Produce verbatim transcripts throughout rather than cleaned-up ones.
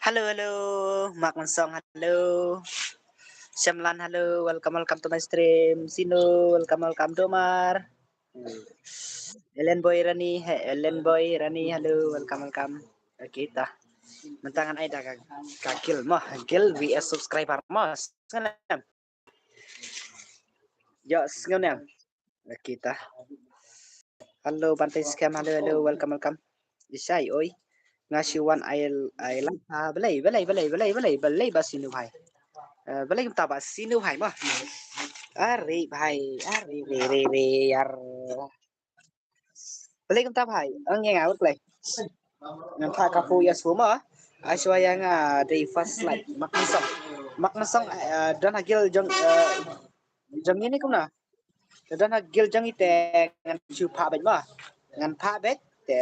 Hello, hello. Mak Mansong, hello. Shamlan, hello. Welcome, welcome to my stream. Sino, welcome, welcome. Domar. Ellen Boy Rani, hey, Ellen Boy Rani, hello. Welcome, welcome. Okay, ta. Mynta ngan ai da ka, ka guild mo, guild V S subscriber mo. Sngewnem. Yo, sngewnem. Okay, ta. Hello, Banteng Scam. Hello, hello. Welcome, welcome. Ishai, oi. Nga shu wan ai, ai la. Ah, balei, balei, balei, balei, balei, balei ba sino bhai. Eh, balei kumta ba sino bhai mo. Are bhai, are re, re, re, yar. Balei kumta bhai. Ang yang out play. Ngan pha ka fu ya fu mo. Aishwarya nga dei first like. Mak Mansong. Mak Mansong, eh, don ha guild jong, eh, jong ini kumna. Te don ha guild jong i te ngan shu pha beit mo. Ngan pha beit te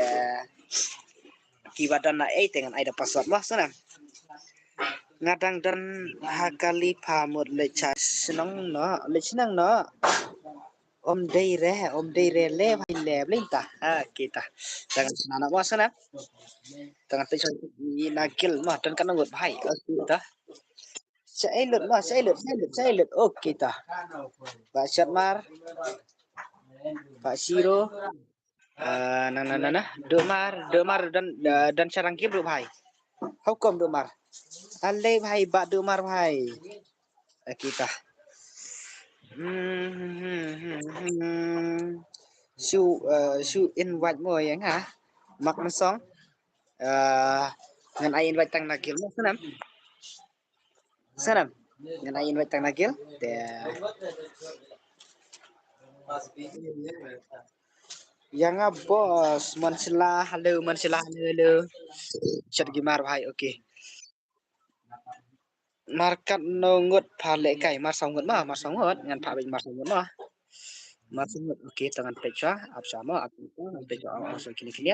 kiba don na ei te ngan ai da password mo, sngewnem. Nga dang don ha kali pha mut leit sha shnong no, leit shnong no. Om dei re, om dei re le bhai le, balei ta. Ha, kita. Dang sna na mo, sngewnem. Dang te chon i na guild mo, don ka ngut bhai. Kita. Sa ei lut mo, sa ei lut, sa ei lut, sa ei lut. Okay, ta. Ba Shatmar. Ba Siro. Ah, na, na, na, na. Domar, Domar don, ah, don sha rang guild ruh bhai. How come Domar? Ale bhai, ba Domar bhai. Okay, ta. Hmm, hmm, hmm, hmm, hmm. Shu, ah, shu invite mo ïa nga. Mak Mansong. Ah, ngan ai invite tang na guild mo, sngewnem. Sngewnem. Ngan ai invite tang na guild. Te. Ïa nga boss, Mansila, hello, Mansila, hello, hello. Chat gimar bhai, okay. Mar katno ngut pha leh kai, mar saw ngut ma, mar saw ngut, ngan pha beit mar saw ngut ma. Mar saw ngut, okay, to ngan peit sha, ap sha ma, ap sha, ngan peit sha, ap sha kine kine.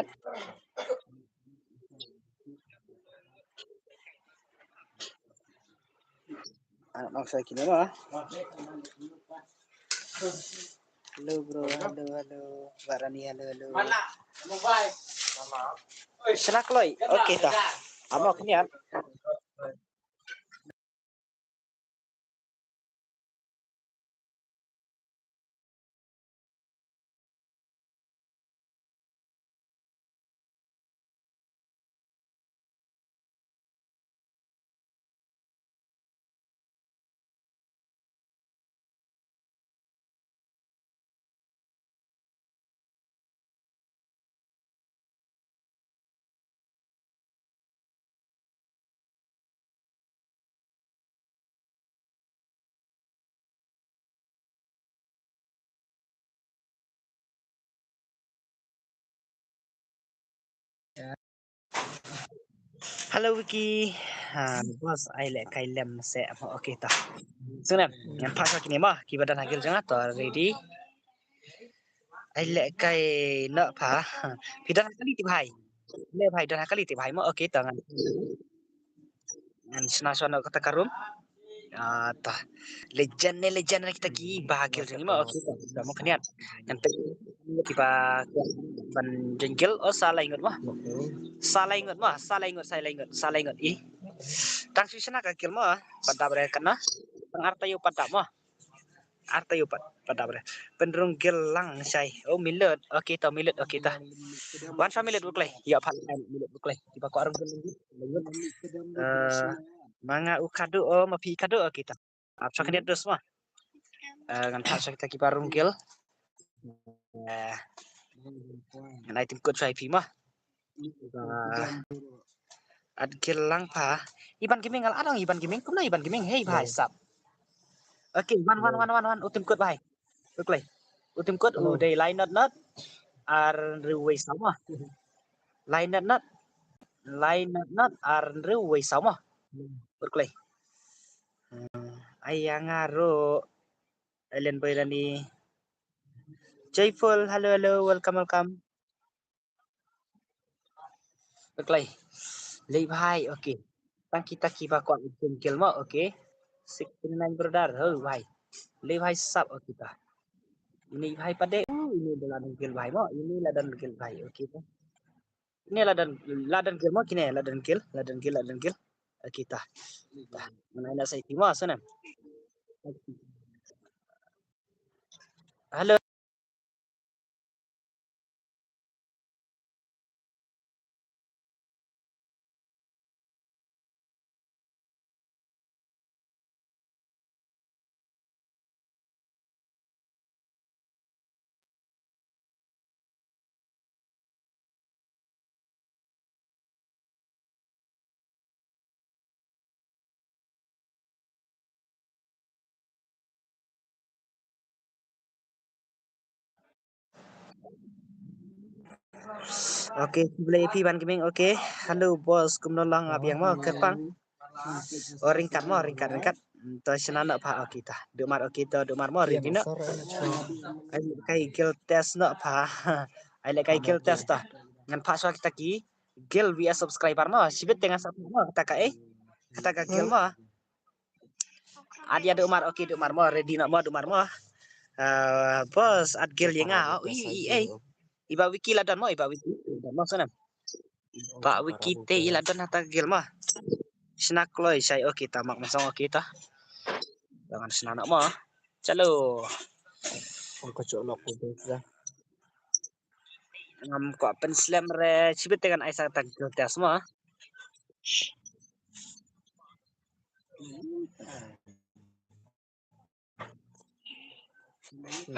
Ah, ap sha kine ma. Hello bro, hello, hello. Barani, hello, hello. Shna kloi, okay ta. Amo kniat. Hello Vicky. Ha, boss, ai leh kai lem se mo, okay ta. Sngewnem, ngan pha sha kine ma, kiba don ha guild jong nga to ready. Ai leh kai noh pha. Phi don ha kali te bhai. Leh bhai don ha kali te bhai mo, okay ta ngan. Ngan shna shwa noh kata ka room. Ah, ta. Legend ne legend na kita kiba ha guild jong ngi mo, okay ta. Mo kniat. Ngan peit kiba ban join guild, oh, sa lai ngut mo. Sa lai ngut mo, sa lai ngut, sa lai ngut, sa lai ngut. I. Tang shu shna ka guild mo, pat dap re katno. Tang ar taïew pat dap mo. Ar taïew pat, pat dap re. Pynrung guild lang shai. Oh, Milut. Okay ta, Milut. Okay ta. Wan sha Milut Buklei. Ïa pha Milut Buklei. Kiba kwah rung guild. Eh, ma nga u khadduh, oh, ma phi khadduh. Okay ta. Ap sha kniat dus ma. Eh, ngan pha sha kita kiba rung guild. Eh, ngan ai tim code sha phi ma. Ba at guild lang pha. Iban Gaming, al adong Iban Gaming, kumno Iban Gaming? Hey bhai sap. Okay, wan wan wan wan wan, u tim code bhai. Buklei. U tim code u dei lai not not ar hynriew wei saw ma. Lai not not. Lai not not ar hynriew wei saw ma. Buklei. Hmm, ai ïa nga ruh. Ellen Boy Rani. Joyful, hello, hello, welcome, welcome. Buklei. Lei bhai, okay. Tang kita kiba kwah join guild mo, okay. Sixty nine brother, ho bhai. Lei bhai sap, okay ta. Ini bhai pat de, uh, ini la don guild bhai mo, ini la don guild bhai, okay ta. Ini la don, la don guild mo, kine la don guild, la don guild, la don guild. Okay, ta. Ta. Ngan ai noh sa ïa phi mo, sngewbha. Hello. Okay, khublei phi ban kming. Okay, hello boss, kumno lang, ap ïa nga mo, kyrpang. Oh, ryngkat mo, ryngkat, ryngkat. Hmm, to shna noh pha, okay ta. Duk mar, okay to, duk mar mo, ready noh. Ai leh kai guild test noh pha. Ai leh kai guild test ta. Ngan phah shuwa kita ki guild V S subscriber mo. Shibit te ngan sa phah mo, kata ka, eh. Kata ka guild mo. At ïa duk mar, okay, duk mar mo, ready noh mo, duk mar mo. Ah, boss, at guild ïa nga. Ui, ui, ei. I Bah Wiki la don mo, i Bah Wiki. Don mo, sngewbha. Bah Wiki te i la don ha ta guild mo. Shna kloi shai, okay ta, mak masong, okay ta. Ngan shna noh mo. Chalo. Ong ko chok lok ko bes da. Ngam kwah pynslem re, shibit te ngan ai sa ta guild test mo.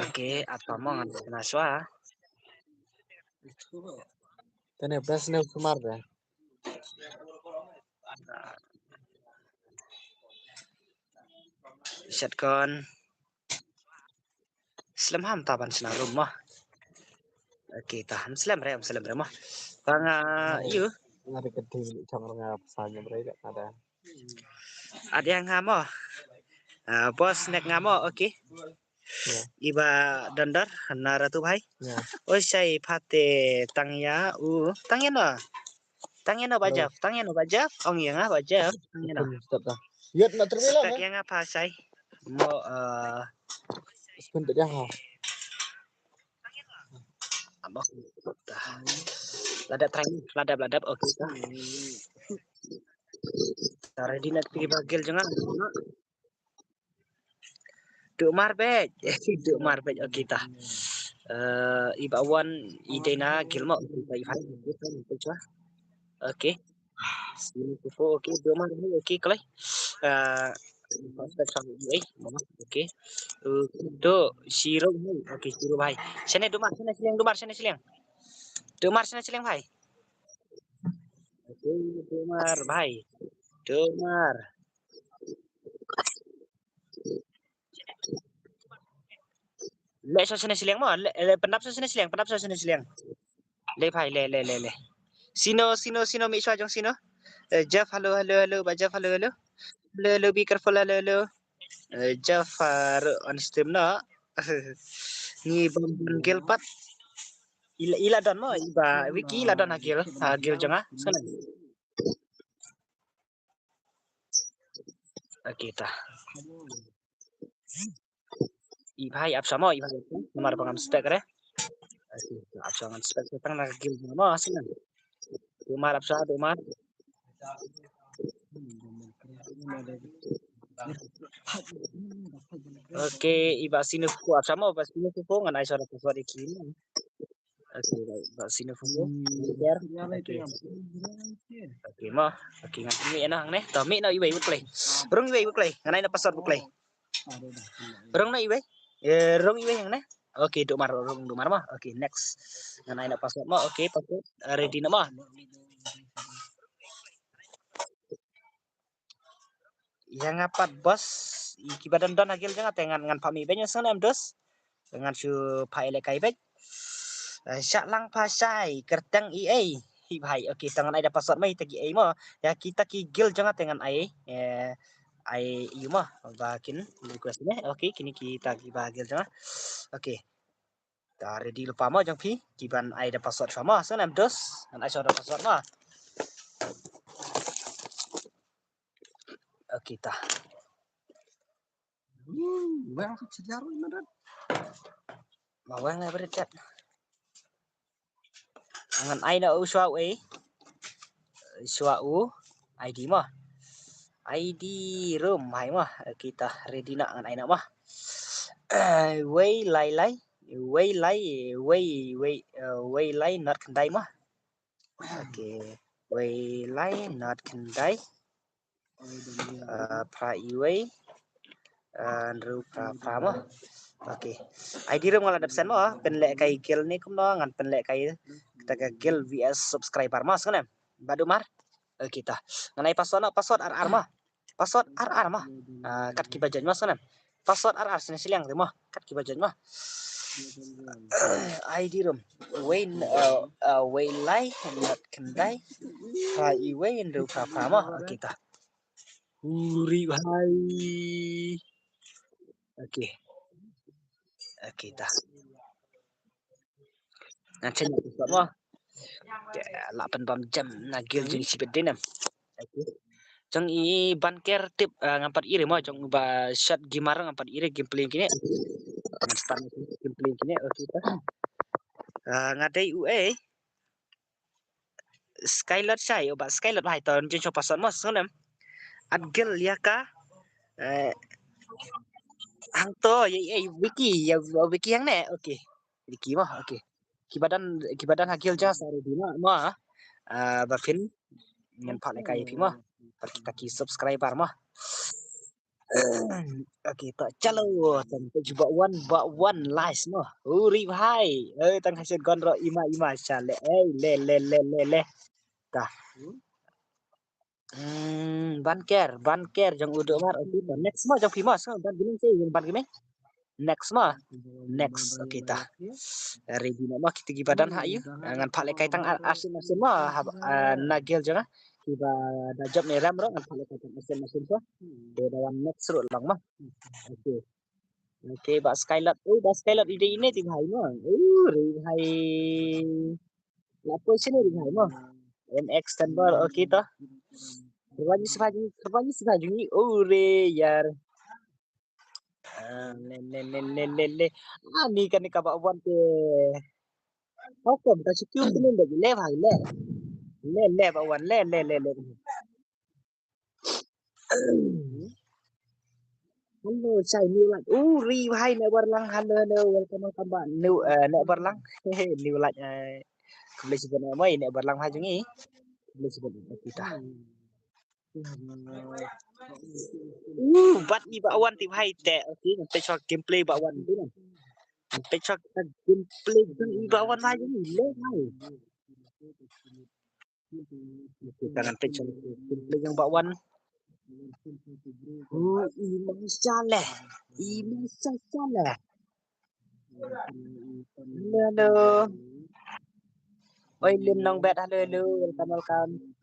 Okay, ap mo, ngan shna shuwa. Tene best ne sumar de. Shotgun. Slem ham ta ban shna room mo. Okay, ta ham slem re, ham slem re mo. Tang, ah, yu. Nga de kedi chong nga sa nyam re ka da. At ïa nga mo. Ah, boss, nek nga mo, okay. Ya. I Bah Dondor, na Ratu bhai. Ya. Oi, shai pha te tang ïa u, tang ïa no. Tang ïa no Bah Jeff, tang ïa no Bah Jeff. Ong ïa nga Bah Jeff, tang ïa no. Stop dah. Yot na terwila. Spek ïa nga pha shai. Mo, eh, spek ïa nga. Abo. Tah. La dep try ni, la dep, la dep. Okay, tah. Tah, ready na ki ba guild jong nga. Duk mar beit. Duk mar beit. Okay, tah. Eh, i Bah Wan, i dei na guild mo. Okay, tah, i Bah. Okay. Sini kupu, okay, duk mar, okay, kloi. Eh, okay. Eh, duk, Shiro, okay, Shiro bhai. Shane duk mar, shane shiliang, duk mar, shane shiliang. Duk mar, shane shiliang bhai. Okay, duk mar bhai. Duk mar. Leh shuwa shane shiliang mo, leh, leh pyndap shuwa shane shiliang, pyndap shuwa shane shiliang. Leh bhai, leh, leh, leh, leh. Sino, sino, sino, mih shuwa jong sino. Eh, Jeff, hello, hello, hello, Bah Jeff, hello, hello. Hello, hello, be careful, hello, hello. Eh, Jeff, ah, ruh on stream noh. Ngi bym don guild pat. I la, i la don mo, i Bah Wiki i la don ha guild, ha guild jong nga. Sana. Okay, tah. I bhai ap shuwa mo, i bhai ap shuwa. Namar ba ngam spek re. Okay, ap shuwa ngan spek tang na guild mo, sini. Duk mar ap shuwa, duk mar. Okay, i Bah Sinu Fuku ap shuwa mo, Bah Sinu Fuku ngan ai shuwa da password ïa ki. Okay, Bah, Bah Sinu Fuku. Hmm. Share. Okay. Okay mo. Okay, ngan mih noh hangne. To mih noh iwei, bad kloi. Rung iwei, bad kloi. Ngan ai noh password, bad kloi. Rung noh iwei. Eh, rung iwei hangne. Okay, duk mar, rung duk mar mo. Okay, next. Ngan ai noh password mo. Okay, password. Eh, ready noh mo. Ïa nga pat boss, i kiba don don ha guild jong nga te ngan, ngan phah mih beit, sngewbha em dos. Ngan shu phah ïalehkai beit. Eh, shah lang pha shai, kyrteng i ei. Hi bhai, okay, te ngan ai da password mo, ïa kita ki ei mo. Ïa kita ki guild jong nga te ngan ai, eh, ai ïa mo. Ba kin request ne. Okay, kine kita kiba guild jong nga. Okay. Ta ready lypa mo jong phi, ki ban ai da password shuwa mo, sngewbha em dos, ngan ai shuwa da password mo. Okay ta. Hmm, weng sa chijar oi madan. Ma weng ai bret chat. Ngan ai na u shuwa u ei. Shuwa u I D mo. I D room hai mo. Okay, ta ready na ngan ai na mo. Wei lai lai, wei lai, wei, wei, uh, wei lai not khyndai mo. Okay, wei lai not khyndai. Uh, phra iwei. Uh, hynriew phra phra mo. Okay. I D room nga la dep send mo. Pynlehkai guild ne kumno ngan pynlehkai. Kita ka guild V S subscriber mo sngewnem. Bad u mar. Okay ta. Ngan ai password no, password ar ar mo. Password ar ar mo. Ah, kat kiba join mo sngewnem. Password ar ar sngewnem shiliang te mo. Kat kiba join mo. I D room. Wei, uh, uh, wei lai, not khyndai. Phra iwei, hynriew phra phra mo. Okay ta. Uri hai. Okay. Okay ta. Ngan check mo. Te la pynbam jam na guild jong i shibit dei ne. Okay. Jong i Banker tip, ah, ngam pat iri mo, jong ba Shot Gamer ngam pat iri gameplay kine. Ngam pat gameplay kine. Okay ta. Ah, nga dei u ei. Skylot shai, o ba Skylot hai ton jong shopa son mo sngewnem. At guild ïa ka. Eh, hangto ye ye Wiki, ïa Wiki hangne. Okay. Wiki mo, okay. Kiba don, kiba don ha guild ja sa ready mo, mo. Ah, ba phin ngan phah lehkai ïa phi mo. Bad kita ki subscriber mo. Okay, ta chalo, tang ta ju ba wan, ba wan live mo. Uri bhai. Eh, tang hasil gon ro ima ima chale. Eh, le le le le le. Ta. Hmm, Banker, Banker jong u Domar. Okay, ta next mo jong phi mo. So, ban gimeng sih, ban gimeng. Next mo. Next. Okay ta. Ready na mo kita kiba don ha ïa. Ngan phah lehkai tang arsien arsien mo. Na guild jong nga. Kiba da jop ne ram ro ngan phah lehkai tang arsien arsien so. Te da wan next ruh lang mo. Okay. Okay, ba Skylot. Oh, ba Skylot ide ine ti bhai mo. Oh, re bhai. La poi sini re bhai mo. M X Tanbor, okay ta. Kerwani sibha jong, kerwani sibha jong. Oh, re yar. Ah, le le le le le le. Ah, ni kan ka ba wan te. Hukum ta sikiu kunin da le bhai le. Le le ba wan le le le le. Hello, Chai New Light. Oh, ri bhai ne barlang. Hello, hello. Welcome, welcome back. New, eh, ne barlang. New Light. Eh, khublei shibun, eh, mai ne barlang bhai jong i. Khublei shibun, eh, kita. Uh, bat i ba wan ti bhai te. Okay, ngan peit shuwa gameplay ba wan tu na. Ngan peit shuwa gameplay jong i ba wan bhai jong i le bhai. Okay, ngan peit shuwa gameplay jong ba wan. Uh, i ma sha le. I ma sha sha le. Hello, hello. Oi, Lim Nong Bet, hello, hello. Welcome, welcome.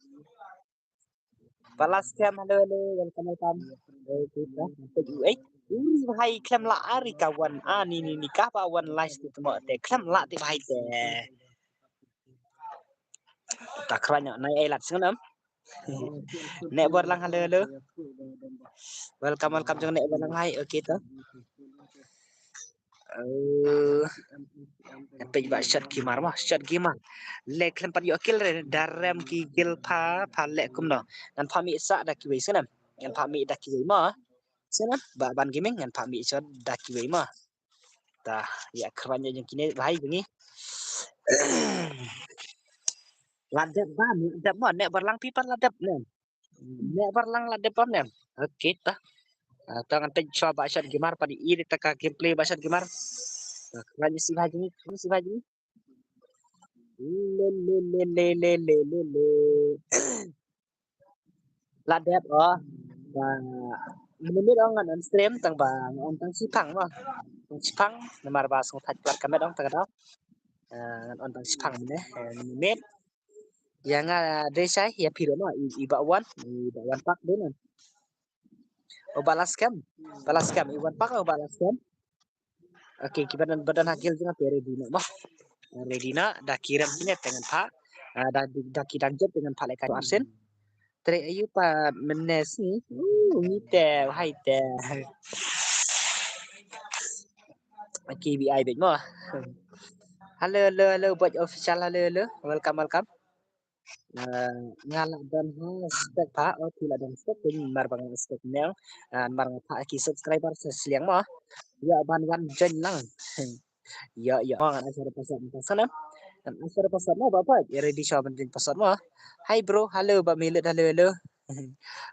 Palace Camp, hello, hello, welcome, welcome. Eh, kita, kita, eh, uri bhai khlem lah ari kawan. Ah, ni, ni, ni, kaba wan live tu mo te khlem lah ti bhai te. Ta khranya nai ai lat sngewnem. Ne barlang, hello, hello. Welcome, welcome jong ne barlang bhai. Okay ta. Eh, peit ba Shot Gamer mo, Shot Gamer. Le khlem pat ïoh kill re, da rem ki kill pha, pha le kumno. Ngan pha mih sa da kiwei sngewnem. Ngan pha mih da kiwei mo. Sngewnem, ba ban gaming ngan pha mih sa da kiwei mo. Ta, ïa kyrwan ïa jong kine bhai jong ngi. La dep bam, la dep mo, ne barlang phi pat la dep ne. Ne barlang la dep bam ne. Okay ta. Ah, ta ngan peit shuwa ba Shot Gamer pat i ri ta ka gameplay ba Shot Gamer. Ah, kyrwan ïa si bhai jong ngi, kyrwan ïa si bhai jong ngi. Le le le le le le le le. La dep o. Ba minit o ngan on stream tang ba ngan on tang shipang mo. Tang shipang namar ba sngewthait plat ka met ong tang ka dau. Eh, ngan on tang shipang ne. Eh, minit. Ïa nga dei shai ïa phi ruh mo, i, i ba wan, i ba wan pak dei ne. O ba la scam. Ba la scam i wan pak o ba la scam. Okay, kiba don, ba don ha guild jong nga te ready noh mo. Ready noh, da ki rem kine te ngan pha. Ah, da, da ki dang jop te ngan pha lehkai arsien. Tre ayu pa menes ni. Uh, ngi te, hai te. Okay, B I bit mo. Hello, hello, hello, Bot Official, hello, hello. Welcome, welcome. Eh, nga la don ha stek pha, oh, phi la don stek, phi mar ba nga stek neng, eh, mar nga pha ki subscriber sa sliang mo. Ïa ban wan join lang. Ïa, ïa. Mo ngan ai sha password mo, sa snem. Ngan ai sha password mo, ba ba, ïa ready sha ban join password mo. Hi bro, hello, ba Milet, hello, hello.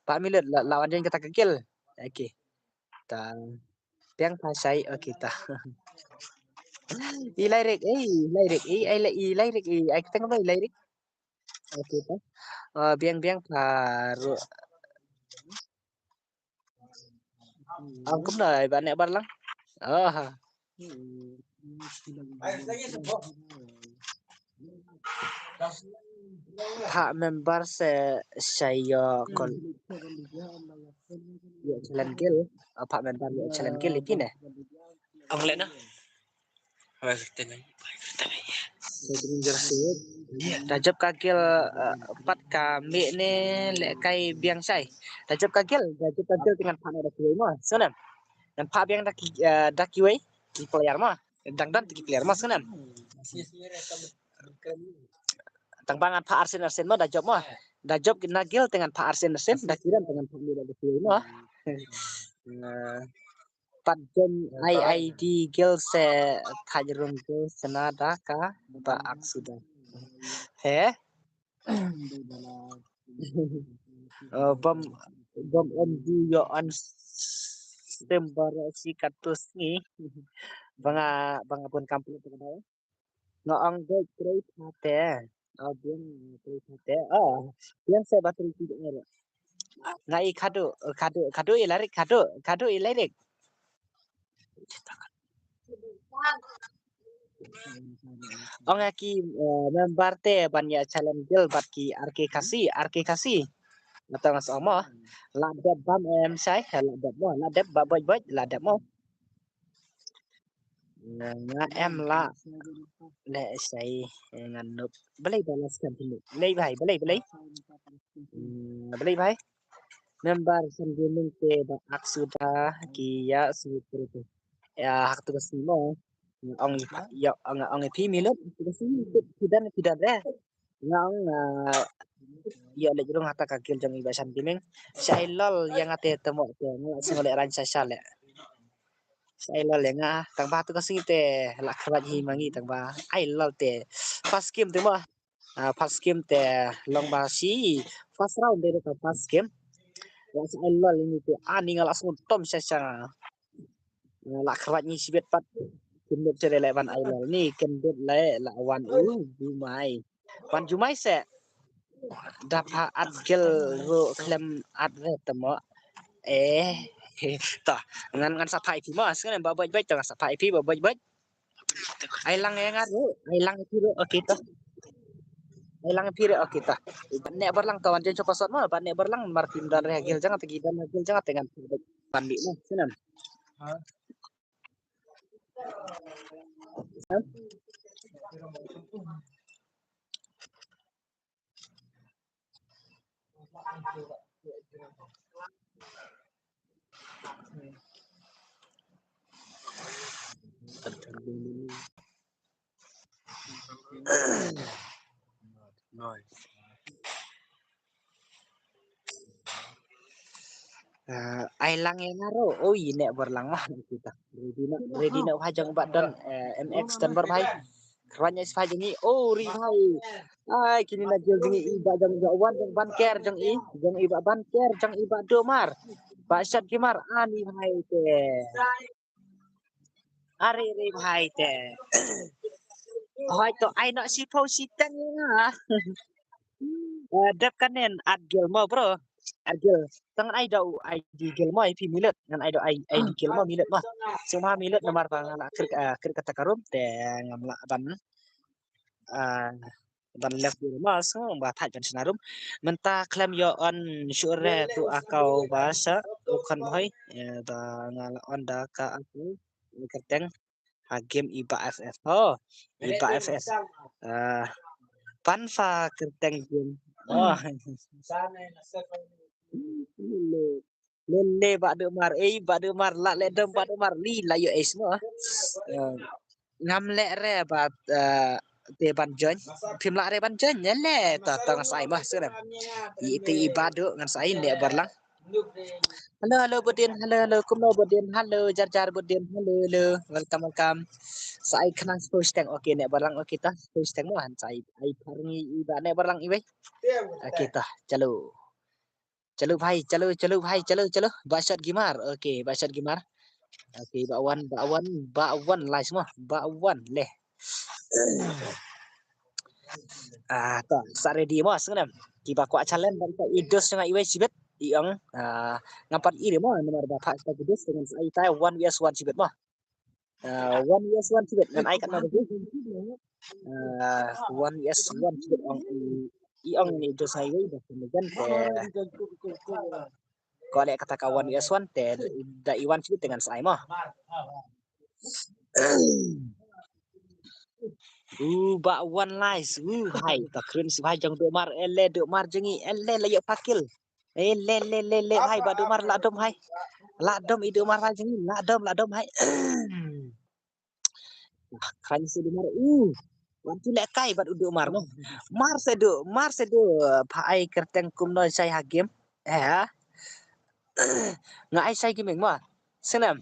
Ba Milet, la, la wan join kata ka guild. Okay. Ta. Biang pha shai, okay ta. I Lyric, eh, Lyric, eh, ai la, i Lyric, eh, ai ka teng ba i Lyric. Okay ta. Eh, biang, biang pha ru. Ang kumno ai ba ne bar lang. Oh. Pha member se shai ïa kol. Ïa challenge guild, ah, pha member ïa challenge guild iti ne. Ong le na. Da jop ka guild, eh, pat ka mih ne lehkai biang shai. Da jop ka guild, da jop ka guild te ngan pha na da kiwei mo. Sngewnem. Ngan pha biang da ki, eh, da kiwei ki player mo. Dang don te ki player mo sngewnem. Tang ba ngan pha arsien arsien mo da jop mo. Da jop na guild te ngan pha arsien arsien, da kiran te ngan pha mih da kiwei mo. Eh, pat jom ai ID guild se thaj rung guild sna da ka ba Aksuda. He? Eh, bam, bam em du yo an stem bar si katus ni. Ba nga, ba nga bun kam pynlong. Nga ong dei trei pha te. Oh, biang trei pha te. Oh, biang se ba trei ti dei. Nga i khadu, khadu, khadu i Lyric, khadu, khadu i Lyric. Ong ïa ki, eh, member te ban ïa challenge guild bad ki R K Khasi, R K Khasi. Nga tang sa ong mo. La dep bam em shai, la dep mo, la dep ba boj boj, la dep mo. Nga em la le shai, eh, ngan nup. Balei ba la scan tu. Balei bhai, balei, balei. Hmm, balei bhai. Member san gaming te ba Aksuda ki ïa su tu. Ïa hak tu ka sngi mo. Nga ong ïa pha, ïa ong, ong ïa phi Milet, tu ka sngi phi dan, phi dan re. Nga ong, ah, ïa leit rung ha ta ka guild jong i ba san gaming. Shai lol ïa nga te te mo te nga la sngew leh rang sha sha leh. Shai lol ïa nga tang ba tu ka sngi te la khrwat hi ma ngi tang ba ai lol te. First game te mo. Ah, first game te long ba shi first round de ka first game. Wa sa ai lol ini te ani nga la sngewtom sha sha. Ah, la khrwat ni shibit pat. Kin dep chere le ban ai lol ni kin dep le la wan u jumai. Wan jumai se. Da pha at gel ro klem at re temo. Eh, ta ngan ngan sa phai phi ma, ngan ba boj boj ta ngan sa phai phi ba boj boj. Ai lang ïa nga ruh, ai lang ïa phi ruh, okay to. Ai lang ïa phi ruh, okay to. Ban ne bar lang to wan jen sop sot ma, ban ne bar lang mar phim don re hagil jang ta ki don hagil jang ta ngan ban bi ma, sinan. Ah, ai lang ïa nga ruh. Oi, ne bar lang ma kita. Ready na, ready na bha jong ba don, eh, M X don bar bhai. Khrwan ïa sha jong i. Oh, ri bhai. Ai, kini na jong i ba jong i ba wan jong ban ker jong i. Jong i ba ban ker jong i ba do mar. Ba shat ki mar ani bhai te. Are re bhai te. Hoi to ai no si pho si teng. Ah, dep kanen at gel mo bro. At gel. Tang ai do ai di gel mo ai phi Milet. Ngan ai do ai ai di gel mo Milet mo. Suma Milet namar ba nga la krik, ah, krik kata karum te ngam la ban. Ah, ban left di ma song ba thaj ban sna rum. Mynta klem ïa on sure tu akau ba sa u khon hoi. Eh, ba nga la on da ka aku kyrteng ha game i ba F F. Oh, i ba F F. Ah, pan fa kyrteng game. Oh. Lele ba de mar, eh, ba de mar la le dem ba de mar li la yo es mo. Eh, ngam le re ba, eh, te ban join. Phim lah re ban join, ne le, to, to ngan sa ai mo, sngewbha. Ite i Badu ngan sa ai ne Barlang. Hello, hello, Budin, hello, hello, kumno Budin, hello, Jar Jar Budin, hello, hello, welcome, welcome. Sa ai khnang shu steng, okay, ne Barlang, okay, to, shu steng mo, han sa ai, ai phar ngi i ba ne Barlang i wei. Okay, to, chalo. Chalo bhai, chalo, chalo bhai, chalo, chalo. Ba shot gimar. Okay, ba shot gimar. Okay, ba wan, ba wan, ba wan lai semua. Ba wan leh. Ah, to, sa ready mo sngewbha. Kiba kwah challenge ban ta i dos nga i wei shibit. I ong, ah, ngam pat i re mo, namar ba pha sa i dos dengan sa i tai one vs one shibit mo. Ah, one vs one shibit ngan ai kat na ba. Ah, one vs one shibit ong i, i ong ni dos ai wei ba kan gan te. Ko le kata ka one vs one te da i one shibit dengan sa ai mo. U ba one lies. U hai ta kren si bhai jong Dumar, ele Dumar jong i, ele la ïoh pakil. Eh, le, le, le, le, hai, ba Dumar, la dom, hai. La dom, i Dumar, hai, jing, la dom, la dom, hai. Khrang se Dumar, u. Wan tu le kai, ba Dumar, mo. Mar se du, mar se du, pha ai kyrteng kumno shai ha game. Eh, ha? Nga ai shai gaming, mo. Sngewbha.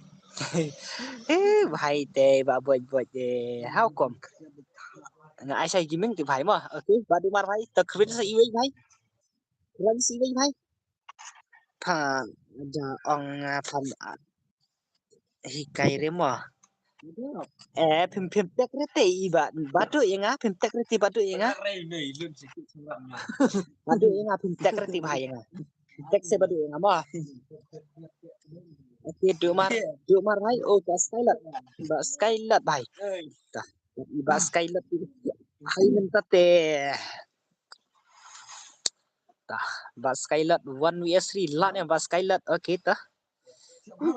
Eh, bhai te, ba boj, boj, eh. How come? Nga ai shai gaming te, bhai, mo. Okay, ba Dumar, bhai. To kren se i wei, bhai. Wan si wei bhai. Pha ja ong, ah, pha, ah, hikai re mo. Eh, phim, phim tek re te i ba, Badu ïa nga, phim tek re te Badu ïa nga. Badu ïa nga, phim tek re te bhai ïa nga. Tek se Badu ïa nga mo. Okay, Dumar, Dumar bhai, oh, ba Skylat. Ba Skylat bhai. Ta, ba Skylat. Hai mynta te. Ta, ba Skylat one vs three, lah ne ba Skylat, okay ta.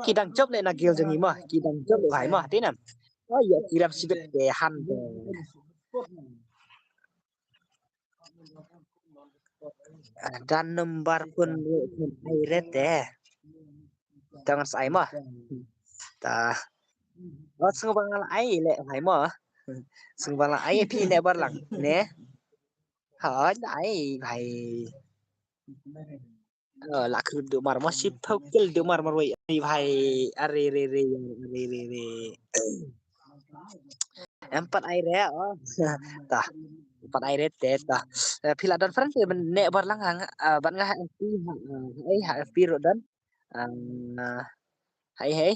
Ki dang jop ne na guild jong i mo, ki dang jop ne bhai mo, te nam. Oh, ïa, ki rap sibit te han te. Ah, dan number pun, pun ai re te. Tang sa ai mo. Ta. Oh, sngewbha nga la ai le bhai mo. Sngewbha la ai phi ne Barlang ne. Hoi, la ai bhai. Oh, la kru Dumar mo, shiphew kill Dumar marwei. Are bhai, are re re, are re re. Em pat ai re, oh. Ta. Em pat ai re te ta. Eh, phi la don friend te ne Barlang hang, ah, ban nga ha F P ha, ah, ai ha F P ruh don. Ah, hai hai.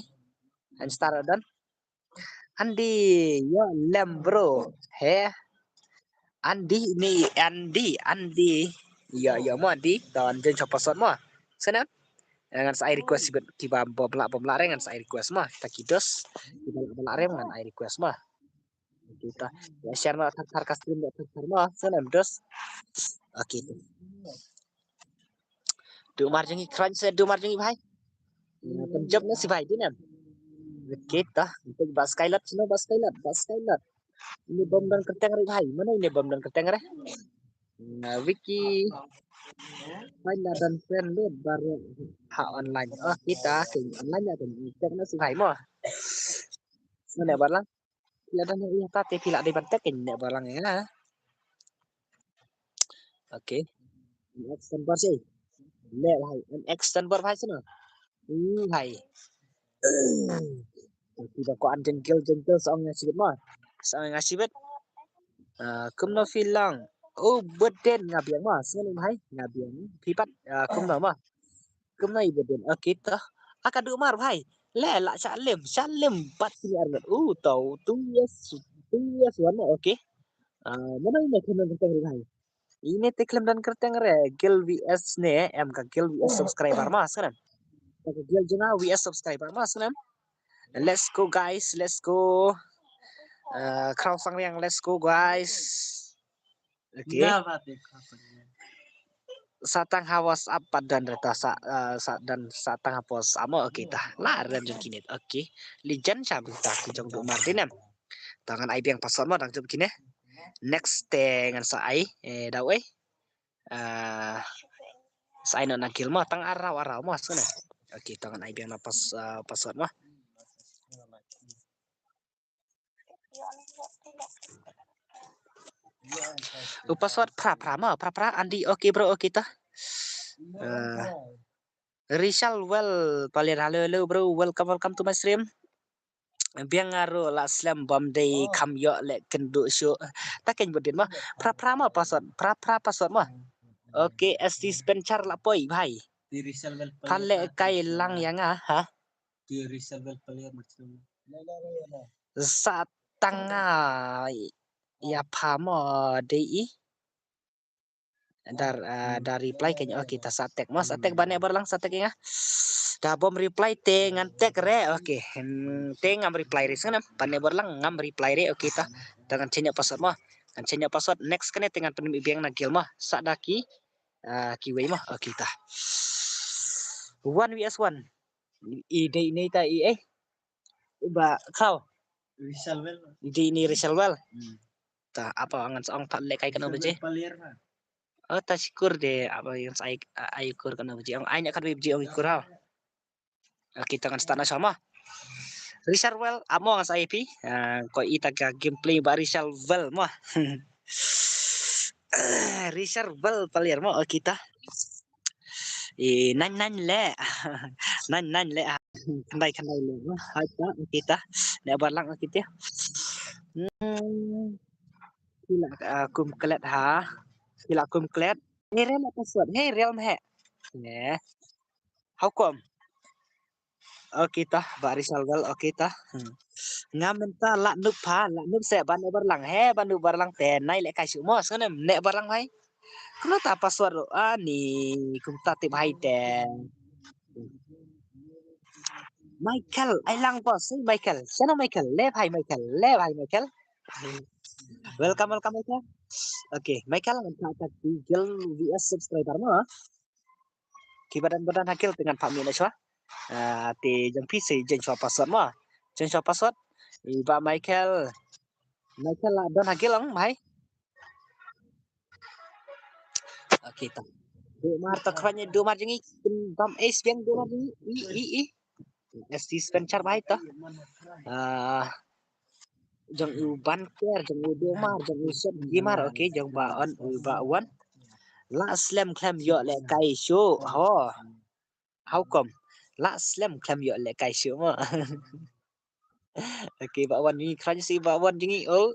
Han star ruh don. Andy, ïa lem bro. He. Andy ni Andy, Andy. Ïa, ïa mo Andy. Ton jen chop password mo. Sana. Eh, ngan sa ai request bad kiba bom lah, bom lah re ngan sa ai request mo. Ta ki dos. Kiba lah, bom lah re ngan ai request mo. Kita. Ïa share mo thar thar ka stream mo thar thar mo. Sana dos. Okay. Dumar jong i khrang se Dumar jong i bhai. Kan jop ne si bhai di nam. Kita. Ba Skylat sino ba Skylat, ba Skylat. Ini bom dan kerteng re bhai. Mana ini bom dan kerteng re? Nah, Vicky. Bhai la dan friend lu baru ha online. Oh, kita ke online ya kan. Cek na si bhai mo. Sana Barlang. Phi la dang ïa ta te phi la dei ban tek ne Barlang ïa nga. Okay. Extend bar sei. Le bhai, extend bar bhai sino. U bhai. Phi da ko an jengkel jengkel sa ong nga sibit mo. Sa ong nga sibit. Ah, kumno phi long? Oh, bad den nga biang mo. Sino bhai? Nga biang. Phi pat, ah, kumno mo? Kumno i bad den? Okay to. Aka Dumar bhai. Le la Shalim, Shalim bat kini arnat. Uh, tau two years, two years one, okay. Ah, mana ini kena kentang re bhai? Ini te khlem don kyrteng re, Guild V S ne, em ka Guild V S subscriber mas kan. Ka Guild jong nga V S subscriber mas kan. Let's go guys, let's go. Uh, Kraw Sangriang, let's go guys. Okay. Sa tang ha WhatsApp pat don re ta sa, uh, sa don sa tang ha WhatsApp mo, okay ta. La rem jong kine. Okay. Legend sha bita ki jong Dumar te nem. Ta ngan ai biang password mo dang jop kine. Next te ngan sa ai, eh, daw eh. Ah, sa ai no na guild mo tang araw araw mo sngewbha. Okay, ta ngan ai biang na pass, ah, password mo. U password phra phra mo, phra phra Andy. Okay bro, okay ta. Uh, Rishal Well Paliar, hello hello bro, welcome welcome to my stream. Biang nga ruh la slem bam dei kham ïoh leh kynduh shuh. Ta keiñ bud din mo. Phra phra mo password, phra phra password mo. Okay, S T Spencer la poi bhai. Pha leh kai lang ïa nga ha. Sa tang nga ïa pha mo dei i. Dar ah, dar reply keiñ. Okay ta sa tag mo, sa tag ba ne bar lang sa tag ïa nga. Da bom reply te ngan tag re. Okay. Hmm, te ngam reply re sngewbha ba ne bar lang ngam reply re. Okay ta. Ta ngan change password mo. Ngan change password, next kane te ngan pynmih biang na guild mo. Sa da ki ah, kiwei mo. Okay ta. One V S one. I dei ni ta i eh. Ba kau. Rishal Well. I dei ni Rishal Well. Hmm. Ta apa ngan sa ong pat leh kai kano baje. Paliar ma. Oh ta shukur de apa ngan sa ai ai kur kano baje. Ong ai nya kan baje ong kur ha. Okay ta ngan start na sama. Rishal Well amo ngan sa ai phi. Ah, ko ita ka gameplay ba Rishal Well mo. Rishal Well Paliar mo. Okay ta. I nine nine leh. Nine nine leh. Khyndai khyndai leh. Hai ta kita. Ne bar lang kita. Hmm. Kila ah, kum klet ha. Kila kum klet. Hey real apa suat. Hey real meh. Ne. How come? Okay ta, ba Rishal Well, okay ta. Hmm. Nga mynta la nup pha, la nup se ban bar lang. He ban nup bar lang te nai leh kai shu mo sngewnem ne bar lang bhai. Kano ta password ro ani kumta tip hai te. Michael, ai lang boss, hey Michael. Sana Michael, le bhai Michael, le bhai Michael. Welcome, welcome Michael. Okay, Michael ngan ta ta Google V S subscriber mo. Ki badan badan hakil te ngan pha mi na shwa. Ah, te jong phi se jeng shwa password mo. Jeng shwa password. I ba Michael. Michael la don hakil ang mai. Okay ta. Du mar ta khranya du mar jeng i. Bam es biang du mar jeng i. I i i. S T Spencer bhai ta. Ah, jong u Banker, jong u Domar, jong u Sep Gimar, okay, jong ba on u ba wan. La slem khlem ïoh leh kai shu ho. How come? La slem khlem ïoh leh kai shu mo. Okay, ba wan ni khranya si ba wan jeng i oh.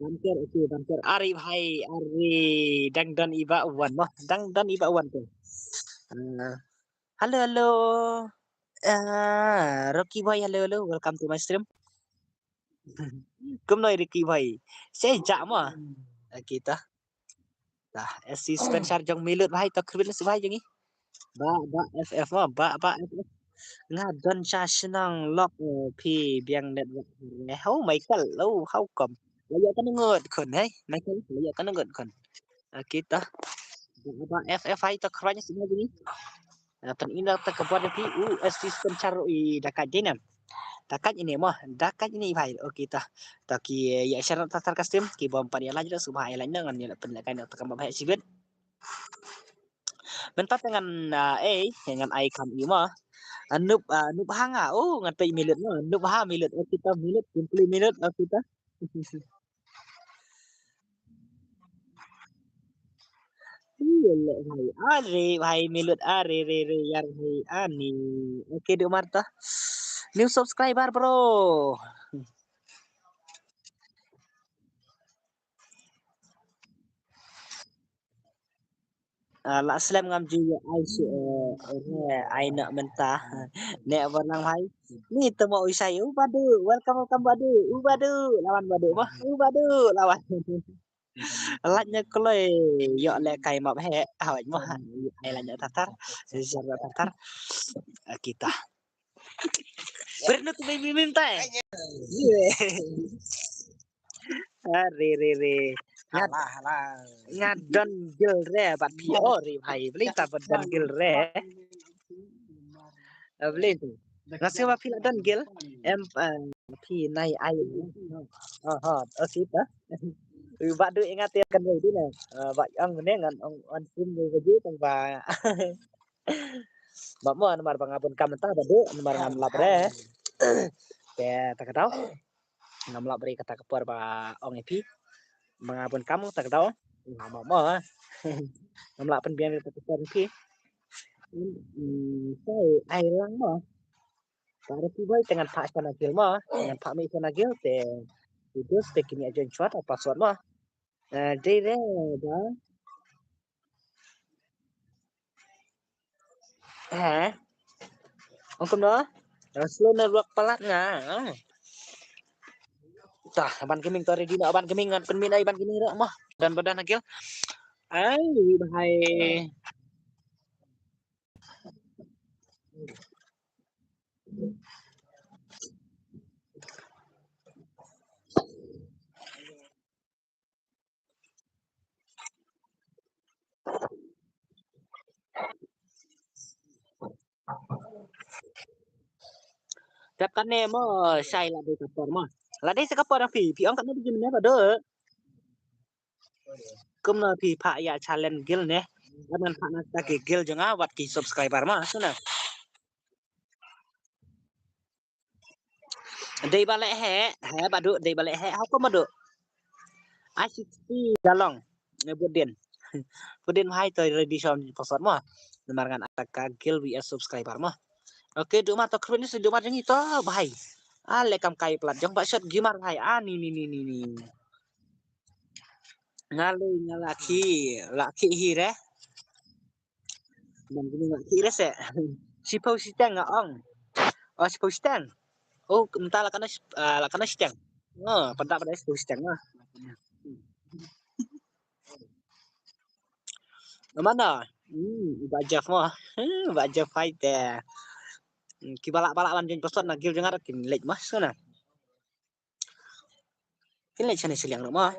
Banker, okay, Banker. Ari bhai, ari dang don i ba wan mo. Dang don i ba wan tu. Ah, hello hello. Ah, Rocky Boy, hello hello. Welcome to my stream. Kumno i Rocky Boy? Saya jak mo. Okay ta. Ta S C Spencer jong milut bhai ta khwin si bhai jong i. Ba ba F F mo, ba ba F F. Nga don sha shnong lok eh, phi biang network. Oh Michael, oh how come? La ïoh ka ngut khun hei. Michael, la ïoh ka ngut khun. Okay ta. Ba ba F F hai ta khranya si bhai jong i. Pyn ina ta ka bor phi u S T Spencer i da ka jinem. Da ka ini mo, da ka ini bhai. Okay ta. Ta ki ïa share ta tar ka stream ki bom pan ïa like da subha ïa like na ngan ïa pyn la ka na ta ka ma bhai sibit. Mynta te ngan ah, eh ngan ai kam i mo. Anup ah, anup hanga. Oh ngan pei milut mo. Anup ha milut. Okay ta milut, simply milut. Okay ta. Iya le bhai. Are bhai milut are re re yar bhai ani. Okay du marta. New subscriber bro. Ah, la slem ngam ju ïa ai shu eh, eh, ai na mynta. Ne ba nang hai. Ni temo u sai u badu. Welcome welcome badu. U badu lawan badu mah. U badu lawan. Lait ne kloi ïoh le kai map he. Awai mah. Ai lait ne tatar. Jar tatar. Kita. Bernu tu mimi minta. Are re re. Nga don gil re bat phi o re bhai. Beli ta bat don gil re. Beli tu. Nga sih bat phi la don gil. Em phi nai ai. Oh oh. Oh sita. Bat du ingat ya kan re di na. Bat yang ne ngan ong on sim ni baju tang ba. Ba mo namar ba nga bun kam ta ba du namar ngam lap re. Te ta ka dau. Ngam lah bri kata ka por ba ong ïa phi ba nga bun kam kata ka daw. Ngam lah mo. Ngam lah pynbiang kata ka por ïa phi. Hmm, sai ai lang mo. Para phi bai te ngan phah sha na guild mo. Ngan phah mih sha na guild te. Te kine join shwa ta password mo. Eh, dei re ba. Eh. Ong kumno? Eh, slow network palat nga. Ah. Tah, Ban Gaming to ready na Ban Gaming ngan pynmih na Ban Gaming re mo. Dan badan hagil. Ai, bahai. Dap kane mo, sai la dei ka por mo. La dei sa ka por phi, phi ong kane di ne ba do. Kumno phi phah ïa challenge guild ne. Ngan phah na ta ki guild jong nga wat ki subscriber mo, suna. Dei ba leh he, he ba du, dei ba leh he, how come ba du? Ai sixty da long. Ne budin. Budin hai to ready shom password mo. Namar ngan attack ka guild V S subscriber mo. Okay, du ma to khruen ni du ma jong i to bahai. Ah, le kam kai plat jong ba shot gamer hai. Ah, ni ni ni ni ni. Nga lei nga la khi, la khi hi re. Ban kini nga khi re se. Shiphew shiteng nga ong. Oh, shiphew shiteng. Oh, mynta la kana ship-, ah, la kana shiteng. Oh, pynta pynta shiphew shiteng ah. Mana? Hmm, ba Jeff mo. Hmm, ba Jeff hai te. Hmm, ki balak balak ban jin pasot na guild jong nga kin leit mas kana. Kin leit shane shiliang mo.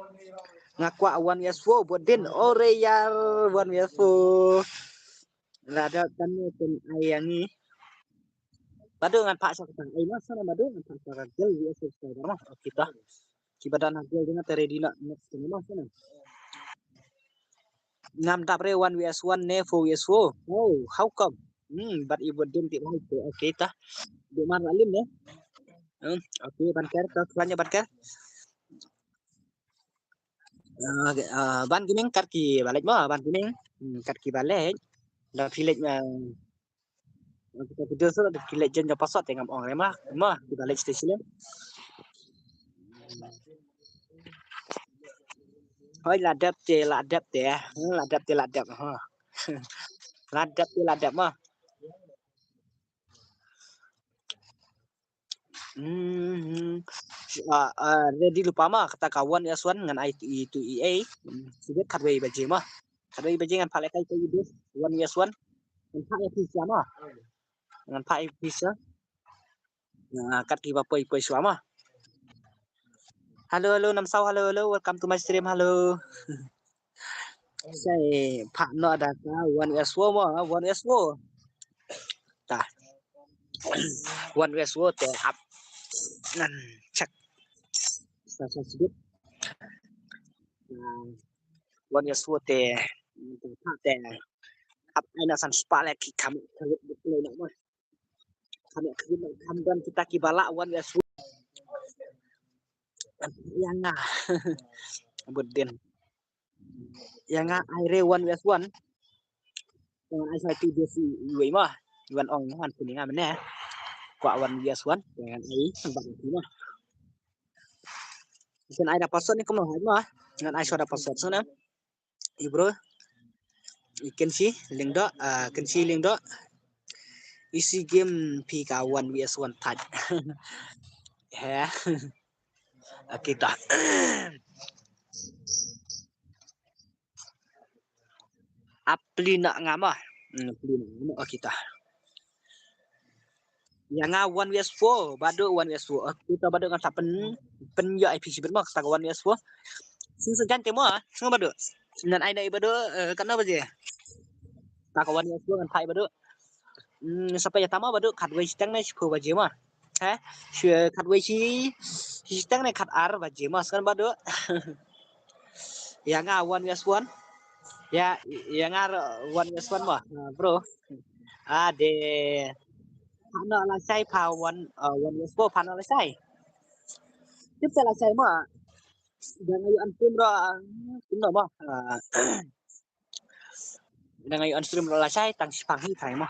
Nga kwah one V S four bad din. Ore yar one V S four. Lada kan ne kan ai yang ni. Badu ngan phah sa ka ai mas sana badu ngan phah sa ka guild V S four mo. Okay ta. Ki ba don ha guild ding te ready na next ni mo sana. Ngam dap re one V S one ne four V S four. Oh, how come? Hmm, bad i bad din ti hai te. Okay ta. Dei mar la lim ne. Hmm, okay, ban ker, ka klan ïa ban ker. Ah, okay, ah, Ban Gaming kat ki ba leit mo, Ban Gaming. Hmm, kat ki ba leit. Da phi leit, ah, kita kita so da phi leit jen jong pasot te ngam ong re ma. Ma, ki ba leit station. Hoi, la dep te, la dep te. Hmm, la dep te, la dep. Ha. La dep te, la dep ma. Hmm. Ah, ah, ready lypa ma kata ka one V S one ngan ai tu i tu i ei. Hmm, sibit khatwei baje ma. Khatwei baje ngan phah lehkai tu i bit one V S one. Ngan phah ïa pisa ma. Ngan phah ïa pisa. Ah, kat ki ba poi poi shuwa ma. Hello, hello, Namsaw, hello, hello, welcome to my stream, hello. Sai phah noh da ka one V S four mo, one V S four. Ta. One V S four te ap. Ngan check. Sa sa sibit. Ah, one V S four te. Te phah te. Ap ai na san spah leh ki kam. Kam. Kam ïa kham don kita ki ba lah one V S one. Ïa nga. Bad din. Ïa nga ai re one V S one. Ngan ai sa tu dia si iwei ma. Iwan ong ngan puni nga mene. Kwah one V S one. Ngan ai ba tu ma. Ngan ai da password ni kumno hai ma. Ngan ai sa da password sana. I bro. I Kynshi Lyngdoh, ah, Kynshi Lyngdoh. Isi game phi ka one V S one thait. He. Okay ta. Ap pli na nga ma. Hmm, pli na nga ma. Okay ta. Ïa nga one V S four, badu one V S four. Okay, to badu ngan sa pyn, pyn ïa I P C bad mo, kata ka one V S four. Sing sa jan te mo, sing badu. Ngan ai na i badu, eh, katno baje. Kata ka one V S four ngan phai badu. Hmm, sa pyn ïa tama badu, khatwei shiteng ne shiphew baje mo. He, shi, khatwei shi, shiteng ne khatar baje mo, sing badu. Ïa nga one V S one. Ïa, ïa nga one V S one mo, ah, bro. Ah, de. Phah noh lashai pha one, ah, one V S four phah noh lashai. Tip sa la shai mo. Dang ayu an tim ro. Tim no mo. Ah, dang ayu an stream ro la shai tang shipang hi thai mo.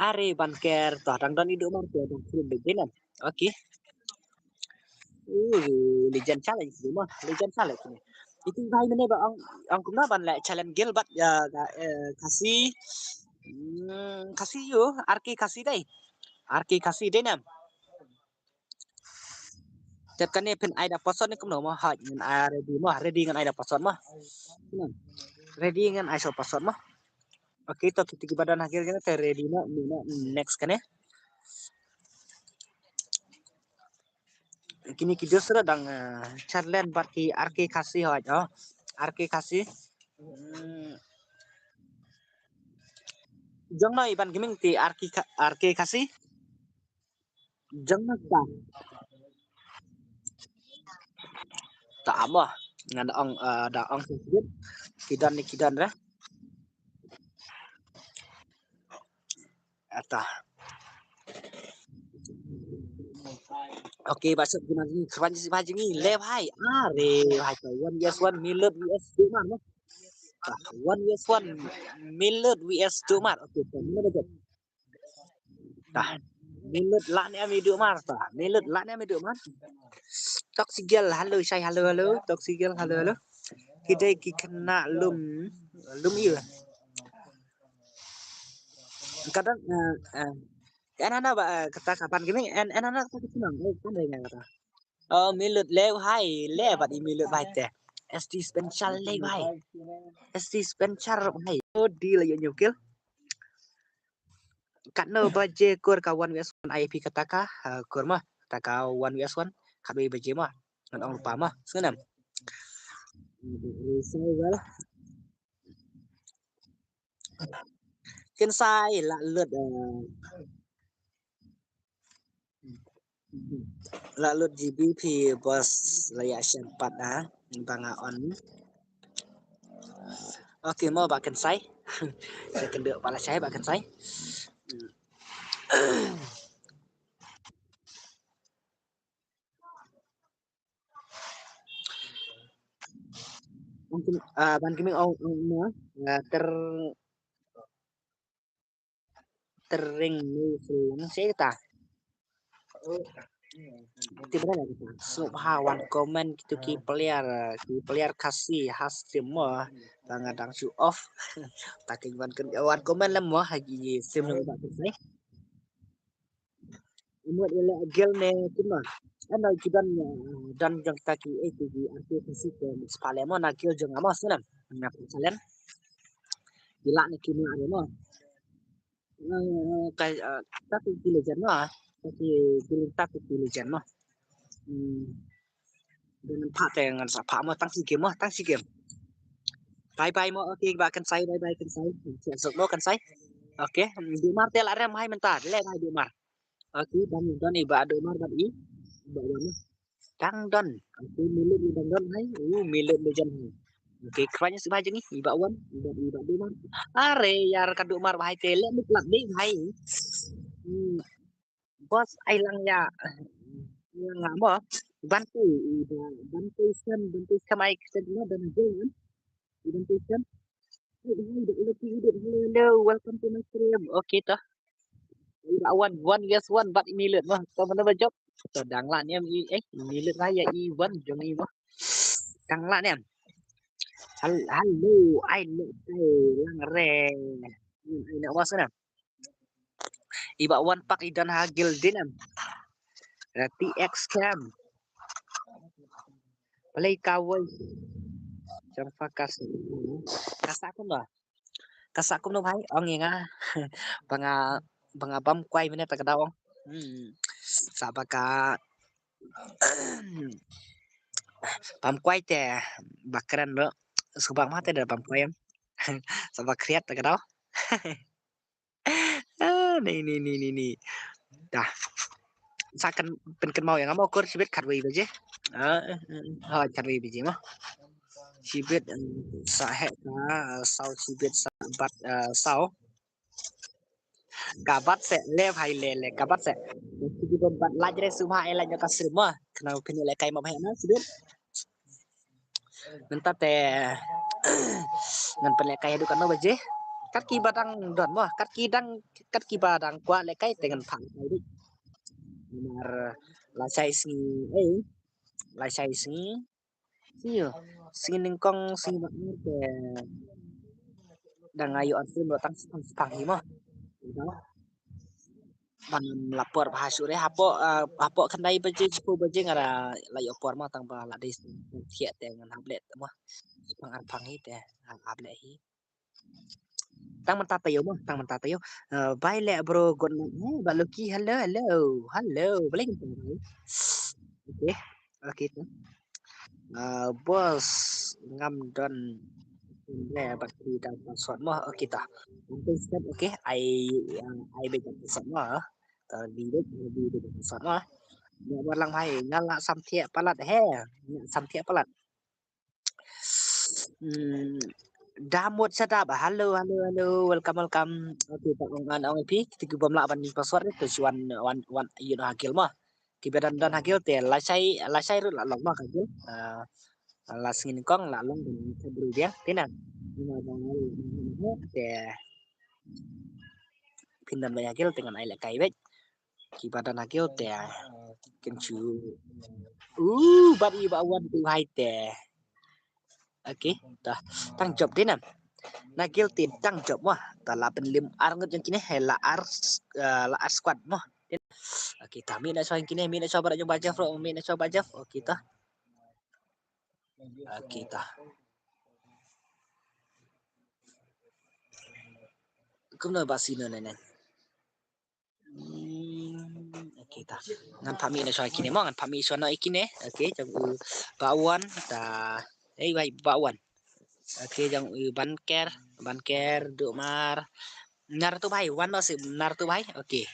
Are ban ker to dang don i Dumar to dang stream de nan. Okay. Uh, legend challenge ni mo. Legend challenge ni. Itu bai mene ba ang ang kumna ban le challenge gel bat ya ga, eh, Khasi. Hmm, Khasi yu, R K Khasi dai. R K Khasi dai nam. Tep kane phin ai da password ni kumno mo, ha ngan ai ready mo, ready ngan ai da password mo. Hmm. Ready ngan ai so password mo. Okay, to kiti ki ba don ha kane te ready mo, ni mo, next kane. Kini ki dos ra dang, eh, challenge bat ki R K Khasi hoj, oh. R K Khasi. Hmm. Jong no iban giming ti R K Kha-, R K Khasi. Jong na ta. Ta amo. Ngan ong, eh, da ong singkit. Kidan ni kidan re. Ata. Okay, ba sep guna ni kwan si ba jingi le bhai. Are bhai to one yes one Milut V S Dumar mo. Ta, one yes one Milut V S Dumar. Okay, to ni ba. Ta. Milut lah ni ami Dumar ta. Milut lah ni ami Dumar. Toxic girl, hello, shai, hello, hello. Toxic girl, hello, hello. Ki dei ki khynnah lum, lum ïa. Kadang, eh, eh, en ana ba, eh, kata kapan gini, en, en ana kata kata nang, eh, kan dei kata. Oh, Milut le bhai, le bat i Milut bhai te. S T Spencer le bhai. S T Spencer bhai. Oh, di la ïa nyukil. Katno baje kur ka one V S one I P kata ka, eh, kur ma, kata ka one V S one, katno baje ma, ngan ong lupa ma, senam. Kin sai la lut, eh, la lut G B P bos la ïa shem pat, ah, ba nga on. Okay, mo ba kin sai. Sa kin duk ba la sai ba kin sai. Mungkin, ah, ban kiming ong, ong, mo, ah, ter, tering ni film sih kita. Ti bra la kita. Subha wan comment kitu ki player, ki player Khasi ha stream mo. Tang dang show off. Taking wan ken-, wan comment lem mo ha ki stream ni ba kin sai. Mut ila gel ne kima. Ano kiban, eh, dan jong ta ki, eh, ki, ki arti Khasi ke spale mo na gel jong amo senam. Na challenge. Ila ne kima ade mo. Eh, ka, eh, ta ki, ki legend mo. Ta ki, ki, ta ki, ki legend mo. Hmm. Dan pha te ngan sa pha mo tang si game mo, tang si game. Bye bye mo, okay, ba kin sai, bye bye kin sai. Sok mo kin sai. Okay, Dumar te la rem hai mynta, le bhai Dumar. Okay, dang don i ba Dumar ba i. Ba wan. Dang don. Okay, Milut i dang don hai. Uh, Milut le jan hai. Okay, kwan si ba jeng i ba wan, i ba, i ba Dumar. Are yar ka Dumar ba hai te le muk lak dei hai. Hmm. Bos ai lang ya. Lang mo. Bantu, i ba, bantu sem, bantu sem ai kisen mo dan jeng. I bantu sem. Hello, hello, hello, welcome to my stream. Okay to. Wan, wan, yes, wan, bat i Milut mo. To mana ba jop? To dang la niam i, eh, i Milut raya i wan jong i mo. Dang la niam. Hal-, hello, ai le, ai lang re. Hmm, ai na was na. I ba wan pak i don ha gil dinam. Ra T X cam. Play kawai. Jang fakas. Kasa kumno. Kasa kumno bhai, ong ïa nga. Ba nga, ba nga bam kwai mene ta ka daw ong. Hmm. Sa ba ka bam kwai te ba kren ro. Subak ma te da bam kwai em. Sa ba kriat ta ka daw. Ah, ni, ni, ni, ni, ni. Dah. Sa kan pynkynmaw ïa nga mo kur shibit khatwei baje. Ah, eh, eh, ha khatwei baje mo. Shibit, eh, sa heh ka, eh, saw shibit sa bat, eh, saw. Ka bat se le bhai le le ka bat se. Ki bym pat lait re sumha, ai lait noh ka stream mo. Khnang phin lehkai mo bha na sibit. Mynta te ngan pynlehkai haduh katno baje? Kat kiba dang don mo, kat ki dang, kat kiba dang kwah lehkai te ngan phah lehkai dih. Namar lashai sngi, eh, lashai sngi. Sngi, sngi nyngkong, sngi ba ar te dang ïoh ar sien ba tang tang tang hi mo. Ban la por ba ha shuh re hapoh, ah, hapoh khyndai baje, shiphew baje nga la ïoh por mo, tang ba la dei thiah te ngan hap leh mo. Pang ar pang hi te hap leh hi. Tang mynta taïew mo, tang mynta taïew. Eh, bye leh bro, good night. Eh, Bah Lucky, hello, hello. Hello. Balei ngam tang bai? Okay. Okay tu. Eh, boss, ngam don re bad ki da password mo. Okay ta. Nanti step, okay. Ai, eh, ai bad password mo. Ta di bad, di bad password mo. Ïa ba lang hai, nga la samthiah palat he. Nga samthiah palat. Hmm, da mut sa da ba. Hello, hello, hello. Welcome, welcome. Okay, ta ong an ong phi. Kita ki bym lah ban password ni, to shu wan, wan, wan, you know, ha guild mo. Kiba don, don ha guild te lashai, lashai ruh la long mo ha guild. Ah, la sngi nyngkong la long ban sa bru biang. Te na. Ina ba te phin don ba ha guild te ngan ai lehkai bad. Kiba don ha guild te kin shu. Uh, bad i ba wan tu hai te. Okay, ta. Tang jop dei na. Na guild te tang jop mo. Ta la pynlim ar ngut jong kine, he la ar, eh, la ar squad mo. Okay, ta mih na shuwa kine, mih na shuwa ba jong ba Jeff ro, mih na shuwa ba Jeff. Okay, ta. Okay, ta. Kumno ba sino ne ne. Hmm, okay ta. Ngan phah mih na shuwa kine mo, ngan phah mih shuwa na kine. Okay, jong u Bah Wan ta. Ei, bai Bah Wan. Okay, jong u Banker, Banker Dumar. Nar tu bai, wan no si nar tu bai. Okay.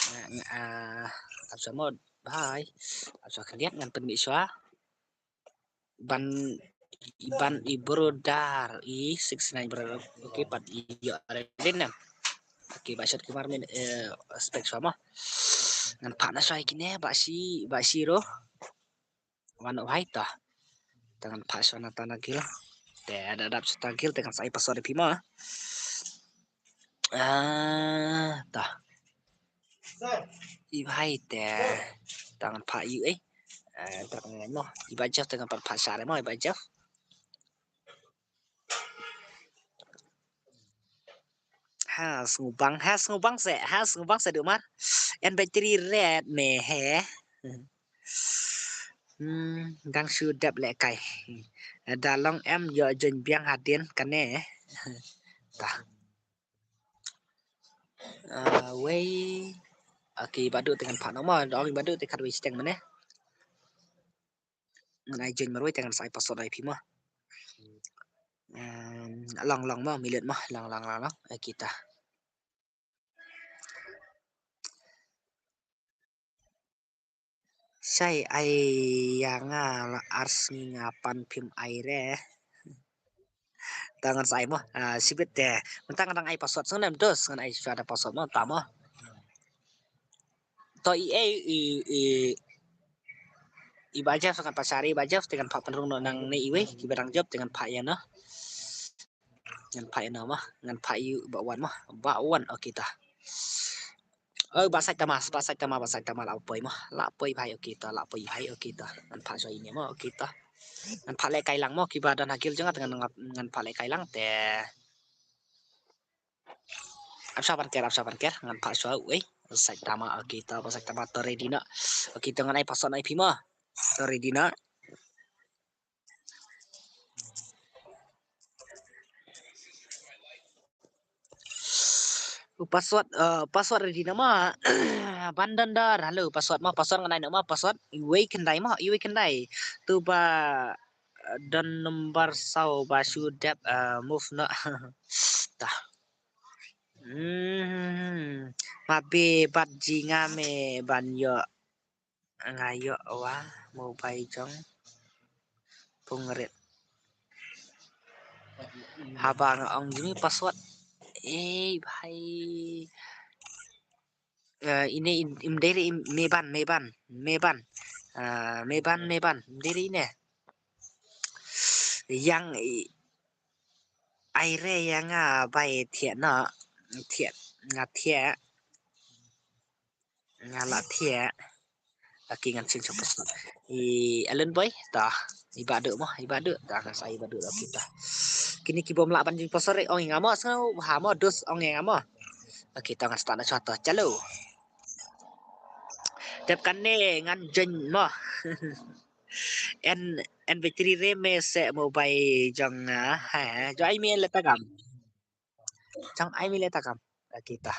Nga, nga, ah, ap shuwa mo bai. Ap shuwa khyndiat ngan pynmih shuwa. Ban, ban i brother, i six nine brother. Okay, pat i yo are din na. Okay, ba shot kumar min, eh, spek shuwa mo. Ngan phah na shuwa kine, ba shi, ba shi ro. Wan oh hai ta. Ta ngan phah shuwa na ta na guild. Te da dap shuwa ta guild, te ngan sa ai password phi mo. Ah, ta. I bai te. Ta ngan phah ïu eh. Ah, ta ngan mo. I ba Jeff te ngan pat phah sha re mo, i ba Jeff. Ha sngewbang, ha sngewbang se, ha sngewbang se Dumar. En battery red me he. Hmm, dang shu dep lehkai. Da long em ïoh join biang hadien kane. Ta. Ah, wei. Okay, ba duh te ngan phah no mo, dong ba duh te khat wei shiteng mane. Ngan ai join marwei te ngan sa ai password ai phi mo. Em, long long mo, milet mo, long long long long. Okay ta. Shai ai ïa nga la ar sngi nga pan phim ai re. Ta ngan sa ai mo. Ah, shibit te. Mynta nga dang ai password sngewbha dos ngan ai shuwa da password mo ta mo. To i ei i, i, i ba Jeff ngan phah sha re i ba Jeff te ngan phah pynrung noh nangne iwei kiba dang jop te ngan phah ïa no. Ngan phah ïa no mo, ngan phah ïa ba Wan mo, ba Wan, okay ta. Oh, ba Sait Tama, ba Sait Tama, ba Sait Tama la poi mo, la poi bhai, okay ta, la poi bhai, okay ta. Ngan phah shuwa ine mo, okay ta. Ngan phah lehkai lang mo, kiba don ha guild jong nga te ngan, ngan phah lehkai lang te. Ap shuwa ban ker, ap shuwa ban ker, ngan phah shuwa, eh. Sait Tama, okay ta, ba Sait Tama to ready noh. Okay ta ngan ai password ai phi mo. To ready noh. U password, eh, password ready noh mo. Ban don dar. Hello, password mo, password ngan ai noh mo, password. Iwei khyndai mo, iwei khyndai. Tu ba, eh, don number saw ba shu dep, eh, move noh. Ta. Hmm. Ma be bat ji nga me ban ïoh. Nga ïoh wa mobile jong Pungret. Haba nga ong jong i password. Eh, bhai. Eh, ine im, im dei re im, meban, meban, meban. Ah, meban, meban. Im dei re ine. Yang i, ai re yang nga bai thiah no. Thiah, nga thiah. Nga la thiah. Aki ngan sing sop sop. I Alan boy, ta. I Badu mo, i Badu. Ta ngan sa i Badu, okay ta. Kini ki bom lah ban jing posor, ong nga mo, sngew, ha mo, dus, ong nga mo. Okay ta ngan start na chwa ta. Chalo. Tep kane ngan join mo. En, en battery re me se mo bai jong, ah, ha, jo ai me le tagam. Jong ai me le tagam. Okay ta.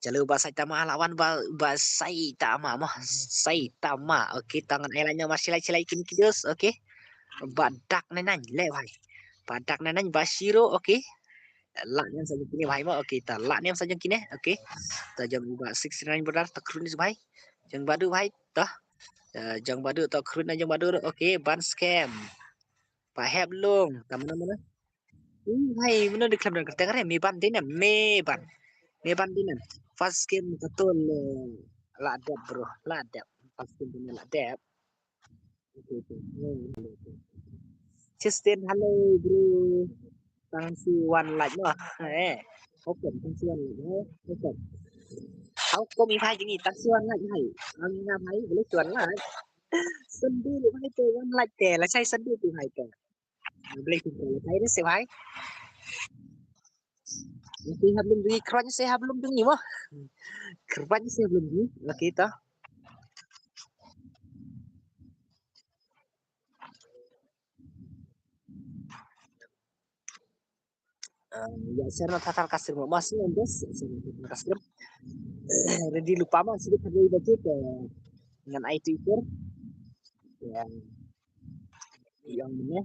Chalo ba sai tama la wan ba, ba sai tama mo. Sai tama. Okay ta ngan ai la nyam ma silai silai kini ki dus. Okay. Ba dak ne nan le bai. Ba dak ne nan ba shiro. Okay. La nyam sa jong kine bai mo. Okay ta la nyam sa jong kine. Okay. Ta jong ba six nine brother ta krun is bai. Jong Badu bai ta. Eh, jong Badu ta krun na jong Badu. Okay ban scam. Ba hep lung. Ta mana mana. Ui, hai, mano di khlem don kyrteng re, Meban dei ne, Meban. Meban dei ne. First game ka to le la dep bro, la dep. First game dei ne la dep. Okay, okay. Justin, hello bro. Thanks you one like mo. Eh, open, thanks you one like mo. Open. How come if I give you thanks you one like hai? Ang nga hai, boleh tuan like. Sendiri hai tu one like te, la sai sendiri tu hai te. Blei kum ko kai se bhai. Laki hab lum dungi, kran se hab lum dungi mo. Kran se hab lum dungi. Laki to. Ah, ya share na thatar kasir mo. Mas ni bes share na thatar kasir. Ready lupa ma sidi kadai bagi ke ngan ai tu ikur. Ya. Yang mana?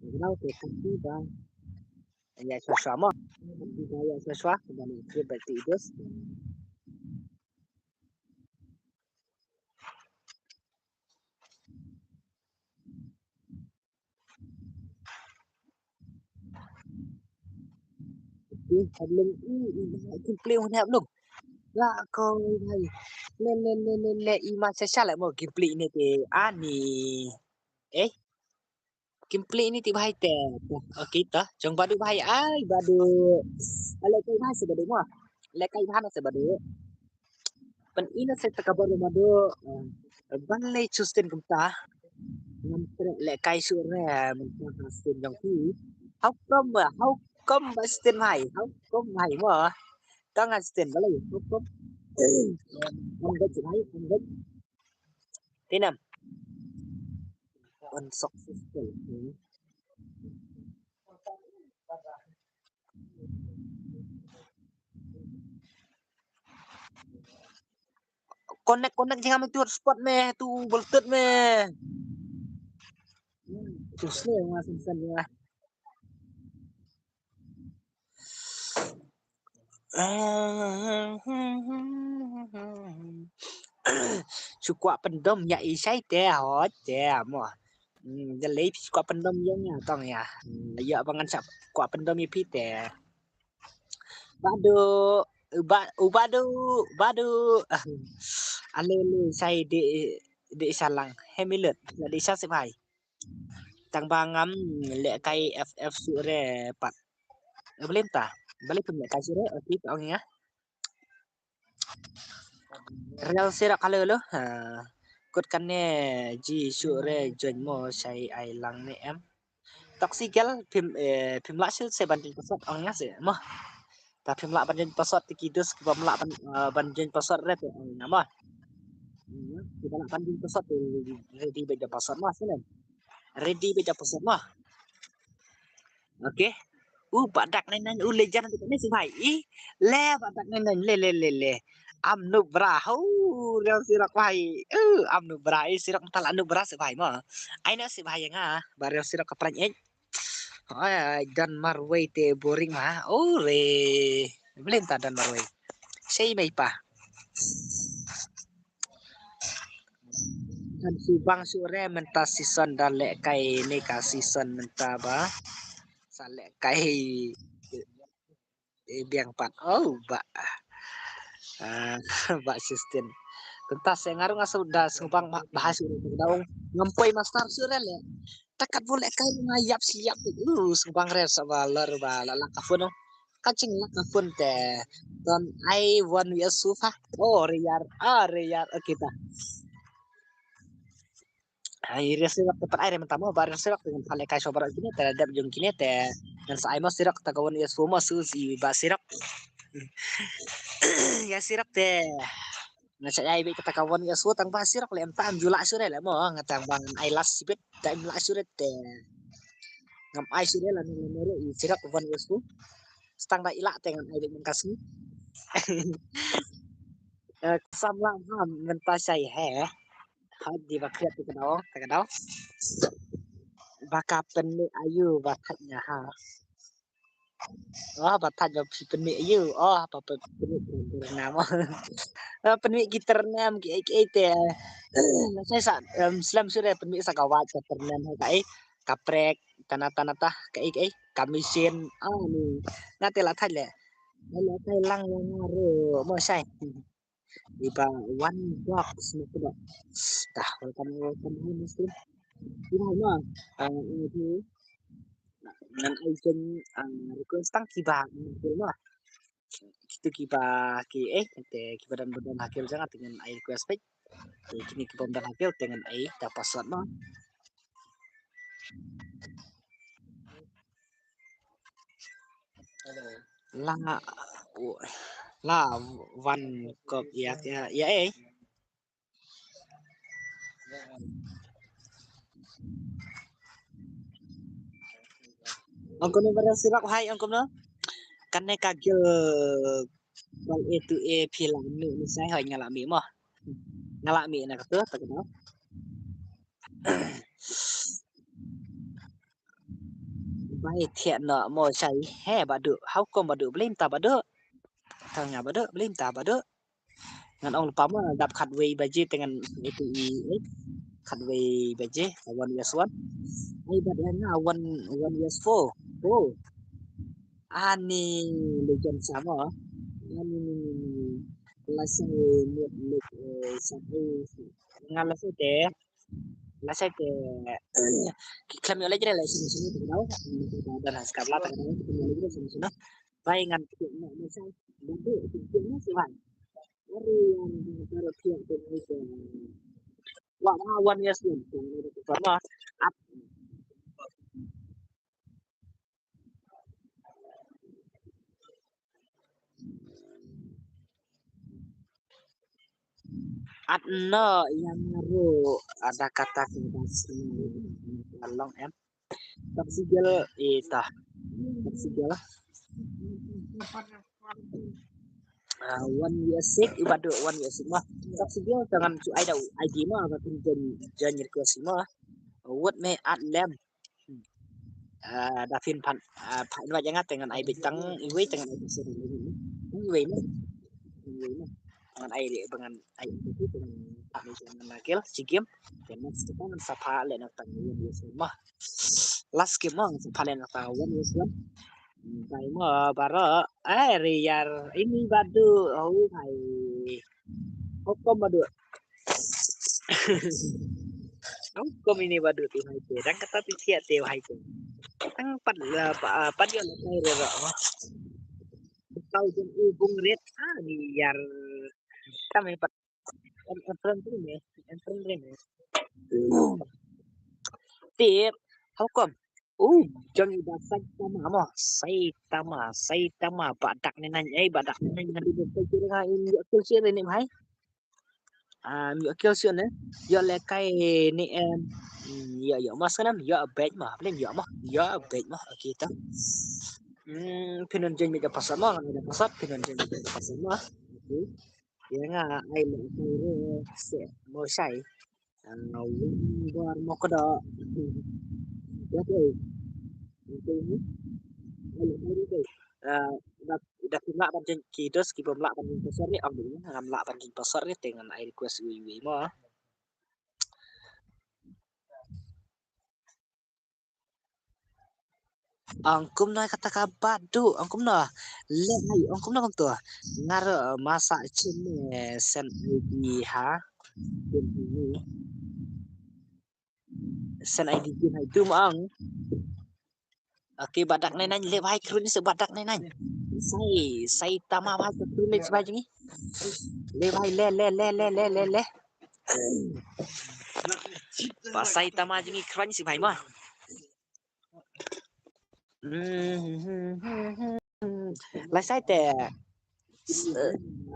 Kenal ke kaki bang. Ya shwa shwa mo. Kaki bang ya shwa shwa. Kembali ke bagi idus. Ih, hablum. Ih, ih, ih, kin play un hablum. La ko bhai. Le le le le le i ma sha sha la mo kin play ni te ani. Eh. Kin play ni te bhai te. Okay to. Jong Badu bhai ai Badu. Ale kai bhai se Badu mo. Le kai bhai se Badu. Pan ina se ta kabar ma do, eh, ban lei Justin kumta. Ngam trek le kai su re, mynta Justin jong ki. How come, how come ba Justin bhai? How come bhai mo? Tang Justin ba lei, how come? Ang gaj bhai, ang gaj. Tinam. Unsuccessful. Hmm. Connect, connect jingam tu hotspot me, tu Bluetooth me. Tu sne ma sen sen ya. Shu kwah pyndom ïa i shai te hot te mo. Hmm, da lei shu kwah pyndom ïa nga tong ïa. Hmm, ïa ba ngan shu kwah pyndom ïa phi te. Badu, ba, u Badu, Badu. Ale le shai de, de shalang. Hemilet, la de sha sip hai. Tang ba ngam lehkai F F shuh re pat. Balei mynta? Balei pym lehkai shuh re? Oti to ong ïa nga. Real sirok hello lo. Ha. Kut kane ji shuh re join mo shai ai lang ne em. Toxic girl phim, eh, phim lah shuh se ban join password ong ïa nga se mo. Ta phim lah ban join password te ki dus ki bym lah ban, eh, ban join password re te ong ïa nga mo. Ki ba lah ban join password te ready ba join password mo shuh ne. Ready ba join password mo. Okay. U badak nai nai u legend tu ni sibhai. I le badak nai nai le le le le. Am nu bra. Hu, real sirok bhai. U, am nu bra. I sirok mynta la nu bra sibhai mo. Ai na sibhai ïa nga. Ba real sirok ka pran eh. Ai, dan marwei te boring ma. O re. Balei mynta dan marwei. Sei mai pa. Kan shu bang shuh re mynta season da lehkai ne ka season mynta ba. Sa lehkai, eh, biang pat. Oh, ba. Ah, ba assistant. Tenta se nga ruh nga shu da sngewbang ba, ba ha shu ruh da ong ngam poi master shu re le. Ta kat bun lehkai nga ïap shi ïap. Uh, sngewbang re sa ba lor ba la la ka phone. Ka jingla ka phone te. Don ai wan wi asu fa. Oh, re yar, ah, re yar. Okay ta. Ai, re sirok te pat ai re mynta mo, ba re sirok te ngan pha lehkai shuwa baroh kine te, dep jong kine te ngan sa ai mo sirok ta ka wan ïa shu mo shu zi ba sirok. Ïa sirok te ngan sa ai beit kata ka wan ïa shu tang ba sirok le em ta em ju lah shu re le mo, nga tang ba ngan ai last sibit, ta em lah shu re te ngam ai shu re la ne le mo re i sirok wan ïa shu. Stang da i lah te ngan ai beit ngan ka shu. Eh, sam la ha mynta shai he. Hadi ba khriat te ka daw, te ka daw. Ba ka pynmih ayu ba thait nga ha. Oh, ba thait ba phi pynmih ayu. Oh, ba pynmih tyrnam. Ah, pynmih ki tyrnam ki ei ki ei te. Sai sa, em, slem sure pynmih sa ka wait ka tyrnam ha ka ei. Ka prek, tana tana ta, ka ei ka ei. Ka machine. Ah, ni. Nga te la thait le. La thait lang la nga ro. Mo sai. Iba one box mo kdo. Dah, welcome, welcome home, Muslim. Iba mo, ah, ini tu, nan ai jen, ah, request tang kiba, mo. Kitu kiba ki, eh, te kiba dan badan hakil jangan dengan ai request page. Te kini kiba dan hakil dengan ai ta password mo. La, la wan kop ïa, ïa, ïa, eh. Ong kumno ba sirok hai, ong kumno? Kane ka gil bal e tu e phi la mi ni sai hai nga la mi mo. Nga la mi na ka tu, ta ka tu. Bai thiah noh mo shai he Bah Duh. How come Bah Duh? Blim ta Bah Duh. Tang nga Bah Duh, blim ta Bah Duh. Ngan ong lypa mo dap khatwei baje te ngan itu i, eh, khatwei baje ka one vs one. Ai bad nga one, one vs four. Oh. Ani legend sama. Ani ni ni ni. Lasa ni ni, eh, sa, eh, nga lasa te. Lasa te, eh, ki khlem ïoh leh jreh leh sini sini tu tau. Dan has kabla tak tahu kita ïoh leh jreh sini sini. Bai ngan ki nak masa. Badu ki nak sini. Hari yang baru tiap tu ni tu. Wah, wah, one vs one. Sama. Ap. At no yang ru ada kata kita sini long em. Taxi girl ita. Taxi girl. Ah, one vs six, iba do one vs six mah. Taxi girl jangan cu ai da I D mah, ba pun jan, jan request mah. What me at lem. Ah, da phin phan, ah, phan wa jangat dengan ai bitang, iwei dengan ai bitang. Iwei mah. Iwei mah. Dengan ai, dengan ai, dengan ai, dengan lagil, si game. Dengan sekarang sapa le nak tang iwei mah. Last game mah, sapa le nak tang one vs one. Bai mo bara, eh, riyar ini badu, oh, hai. Hukum badu. Hukum ini badu tu hai tu. Dan kata tu siap tu hai tu. Tang pat la, pa-, pat dia la kai re ra. Kau jeng u bung rit, ah, riyar. Kami pat. Em, em, friend tu ni, em, friend tu ni. Tip, hukum. Uh, jong i ba Saitama mo, Saitama, Saitama, ba dak ni nan, eh, ba dak ni nan, ngadi ba kai kira nga im ïoh kill share ni, bhai. Ah, im ïoh kill share ni. Ïoh le kai ni, em, hmm, ïoh, ïoh mas kanam, ïoh bait mo, blim ïoh mo, ïoh bait mo, okay ta. Hmm, pynun jeng mi ka pasal mo, ngan ka pasal, pynun jeng mi ka pasal mo. Okay. Ïa nga ai le kai re se mo shai. Ah, win bor mo kdo. Ya, okay. Okay. Ai le kai re. Ah, da, da kim lah ban jeng ki dos ki bym lah ban jeng pasal ni, am ngam lah ban jeng pasal ni te ngan ai request wi wi mo. Ong kumno kata ka Badu, ong kumno. Leh hai, ong kumno kumto. Ngar, eh, masa chin, eh, send I D ha. Send I D chin hai tu ma ong. Okay, Badak nine nine, leh hai khrun se Badak nine nine. Sai, sai tama hai khrun se hai jong ngi. Leh hai, leh, leh, leh. Ba sai tama jong ngi khrun se hai ma. Hmm. Lashai te, eh,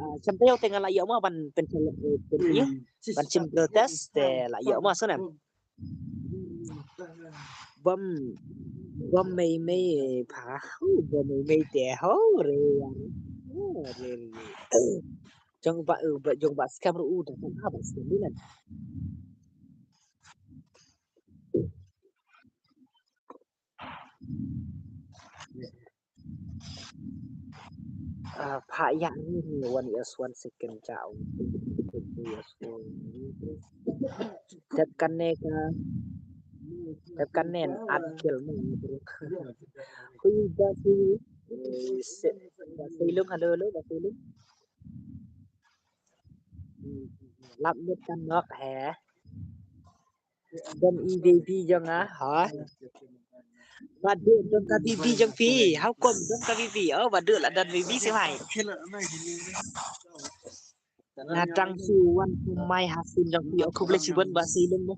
ah, champion te nga la ïoh ma ban pen, pen, pen, ban shim protest te la ïoh ma, sngewbha. Bom, bom mei mei pha, hu, bom mei mei te, ho, re, ho, re, re. Jong ba, eh, ba, jong ba scam ruh u, da kan ha ba scam ni nan. Ah, pha ïa ni, ni, one yes, one second, ja, yes, one. Tep kane ka, tep kane an at kel mo. Hui ba hui, eh, se, ba hui lung, hello, hello, ba hui lung. Lap lut kan nok he. Dom i baby jong nga, ha? Badu dom ka baby jong phi. How come dom ka baby? Oh, Badu la don baby se bhai. Nga dang shu wan kumai hasin jong phi. Oh, khublei shibun ba Sei Lung mo.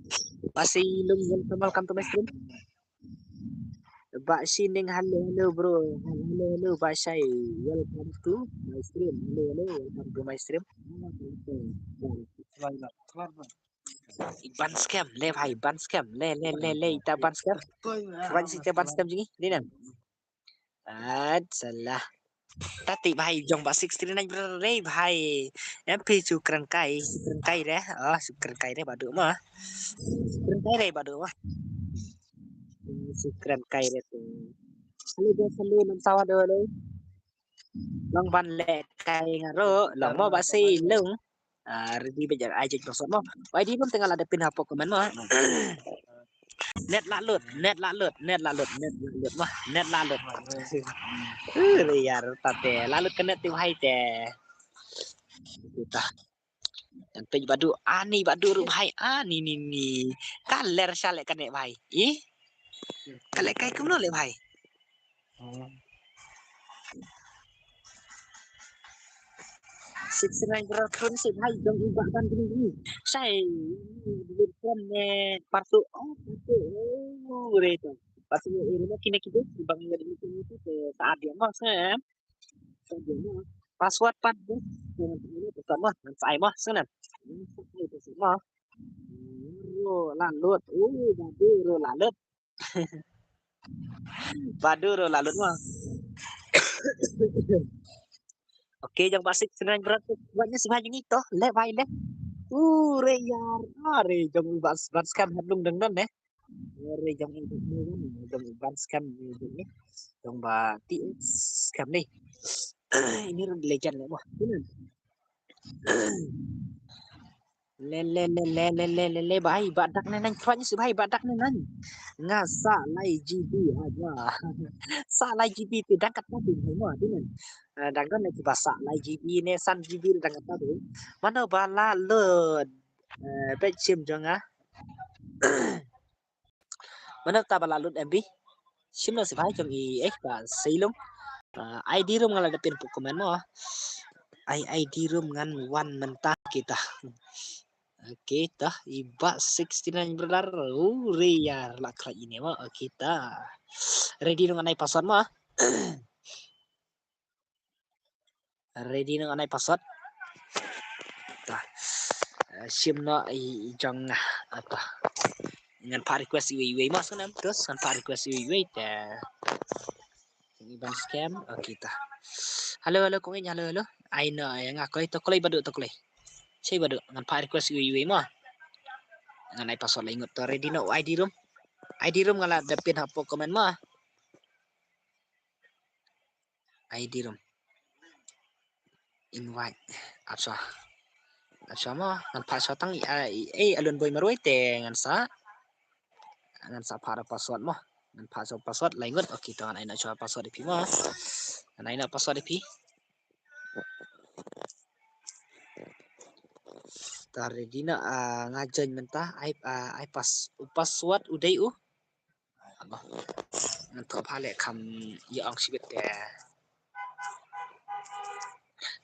Ba Sei Lung, welcome, welcome to my stream. Ba Sining, hello, hello, bro. Hello, hello, Ba Shai. Welcome to my stream. Hello, hello, welcome to my stream. Ban scam, leh bhai, ban scam, leh, leh, leh, leh, ita ban scam. Ban si ita ban scam jingïaid, ni nan. At salah. Tati bhai jong ba six three nine brother re bhai. Em phi shu kren kai, shu kren kai re. Oh, shu kren kai re Badu ma. Shu kren kai re Badu ma. Shu kren kai re tu. Hello guys, hello, nam sawa do, hello. Long ban leh kai nga ruh, long mo ba Sei Lung. Ah, ready ba jar ai jek dosot mo. Wai di bam tengah la da pin hapoh comment mo. Net la lut, net la lut, net la lut, net la lut mo, net la lut. Eh, re ïar ta te, la lut ka net te bhai te. Kita. Yang pej Badu, ani Badu ruh bhai, ani ni ni. Ka ler sha leh ka net bhai. Ih? Ka leh kai kumno leh bhai? Six nine bro, khun si bhai jong i ba ban gini gini. Sai, ni kon ne partu, oh, partu, oh, re to. Partu, eh, re kine kine bang ya dini kini tu ke saat dia mah sem. Saat dia mah. Password pat tu. Password mah, sai mah, sana. Sai mah. Ro la lut, uh, Badu ro la lut. Badu ro la lut mo. Okay, jong ba six nine bro, wat ne sibha jong ito, leh bhai leh. Uh, re ïar, ah, re jong ba, ba scam hadung dang don ne. Re jong ba, jong ba scam ne. Jong ba T X scam ne. Ini ro legend ne mo. Ini. Le, le, le, le, le, le, le, le, bhai, ba dak ne nang, khwan si bhai, ba dak ne nang. Nga sa lai G B aja. Sa lai G B te dang kata tu bhai mo, tu ne. Eh, dang don lagi ba sa lai G B ne, san G B dang kata tu. Mano ba la lut. Eh, peit sim jong nga. Mano ta ba la lut M B? Shim noh sibha jong i, eh, ba Seilung. Ah, I D room nga la da pin puk comment mo. I, I D room ngan wan mynta kita. Okay, ta i ba sixty nine brother. Uh, re ïar la khlaiñ ine mo. Okay, ta. Ready ngan ai password mo. Ready ngan ai password. Ta. Eh, shim noh i, i jong nga. Ata. Ngan pat request iwei iwei mo sngewbha. Terus ngan pat request iwei iwei te. Ini ban scam. Okay, ta. Hello, hello, kong in, hello, hello. Ai no, ai nga koi to kloi Badu to kloi. Sei Badu, ngan pat request iwei iwei mo. Ngan ai password la ingut to ready noh I D room. I D room nga la da pin hapoh comment mo. I D room. Invite. Ap sha. Ap sha mo, ngan pat sha tang, eh, eh, alun boi marwei te ngan sa. Ngan sa pat password mo. Ngan phah shuwa password lai ngut. Okay, to ngan ai noh shuwa password ïa phi mo. Ngan ai noh password ïa phi. Te ready noh, ah, nga join mynta. Ai, ah, ai pass, u password u dei u. Ngan thoh bha leh kham ïa ong shibit te.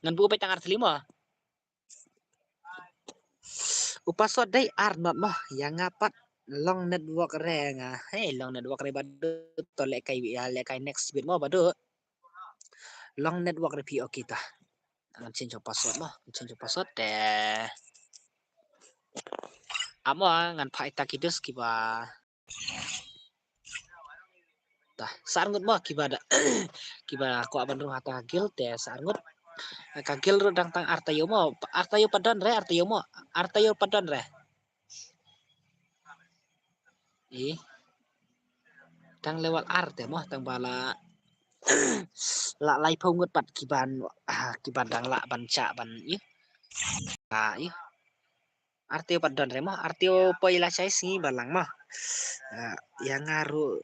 Ngan buh beit tang ar tylli mo. U password dei ar not mo, ïa nga pat long network re nga. Hei, long network re Badu, to leh kai, ïa leh kai next bit mo Badu. Long network re phi, okay ta. Ngan change u password mo, ngan change u password te. Amo ngan phah ita ki dus kiba Ta, sa ar ngut mo kiba da, kiba kwah ban rung ha ta ka guild te sa ar ngut. Ka guild ruh dang tang ar taïew mo, ar taïew pat don re, ar taïew mo, ar taïew pat don re. I. Tang level ar te mo, tang ba la, la laiphew ngut pat kiban, ah, kiban dang lah ban shah ban i. Ah, i. Ar taïew pat don re mo, ar taïew poi lashai sngi ba lang mo. Ah, ïa nga ruh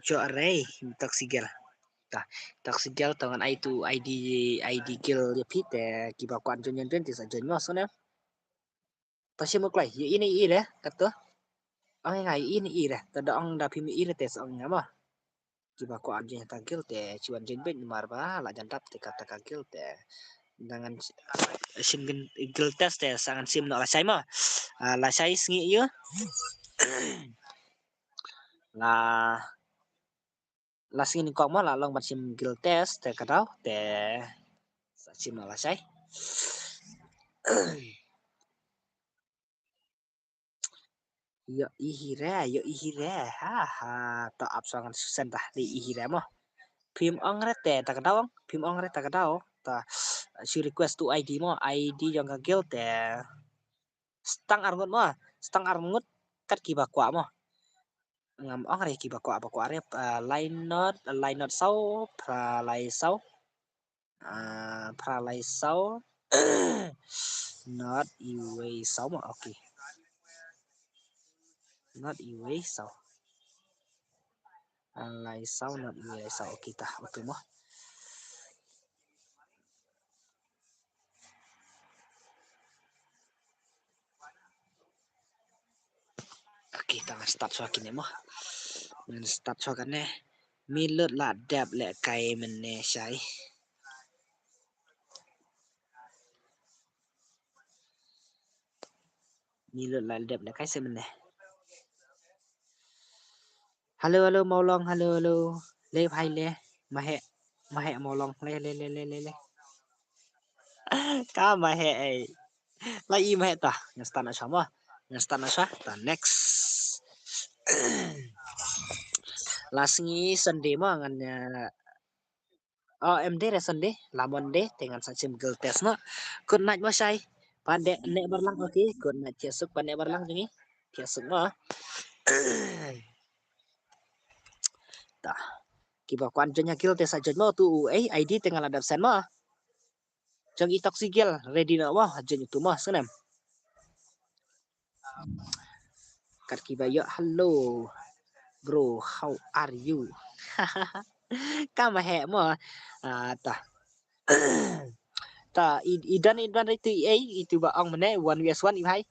jok re, Toxic Girl. Ta, Toxic Girl to ngan ai tu I D, I D guild ïa phi te kiba kwah join join join te sa join mo sngewbha. Ta shim u kloi, ïa i ne i re, kato. Ong ïa nga ïa i ne i re, ta da ong da phim ïa i re te sa ong ïa nga mo. Kiba kwah join ha ta guild te shu wan join beit namar ba la jan dap te kata ka guild te. Ngan shim guild test te sa ngan shim noh lashai mo. Ah, lashai sngi ïa. La, la sngi nyngkong mo la long ban shim guild test te ka daw te sa shim noh lashai. Ïoh i hi re, ïoh i hi re. Ha ha. To ap shuwa ngan send ta dei i hi re mo. Phim ong re te ta ka daw ong. Phim ong re ta ka daw. Ta shu request tu I D mo. I D jong ka guild te. Stang ar ngut mo. Stang ar ngut kat kiba kwah mo. Ngam ong re kiba kwah ba kwah re. Ah, lai not, lai not saw, phra lai saw. Ah, phra lai saw. Not iwei saw mo, okay. Not iwei saw. Ah, lai saw, not iwei saw, okay ta, okay mo. Okay, ta ngan start shuwa kine mo. Ngan start shuwa kane. Mi lut la dep leh kai mynne shai. Mi lut la dep leh kai se mynne. Hello, hello, Mawlong, hello, hello. Le bhai le. Mahe, mahe Mawlong. Le, le, le, le, le, le. Ka mahe ei. La i mahe ta. Ngan start na shuwa mo. Ngan start na shuwa. Ta next. La sngi Sunday mo ngan, eh, oh, em dei re Sunday. La Monday te ngan sa shim guild test mo. Good night mo shai. Pat dei ne barlang, okay. Good night, thiah suk pat ne barlang jong ngi. Thiah suk mo. Ta. Kiba kwah join ha guild te sa join mo tu u ei I D te nga la dep send mo. Jong i Toxic Girl ready noh mo, join tu mo sngewbha. Kat kiba ïoh, hello bro, how are you? Ka mahe mo. Ah, ta. Ta, i, i don, i don re tu i ei, itu ba ong mynne one versus one i bhai.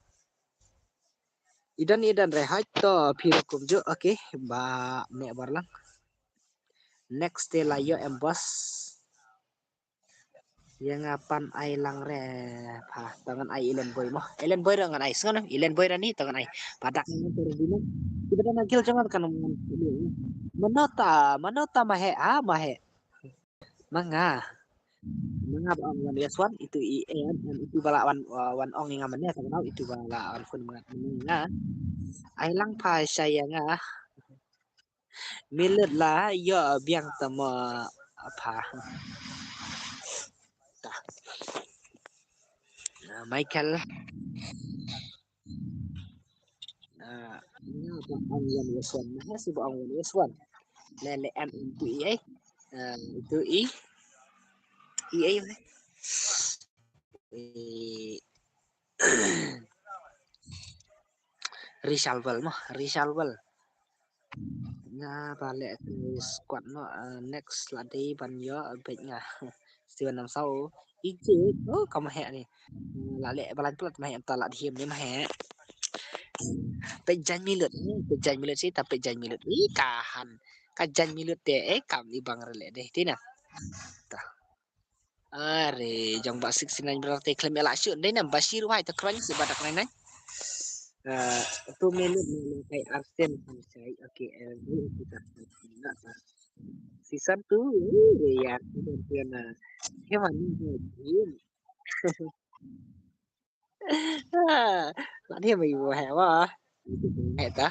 I don, i don re, hai to phi rukom ju, okay, ba ne barlang. Next te la ïoh em boss. Ïa nga pan ai lang re. Pha, to ngan ai Ellen Boy mo. Ellen Boy ruh ngan ai. Sngewbha, Ellen Boy Rani to ngan ai. Padak ngan tur dino. Kiba don ha guild jong nga kan ngan. Mano ta, mano ta mahe, ah, mahe. Ma nga. Ma nga ba ong one versus one, itu i em, em, itu ba la wan, uh, wan ong ïa nga mynne, ta nga, itu ba la wan phone ma nga. Ai lang pha shai ïa nga. Mi lut la ïoh biang ta mo pha. Ta. Ah, Michael. Ah, nga ba ong one versus one. Nga shu ba ong one versus one. Le le em em tu i ei. Ah, tu i. I ei. I Richard Well mo, Richard Well. Nga ba leh squad noh, eh, next la dei ban ïoh beit nga. Steven Namsaw. Ije, oh, ka ma heh ni. La leh ba lain palat ma heh, ta la diem ni ma heh. Peit jaiñ milut, peit jaiñ milut shi, ta peit jaiñ milut. Ih, ka han. Ka jaiñ milut te, eh, kam i bang re leh dei, ti na. Ta. Are, jong ba sixty-nine brother te khlem ïa la shu dei nam ba shi ruh hai ta khrong shi ba dak nai nai. Eh, tu minute ni kai Arsen han sai. Okay, eh, ni kita na ta. Season two, eh, ya, tu na. He man ni. Ah, la ni mai wo he wa. He ta.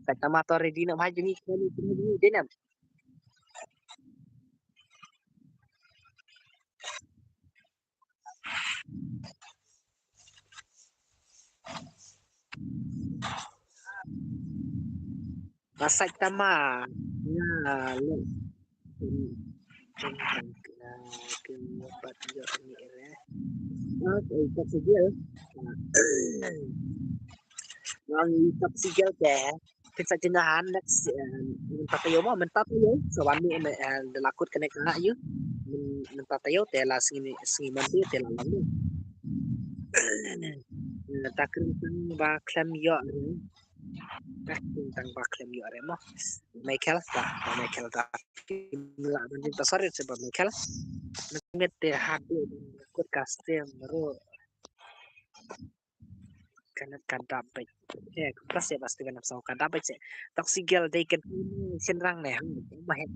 Sa tama to ready na bhai juni kani kani dei nam. Ba sait tama. Ya, lo. Ken, ken, ken, ken, ken, pat ïoh ni re. Ah, eh, pat sigil. Nang pat sigil te. Phin sa jin han next, eh, mynta taïew mo, mynta taïew. Sa wan ni, eh, da la kut kane ka ïu. Myn-, mynta taïew te la sngi, sngi Monday te la long ni. Eh, ta kren tang ba khlem ïoh re. Ta kren tang ba khlem ïoh re mo. Michael ta, ba Michael ta. Kim lah ban jin ta, sorry, se ba Michael. Met te hadu kut ka stem ro. Kana ka dap beit. Eh, kumta se ba Steven Namsaw ka dap beit se. Toxic girl dei kan shin rang ne. Ma heh.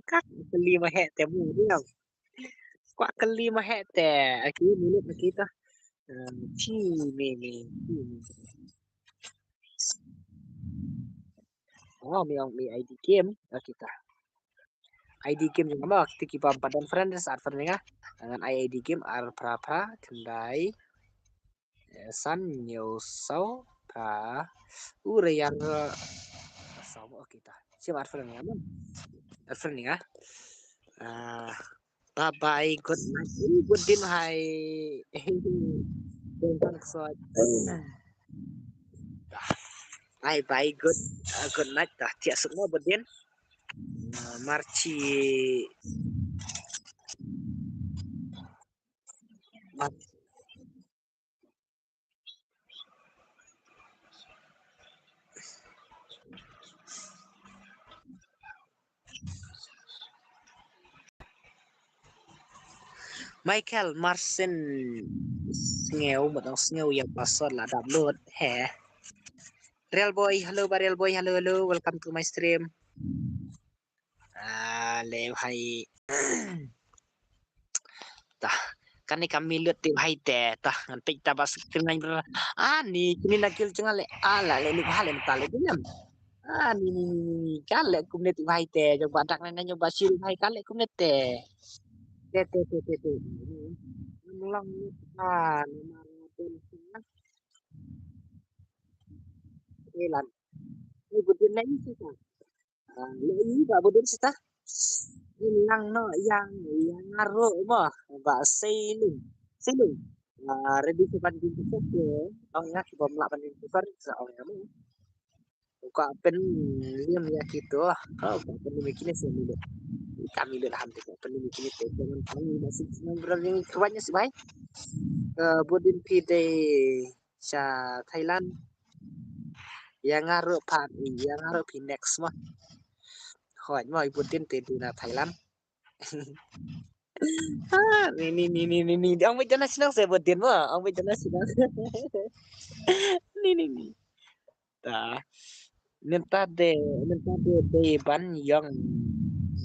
Ka kali ma heh te mu diam. Kwa kali ma heh te. Aki minute aki ta. Eh, chi me me. Chi me. Oh, mi ong mi I D game. Aki ta. I D game jong ma kita ki bam padan friend sa friend nga. Ngan ai I D game ar phra phra khyndai. Eh, san hynñiew saw phra. U re yang, eh, saw mo kita. Sim ar friend nga ma. Ar friend nga. Ah, bye bye, good night. Ih, good din hai. Dong bang soi. Bye bye, good, uh, good night. Dah tiak suk mo, Budin. Uh, marchi. Mar- Michael Marcin sngew, mut ong sngew ïa password la dap lut he. Real Boy, hello ba Real Boy, hello, hello, welcome to my stream. Ah, le bhai. Tah, kane ka milut te bhai te, tah, ngan peit ta ba sixty-nine brother. Ah, ni, kini na kill chengal le, ah, la le ni bhai le ta le dinam. Ah, ni, ni, ni, ni, ni, ka le kumne te bhai te, jong ba dak na, na, jong ba shiru bhai, ka le kumne te. Te, te, te, te, te. Lang, ah, ni, na, na, na, na. Elan. Ni, budin na, ni, sita. Ah, le ni ba budin sita. Ni lang no yang, yang ngaro mo. Ba sailing. Sailing. Ah, ready to ban din tu ke. Ong ya ki bom la ban din tu sa ong ya mo. Ka pen lim ya kito. Ka pen lim kini se milut. Kami le ham tu pen lim kini te. Jangan kami masih senang berani kerwanya sih, bhai. Eh, budin phi dei sha Thailand. Ïa nga ruh pat, ïa nga ruh phi next mo. Hooid mo, i Budin te dei na Thailand. Ha, ni, ni, ni. Ong beit jana shnong se Budin mo, ong beit jana shnong. Ni, ni, ni. Ta. Mynta de, mynta de, de ban ïong,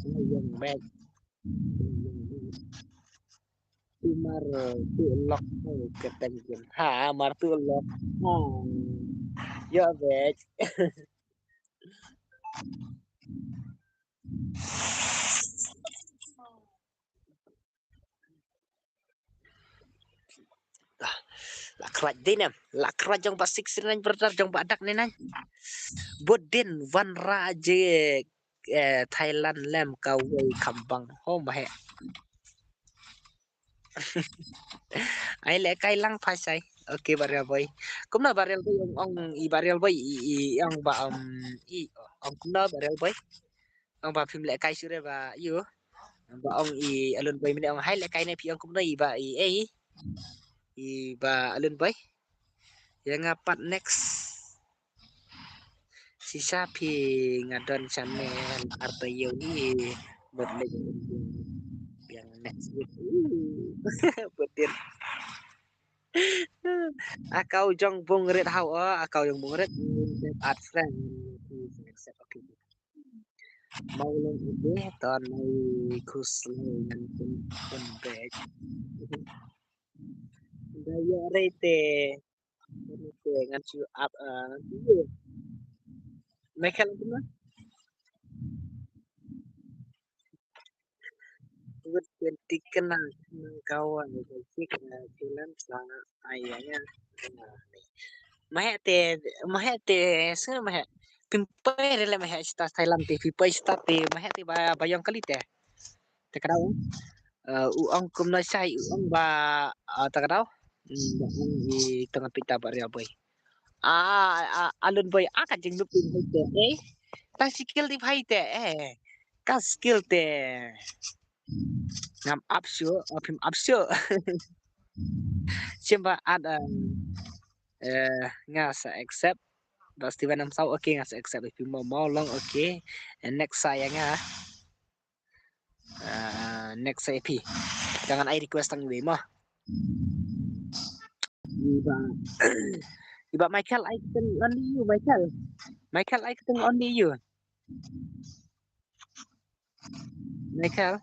ïong beit. Mar tu lok, oh, ka teng kin. Ha, mar tu lok. Ha. Ïa beit. La khraj dei ne, la khraj jong ba sixty-nine brother, jong ba dak ne nai. Budin wanrah je, eh, Thailand lem kawei kham bang. Ho ma he. Ai le kai lang phai sai. Okay, Bah Real Boy. Kumno Bah Real Boy, ong, ong i Bah Real Boy, i, i, ong ba, um, i, ong kumno Bah Real Boy. Ong ba phim lehkai shuh re ba, ïoh. Ba ong i Alun Boy mynne ong hai lehkai ne phi ong kumno i ba i, eh, i ba Alun Boy. Ïa nga pat next. Shisha phi nga don channel arta ïew i bad leh biang next week. Bad din. Akau jong bung rit hau o, akau jong bung rit. Add friend. Okay. Mau long ide ton mai khuslai ngan pun pun bek. Da ïa rei te. Te ngan shu ap, ah, ngan shu ïa. Michael kumno? Wut ken tikna nang kawa nang sik na kilan sa ai ya ya. Mahe te, mahe te, sir mahe. Pimpai rele mahe sita Thailand te, pimpai sita te, mahe te ba, ba yong kali te. Te kadau. Eh, u ong kumno shai, u ong ba, ah, te kadau. Hmm, ba ong i tengah pita ba ria boy. Ah, ah, Alun boy, ah, ka jingdup pin hai te, eh. Ta skill di hai te, eh. Ka skill te. Ngam ap shu, ap him ap shu. Simba ad, eh, nga sa accept. Ba Steven am sau, okay, nga sa accept. If you mau, mau long, okay. And next saya nga. Ah, next A P. Jangan ai request tang iwe mo. Iba, iba Michael, I can only you, Michael. Michael, I can only you. Michael,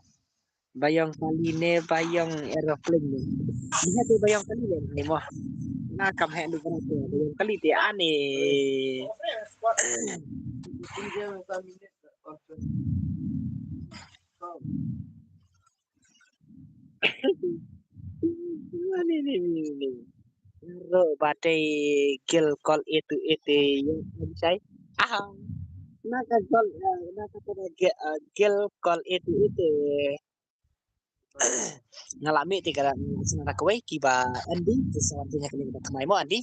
bayong kali ne, bayong aeroplane ne. Lihat tu bayong kali ne, ni mo. Na kam hai ni bayong kali te ani. Ni, ni, ni, ni. Ro ba te gel call itu, itu, ya, kan sai. Ah, na ka call, eh, na ka, ka ge-, eh, gel call itu, itu. Nga la mih te ka sna da kawei kiba Andy, te sa wan te ha kane ka kmai mo Andy.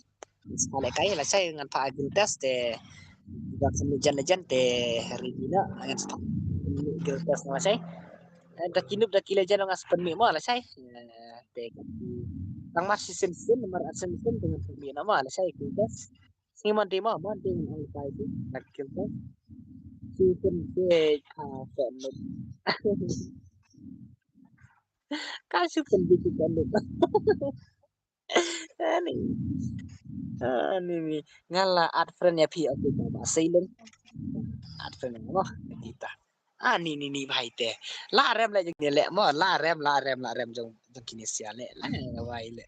Sa lehkai, lashai ngan phah guild test te ba kham legend legend te ready na ngan sa phah guild test na lashai. Eh, da ki noob da ki legend ngan sa pynmih mo lashai. Eh, te tang mar shisien shisien, mar ar shisien shisien te ngan pynmih na mo lashai guild test. Sngi Monday mo, Monday ngan ong lehkai te na guild test. Shisien te, ah, ka noob. Ka shu pynbit ka noob. Ani. Ani ni. Nga la add friend ïa phi, okay, ba, ba silent. Add friend ïa mo kita. Ani ni ni bhai te. La rem la jong ni le mo, la rem, la rem, la rem jong, jong kine sia le. La wai le.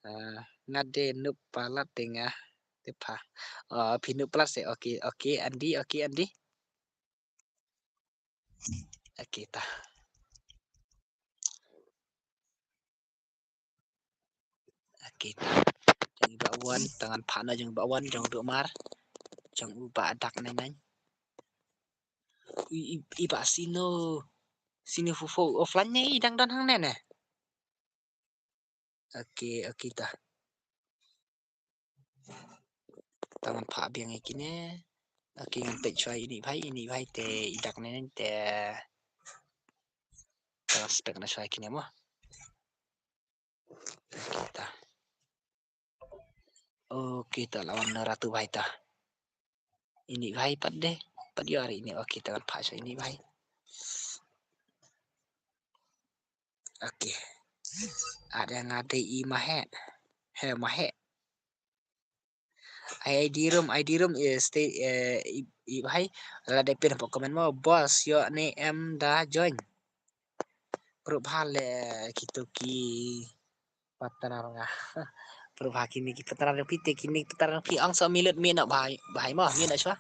Ah, nga de noob palat te nga. Te pha. Oh, phi noob palat se. Okay, okay, Andy, okay, Andy. Okay ta. Okay ta. Jong i Bah Wan, tang ngan phah na jong i Bah Wan, jong i Bah Umar. Jong u Bah Adak nai nai. I, i, i Bah Sino. Sino Fufo offline ne i dang don hangne ne. Okay, okay ta. Tang ngan phah biang ïa kine. Okay, ngan peit shuwa ine i bhai, ine i bhai te i dak ne te. Tang ngan spek na shuwa ïa kine mo. Okay ta. Okay ta, la wan na ratu bhai ta. Ine i bhai pat de. Pat ïoh ari ine. Okay, tang ngan phah shuwa ine i bhai. Okay. Ada nga dei i Mahe. He Mahe. Ai, I D room, I D room, eh, stay, eh, i, i bhai. La dei pin hapoh comment mo. Boss, ïoh ne em da join. Proof ha le kito ki partner nga. Proof ha kine ki partner phi te kine ki partner phi ang sa milut mi na bhai, bhai mo, mi na shuwa.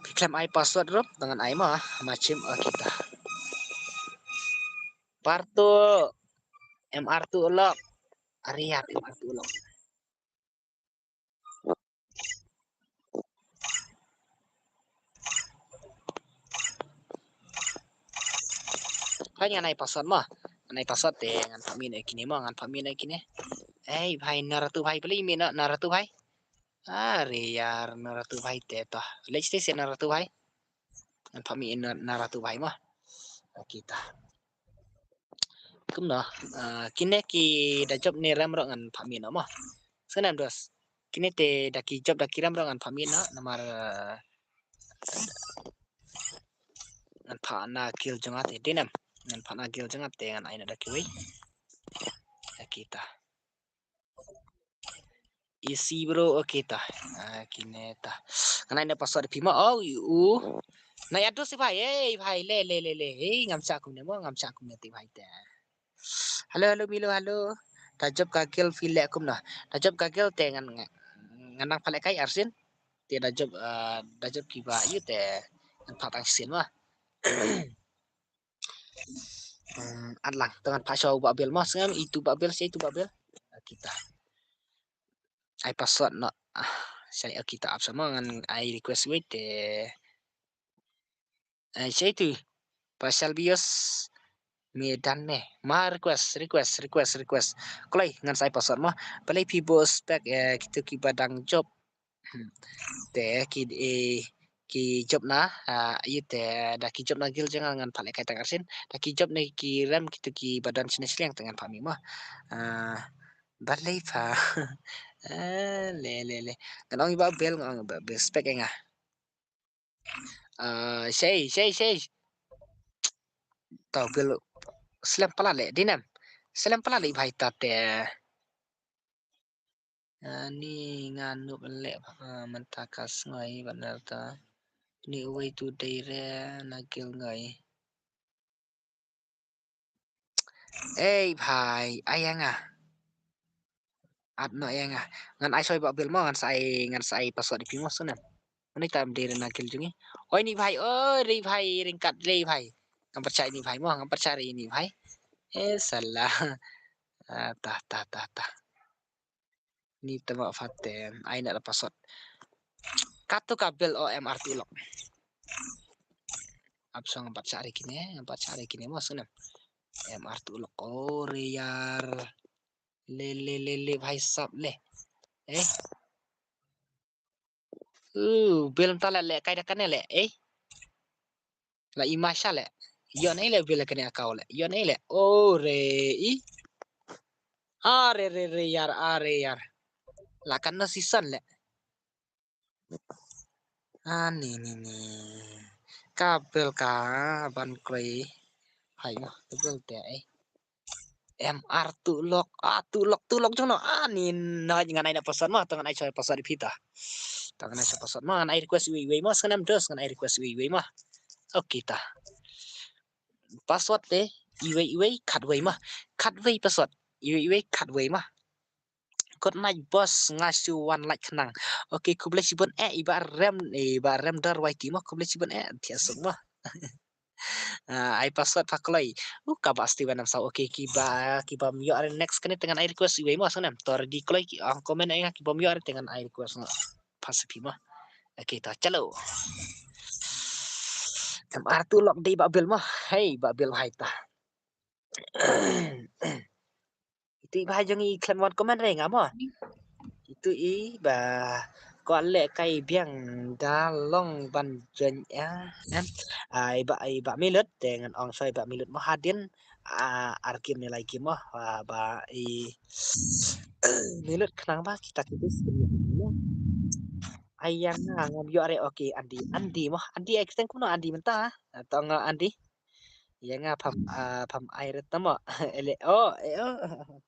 Phi khlem ai password ruh, tang ngan ai mo, ma chim, okay ta. Partu, M R tu ulok. Ariat M R tu ulok. Kan ngan ai password mo. Ngan ai password te ngan phah min ïa kine mo, ngan phah min ïa kine. Ei bhai, Naratu bhai, balei mih noh Naratu bhai? Are ïar, Naratu bhai te to. Leh shisha Naratu bhai. Ngan phah mih noh Naratu bhai mo. Okay ta. Kumno, ah, kine ki da jop ne rem ruh ngan phah mih noh mo. Sngewbha dos. Kine te da ki jop da ki rem ruh ngan phah mih noh, namar, ah, ngan phah na guild jong nga te, dei ne em? Ngan phah na guild jong nga te ngan ai noh da kiwei. Okay ta. Easy bro, okay ta. Ah, kine ta. Ngan ai na password phi mo. Oh, u. Na ïa dos i bhai, eh, i bhai, le, le, le, le. Eh, ngam shah kumne mo, ngam shah kumne te bhai te. Hello, hello, Milo, hello. Da jop ka guild phi leh kumno? Da jop ka guild te ngan, ngan, ngan nang phah lehkai arsien. Te da jop, ah, da jop kiba ïu te ngan phah tang shisien mo. Hmm, at lang, to ngan phah sha u Bah Bill mo, sngewbha, itu Bah Bill, sha itu Bah Bill. Ah, kita. Ai password noh. Ah, sha, ah, kita ap sha mo, ngan ai request wei te. Ai sha itu. Pashalbios Medan ne. Ma request, request, request, request. Kloi, ngan sa ai password mo. Balei phi buh spec, eh, kito kiba dang jop. Hmm. Te ki, eh, ki jop na, ah, ïa te da ki jop na guild jong nga ngan phah lehkai tang arsien. Da ki jop ne ki rem kito kiba don shane shiliang te ngan phah mih mo. Ah, balei pha. Ah, le, le, le. Ngan ong i Bah Bill, ngan ong i Bah Bill spec ïa nga. Ah, shei, shei, shei. To Bill slem palat leh, dei ne em? Slem palat leh bhai ta te. Ani nga nup leh, ah, mynta ka sngi ba nalta. Ni uwei tu dei re na guild ngai. Ei bhai, ai ïa nga. At noh ïa nga. Ngan ai soi Bah Bill mo, ngan sa ai, ngan sa ai password ïa phi mo sngewbha. Mane tam dei re na guild jong ngi. Oi ni bhai, oi re bhai, ryngkat re bhai. Ngam pat shah ni bhai mo, ngam pat shah re ni bhai. Eh, salah. Ah, ta, ta, ta, ta. Ni tama faten, ai na la password. Katu ka Bill o M R Tulok. Ap song ngam pat shah re kine, ngam pat shah re kine mo sngewbha. M R Tulok, o re ïar. Le, le, le, le, bhai sab le. Eh. Uh, Bill mynta leh, lehkai da kane leh, eh. La i ma sha leh. Ïoh ne leh Bill kane account leh. Ïoh ne leh. O re i. Are re re ïar, are ïar. La kan na season leh. Ani ni ni. Ka Bill ka ban kloi. Hai mo, ka Bill te, eh. M R Tulok, ah, Tulok, Tulok jong no, ah, ni na ngan ai na password mo, to ngan ai soi password ïa phi ta. To ngan ai soi password mo, ngan ai request iwei iwei mo, sngewbha dos ngan ai request iwei iwei mo. Okay ta. Password te, iwei iwei, khatwei mo. Khatwei password, iwei iwei, khatwei mo. Good night boss, nga shu wan like khnang. Okay, khublei shibun eh, i Bah Rem, i Bah Rem Dar Y T mo, khublei shibun eh, thiah suk mo. Ah, ai password pha kloi. Uh, ka Bah Steven Namsaw. Okay, kiba, kiba ym ïoh re next kane te ngan ai request iwei mo sngewbha. To ready kloi ki, ah, comment ïa nga kiba ym ïoh re te ngan ai request nga. Pha sa phi mo. Okay, to chalo. M R Tulok dei Bah Bill mo. Hey, Bah Bill hai ta. Itu i ba jong i khlem wan comment re nga mo. Itu i ba ko lehkai biang da long ban join ïa. Em. Ai ba, ai ba Milut te ngan ong soi ba Milut mo hadien. Ah, ar game ne lai game mo. Ah, ba i Milut khnang ba kita kibis. Ai ïa nga ngam ïoh re, okay, Andi, Andi mo. Andi ai kyrteng kumno Andi mynta? Ah, to nga Andi. Ïa nga pham, ah, pham ai re tamo. Ele, oh, eh, oh.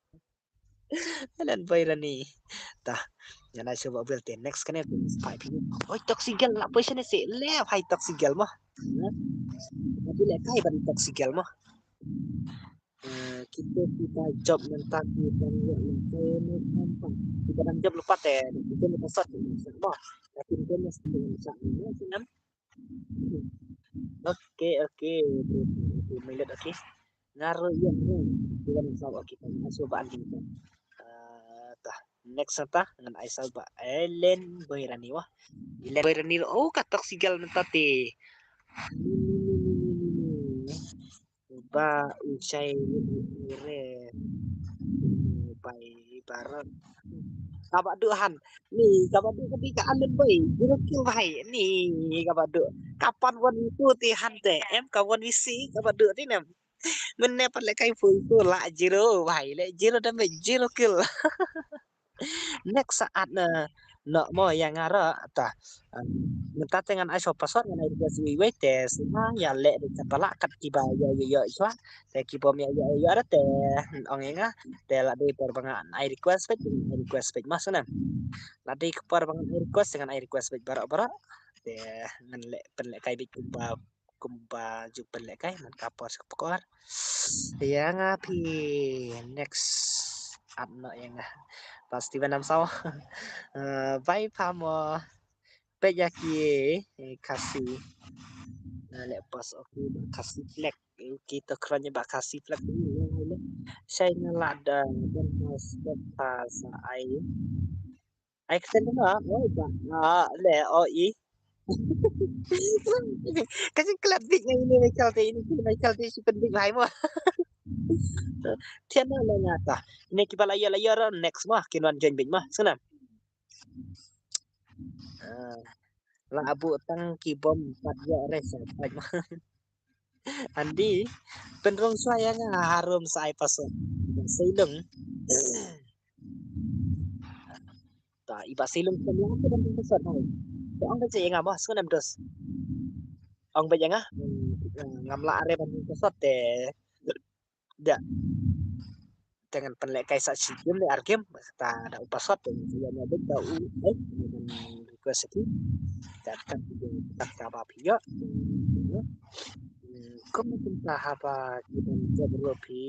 Elen boy rani. Ta. Ngan ai shuwa Bill te next kane. Pai phi. Oi, Toxic Girl la poi shane se. Le, hai Toxic Girl mo. Ati le kai ban Toxic Girl mo. Eh, kita kita job nanta kita ni kita ni nampak. Kita dan job lupa te. Kita ni pasal mo. Tapi kita ni sendiri. Okay, okay. Okay, Milut, okay. Nga ruh ïa nga. Kita ni sab, okay. Kita ni sab ba Andi. Ah, ta. Next ta ngan ai sab ba Elen Boy Rani wah. Elen Boy Rani, oh, ka Toxic Girl mynta te. Ba u shai re. Ai, baroh. Kaba duh han. Ni, kaba duh ka dei ka Alan Boy. Zero kill bhai. Ni, kaba duh. Kapan wan itu ti han te. Em ka wan V C. Kaba duh ti nem. Mynne pat lehkai phu itu la zero bhai. Le zero damage, zero kill. Next saat na. Nok mo ïa nga ruh ta. Mynta te ngan ai shuwa password, ngan ai request iwei iwei te sngewbha ïa leh da kaba lah kat kiba ïoh ïoh ïoh shuwa. Te ki bym ïoh ïoh ïoh ruh te ong ïa nga. Te la dei por ba ngan ai request beit, ngan ai request beit mo sngewbha. La dei ka por ba ngan ai request, ngan ai request beit baroh baroh. Te ngan leh pynlehkai beit kumba kumba ju pynlehkai man ka por sha ka por. Ïa nga phi next up noh ïa nga. Pas ti ban am saw. Eh, bye pha mo. Peit ïa ki, eh, Khasi. Nga leh post, okay, ba Khasi flag. Okay, to kren ba Khasi flag. Shai nga la da ban post ba sa ai. Ai kren ma, oi ba, ah, le, oh, i. Ka jingklet bit nga ini Michael te, ini Michael te, si pen bit hai mo. Tian na le nga ta. Ini kiba la ïa, la ïa ra next ma, kin wan join bit ma. Sana. Ah, la abu tang ki bom pat ïa re sa pat ma. Andi, pynrung shuwa ïa nga harum sa ai password. Sei lung. Ta, i ba sei lung kem lang ka ban password ai. Te ong ba ïa nga mo, sngewbha dos. Ong ba ïa nga, mm, ngam lah re ban password te. Da. Te ngan pynlehkai sa shi game ne ar game, ta da u password te ïa nga bit da u, eh, ngan request ki. Ta kat ki ta ka ba phi ïoh. Hmm, kum kum ta haba ki ban jop ruh phi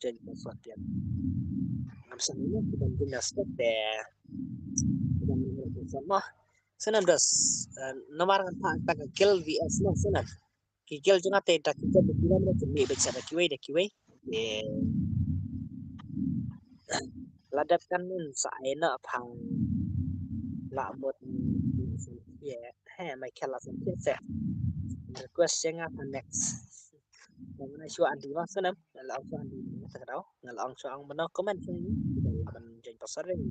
join password ïa. Ngam sngewthuh ki ban join password te. Ki ban join password mo. Sngewbha dos, eh, namar ngan phah ta ka guild V S mo sngewbha. Ki guild jong nga te da ki guild da ki guild da ki guild da ki guild da ki guild. Te la dep kan nin sa ai na phang la mut sa ïa he mai khela sa ïa se. Request jong nga pa next. Nga la shuwa andi ma sngewbha, nga la ong shuwa andi ma ta ka dau, nga la ong shuwa ong bano comment shuwa ïa nga ban join password ïa nga.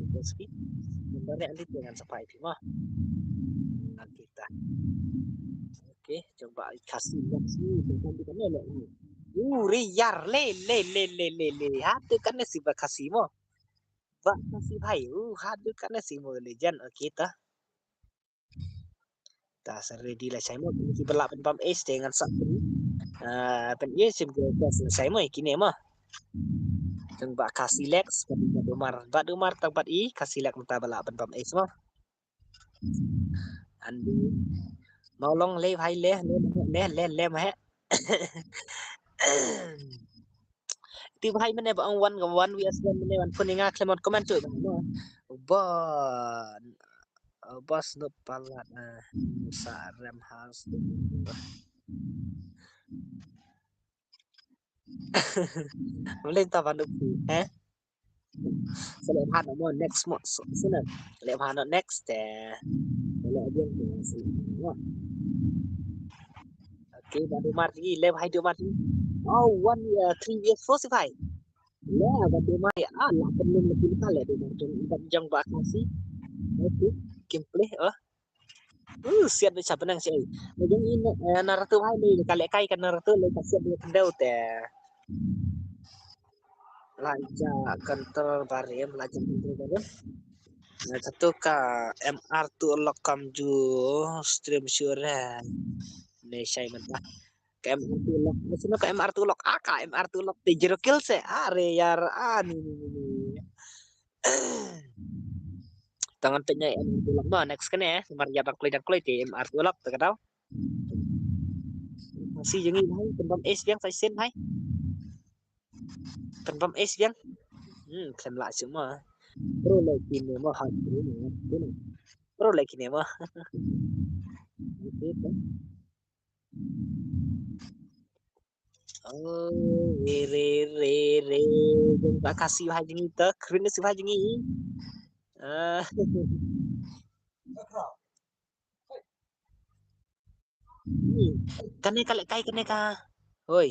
Request ki. Number ïa andi te ngan sa phah ïa phi ma. Ngan kita. Okay, jong ba Khasi ba Khasi ba kan kan le. U re yar le le le le le le. Ha te kan si ba Khasi mo. Ba Khasi bhai. U ha te kan si mo le jan. Okay ta. Ta sa ready la shai mo ki ba la pynbam ace te ngan sa. Ah, pyn ace sim ko sa shai mo kine mo. Jong ba Khasi Lex ba Umar ba Umar tang ba i Khasi Lex mynta ba la pynbam ace mo. Andi. Mau long le bhai le le le le le ma he. Ti bhai mane ba ong one one V S one mane one phone nga khlem on comment tu ba. Ba bas no palat, eh, sa rem has tu. Boleh ta ban upi, eh? Sa leh bha noh mo next mo, so, sngewbha. Leh bha noh next te. Leh biang te, sngewbha. Okay, ba Umar ri, leh bha Umar ri. Oh, one, uh, three V S four si bhai. Leh ba Umar ri, ah, la pynlum la pynlum leh Umar jong, jong ba Khasi. Okay, gameplay, oh. Uh, siat ba cha benang cha. Jong i, eh, Naruto bhai ni ka lehkai ka Naruto le ka siat ba khyndew te. La ja control barim, la ja control barim. Na satu ka M R tu lok kam ju stream sure. Ne shai mynta. Ka M R tu lok, sino ka M R tu lok, ah, ka M R tu lok te zero kill se. Are yar, ah, ni, ni, ni, ni. Tangan tanya M R tu lok ma, next kane, eh. Mar ya dang kloi, dang kloi te M R tu lok, te ka dau. Khasi jong ngi bhai, pynbam ace biang sa sien bhai. Pynbam ace biang. Hmm, khlem lah shuh ma. Pro le kine ma ha, pro le kine ma. Oh, re, re, re, re. Jong ba Khasi bha jong ngi ta, kren si bha jong ngi. Ah. Kane ka lehkai kane ka. Hoi.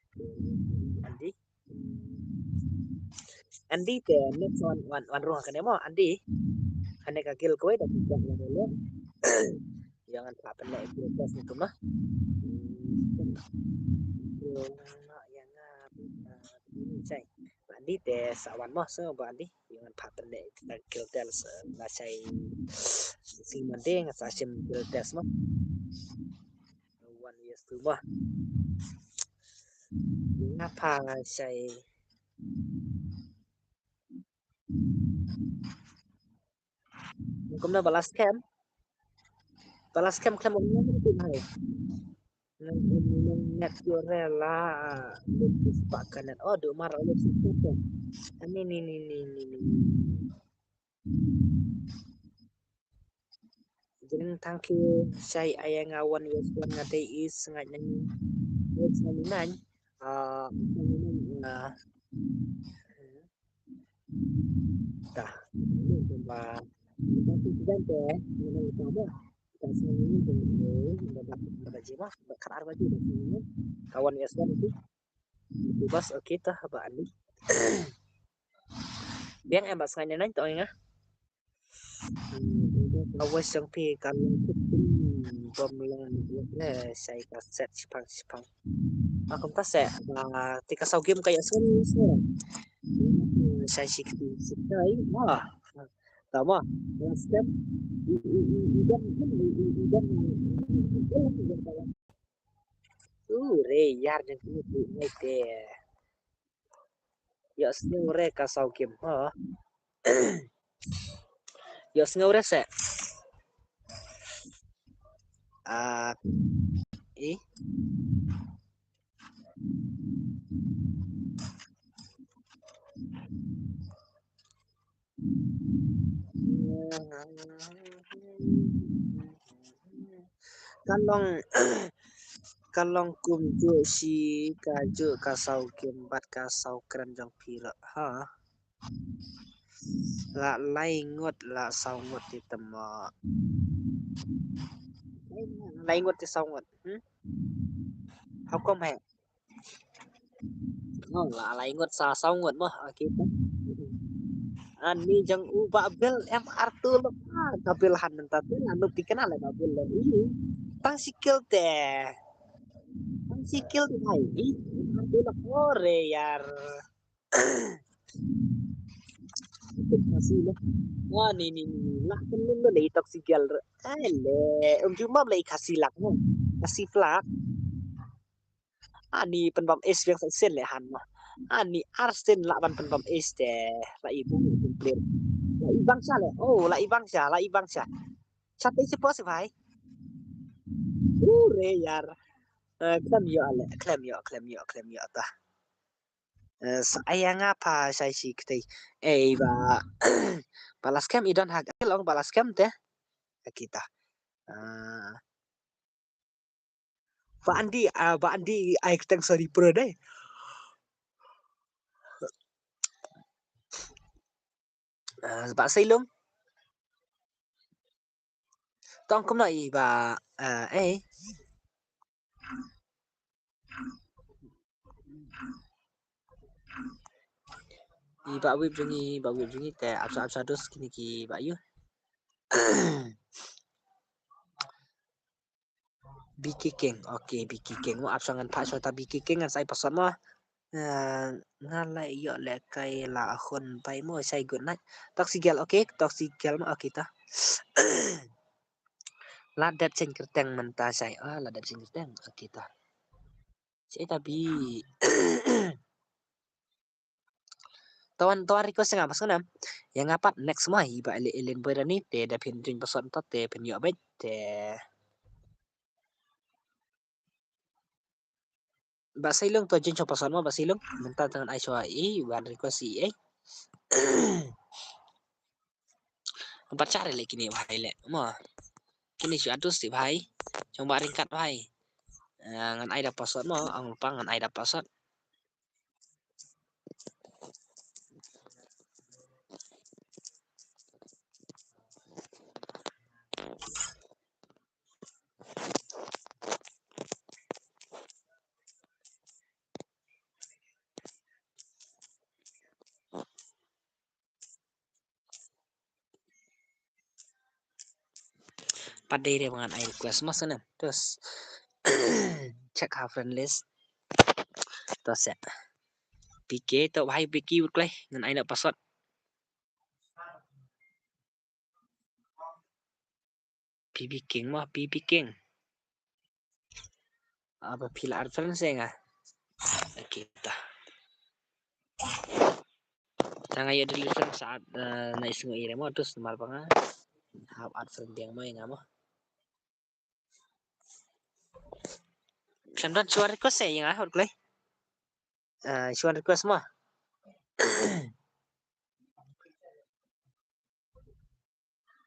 Andy. Andy te next one, one, one rung kane mo, Andy. Kane ka guild kawei da ki guild kawei. Ïa ngan phah pynleh guild test ni kumno. Ïa nga, ïa nga, ïa nga, ïa nga. Andy te sa wan mo, so ba Andy. Ïa ngan phah pynleh guild test, eh, nga shai si Monday nga sa shim guild test mo. One vs two mo. Nga phah shai. Kumno ba la scam? Ba la scam khlem ong nang tu mai. Nang nang nang ngat yo re la. Lut tu spa kanet. Oh, du mar lut tu spa. Ani ni ni ni ni ni. Jing thank you shai aya nga one vs one nga dei is ngat nang. Is nang nang. Ah, ah. Ta. Ba. Ba tu dan te. Nang nang ta ba. Ta sa ni ni ni. Ba ba ba ji ba. Ba kar ba ji ba. Ka one vs one tu. Bas, okay ta ba ani. Biang em ba sngai nang to nga. Ka wes jong phi ka long bom long le sai ka set shipang shipang. Ma kum ta se ba ti ka saw game ka ya sun sun. Sai shi ki sai. Wah. Ta ma. Last time. I i i i dan i i i dan. Ure yar jong ki ni ngai te. Ïohsngew re ka saw game ha. Ïohsngew re se. Ah, i. Ka long ka long kumjuh shi kajuh ka saw game bad ka saw kren jong phi ruh ha. La lai ngut la saw ngut ti tama. Lai ngut ti saw ngut. Hmm? How come he? Oh, la lai ngut sa saw ngut mo. Okay. Ani jong u ba bil M R two lo. Ah, ka bil han nta tu la nup ti kana la ba bil lo. Ini. Tang sikil te. Tang sikil te hai. Ini. Ore yar. Kasi lah. Wah, ni ni ni lah kan lu le tok si gal. Ele, um jumam le kasi lah. Kasi flak. Ani pynbam ace biang sa sen le han ma. Ani arsen la ban pynbam ace te. La i bang player. La i bang sa le. Oh, la i bang sa, la i bang sa. Sa te si pos bhai. Ure yar. Eh, klem yo ale, klem yo, klem yo, klem yo ta. Eh, sa aya nga pha shai shi ktei. Ei ba ba la scam i don ha ka long ba la scam te. Kita. Ah. Ba andi, ah, ba andi ai kteng sorry pro dei. Ah, ba sai long. Tong kumno i ba, eh, eh. I ba wip jong i, ba wip jong i te apsa apsa dus kini ki ba yu. B K King, okay, B K King. Mo apsa ngan phah shwa ta B K King ngan sa ai password mo. Eh, nga la ïoh lehkai la hun bai mo, shai good night. Toxic girl, okay, toxic girl mo, okay ta. La dep chen kyrteng mynta shai. Ah, la dep chen kyrteng, okay ta. Shai ta bi. Tawan, tawan request nga pas ngam. Ïa nga pat next mo i ba Ellen, Ellen Boy Rani te da phin jing password ta te phin ïoh beit te. Ba Silung to jin shwa password mo ba Silung. Mynta tang ai shwa i wan request i eh. Pat char le kini bhai le mo. Kini shu atus ti bhai. Chong ba ringkat bhai. Eh, ngan ai da password mo, ang pang ngan ai da password. Pat dei re ba ngan ai request mo sngewbha. Terus check her friend list. Terus ya. P K to bhai P K wut klei ngan ai na password. P B King mo, P B King. Apa phi la add friend se nga? Okay ta. Tang ayo delete friend saat, eh, na isngo ire mo terus mar panga. Hap add friend biang mo nga mo. Khlem don shuwa request se nga hot klei. Eh, shuwa request mo.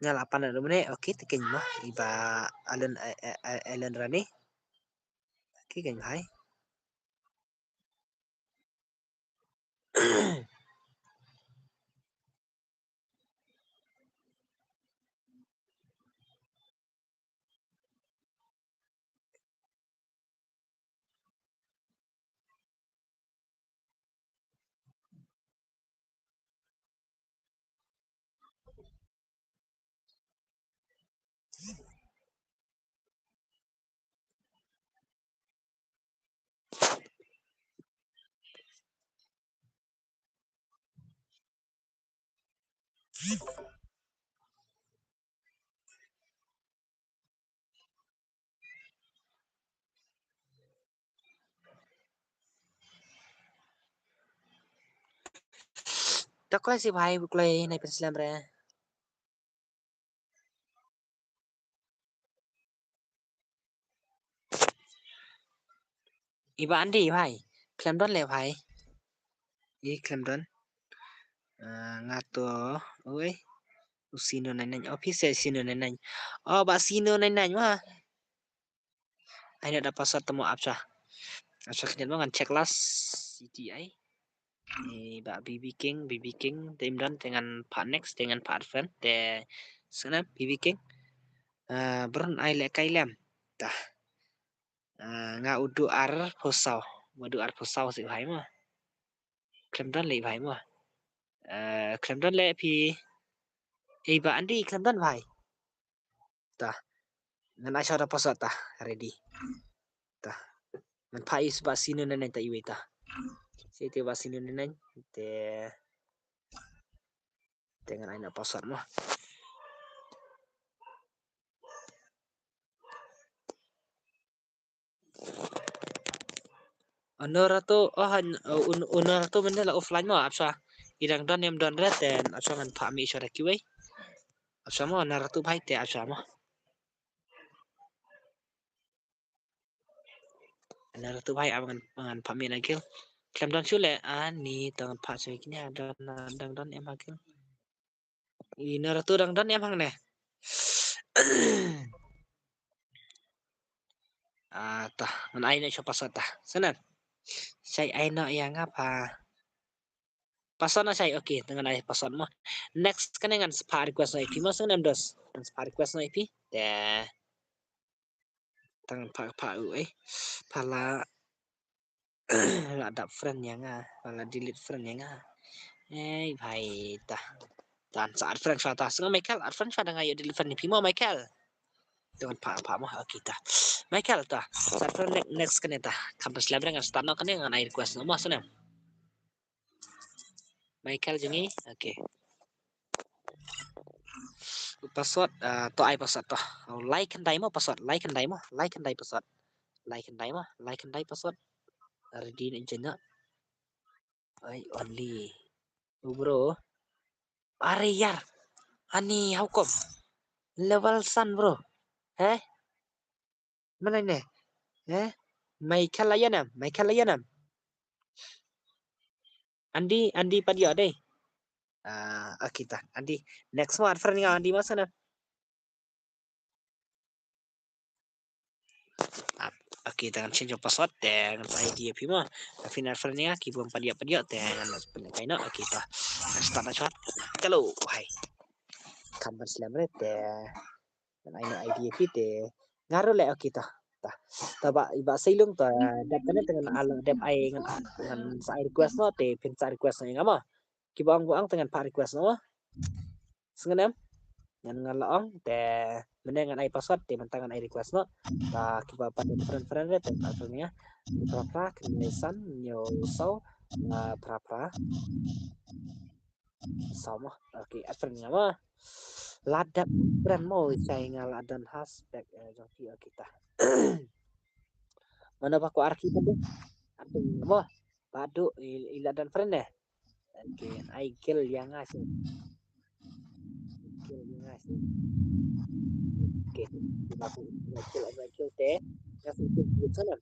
Nga la pan da mene, okay, te keng mo. Iba Ellen, eh, eh, eh, Ellen Rani. Okay, keng hai. Tokoi si bhai buklei nai pen slem re. Iba Andi bhai. Khlem don le bhai. I khlem don. Ah, nga to, oi. U Sino nine nine. Oh, phi se Sino nine nine. Oh, ba Sino nine nine ma. Ai na da password tamo apsa. Apsa khnit ma ngan check last C T I. Iba B B King, B B King te im don te ngan pha next te ngan pha friend te sana B B King. Ah, bron ai le kai lem. Ta. Ah, nga u du ar phew saw. Nga u du ar phew saw si bhai mo. Khlem don le bhai mo. Eh, khlem don le phi. Ei ba Andi khlem don bhai. Ta. Ngan ai shwa da password ta. Ready. Ta. Ngan pha is ba Sino nine nine ta iwei ta. Si te ba Sino nine nine te. Te ngan ai na password mo. Honor Ratu, oh, han, uh, un, Honor Ratu mynta la offline mo, apsa. I dang don em don re te, apsa ngan pha mi shwa da kiwei. Apsa mo, Honor Ratu bhai te, apsa mo. Honor Ratu bhai, ap ngan, ngan pha mi na gil. Khlem don shu le, ani, tang pha shu kini, ha, don, dang don em ha gil. Ina Ratu dang don em hangne. Ah, ta, ngan ai ne shwa password ta. Sana. Shai ai no ïa nga pha. Password na shai, okay, te ngan ai password mo. Next kane ngan sa pha request no ïa phi mo, sana dos. Ngan sa pha request no ïa phi. te tang pha pha u eh pha la la dap friend ïa nga, pha la delete friend ïa nga. Ei bhai ta. Tan sa add friend shuwa ta. Sngew Michael add friend shuwa da nga ïoh delete friend ïa phi mo Michael. Tang pha pha mo okay ta. Michael ta. Sa add friend next next kane ta. Kam pas lem re ngan start noh kane ngan ai request noh mo snem. Michael jong ngi. Okay. Password uh, to ai password to. Oh, like and dai mo password, like and dai mo, like and dai password. Like and dai mo, like and dai password. Ready ni jena. Ai only. Oh, bro. Are yar. Ani how come? Level san bro. Heh? Mana ne? Heh? Michael ayanam, Michael ayanam. Andi, Andi padio deh. Ah, okay ta. Andi next mo friend nga Andi masana. Okay ta ngan change password te ngan sa I D ïa phi mo. Phi na friend nga ki bym padio padio te ngan pynlehkai noh. Okay ta. Ngan start na shot. Hello. Hai. Kam ban slem re te. Ngan ai noh I D ïa phi te. Nga ruh leh okay ta. Ta. Ta ba i ba Sailung ta dep kane te ngan alo dep ai ngan ngan sa ai request noh te phin sa request noh ïa nga mo. Ki ba ong ba ong te ngan pha request noh mo. Sngewnem ngan ngan la ong te mynne ngan ai password te mynta ngan ai request noh. Ta ki ba pat friend friend re te ta friend ïa. Phra phra khyndai san hynñiew saw phra phra saw mo. Okay, add friend nga mo. La dep friend mo shai nga la don ha spec jong phi okay ta. Mano ba ko ar ki pande. Add friend nga mo. Ba du i la don friend ne. Okay, ai gel ïa nga sih. Gel ïa nga sih. Okay, ba ko gel ba gel te. Nga sih gel sana.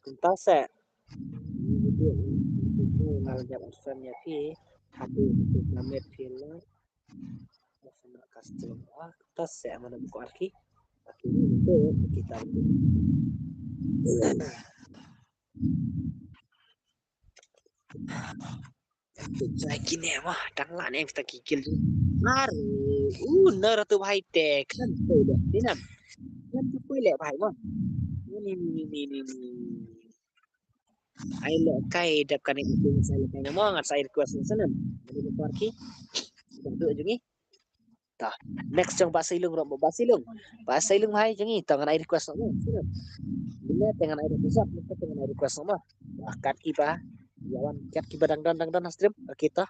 Kumta se. Ngal jap asan ya phi. Hati hati namet phi la. Custom. Ah, kumta se mana buka arki. Arki ni tu kita. Jai kine mo dang la ne kita kikil. Mar. Uh, na ratu bhai te kan tu dah. Dinam. Kan tu koi le bhai mo. Ni ni ni ni ni. Ai le kai dap kane aku sa le kai mo ngat sa request sana. Jadi ko arki. Duk jong ngi. Ta. Next jong Bah Sailung ruh Bah Sailung. Bah Sailung hai jong ngi ta ngan ai request noh. Bila te ngan ai request noh, te ngan ai request noh. Kat ki ba. Yawan kat ki ba dang don dang don ha stream. Okay ta.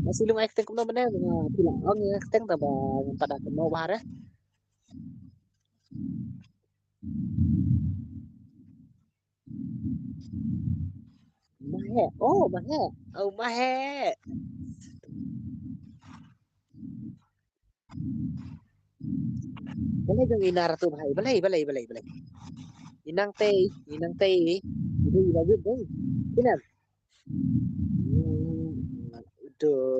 Bah Sailung ai kteng kumno mene. Pila ong ya kteng ta ba ngan pada kumno ba re. Mahe. Oh, mahe. Oh, mahe. Balei dong ina ratu bhai. Balei, balei, balei, balei. Inang tei, inang tei. Balei, balei, balei. Inang. Do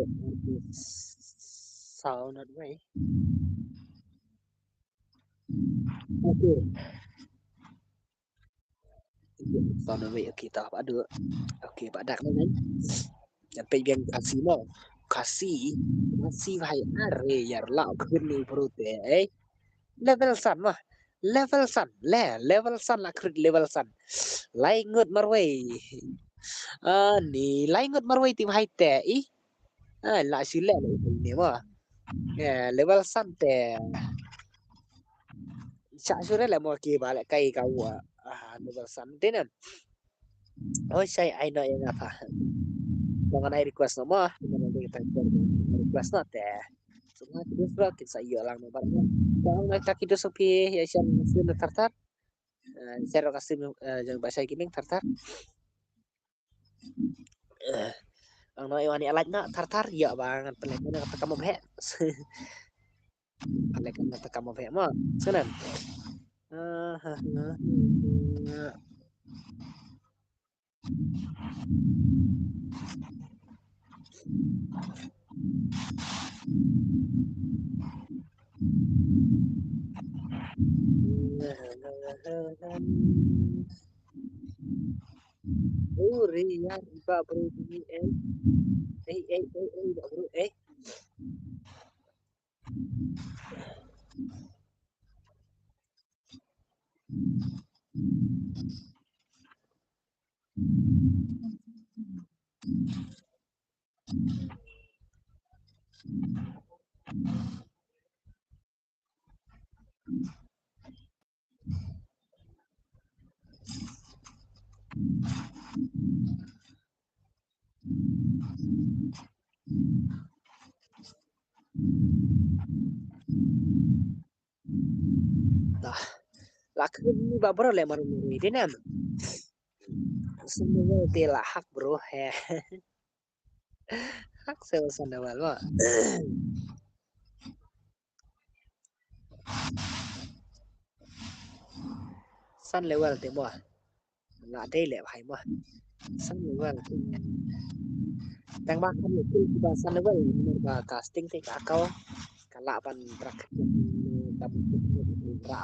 sound not way. Okay. Sound away. Okay, ta ba duk. Okay, ba dak nai. Jangan pe biang kasi mo. Kasi, kasi bhai are yar la kuni bro te. Eh. Level san mo. Level san. Le, level san la krit level san. Lai ngut marwei. Ah, ni lai ngut marwei ti bhai te. Ih. Ah, la sile le ni mo. Eh, level san te. Sa sure le mo ki ba le kai ka wa. Ah, level san te ne. Oi sai ai no yang apa. Jangan ai request no mo. Jangan ai request no te. Semua terus bro kita iyo lang no barang. Jangan ai tak itu sepi ya sian sian tartar. Eh, share ka stream eh, jong ba sai gaming tartar. Eh, ang no iwani alaj na tartar ya ba ngan pelek na kata kamu bhe. Pelek na kata kamu bhe mo. Sana. Ei, ya, ba bro, ni, eh. Ei, ei, ei, ei, ba bro, eh. Dah. Lak ni ba bro le mar ni dei nam. Semua te la hak bro he. Hak se Sanewell mo. Sanewell te mo. La dei le bhai mo. Sanewell te. Tang ba kam le ba Sanewell ba casting te ka kau. Ka la ban rak. Dam ra.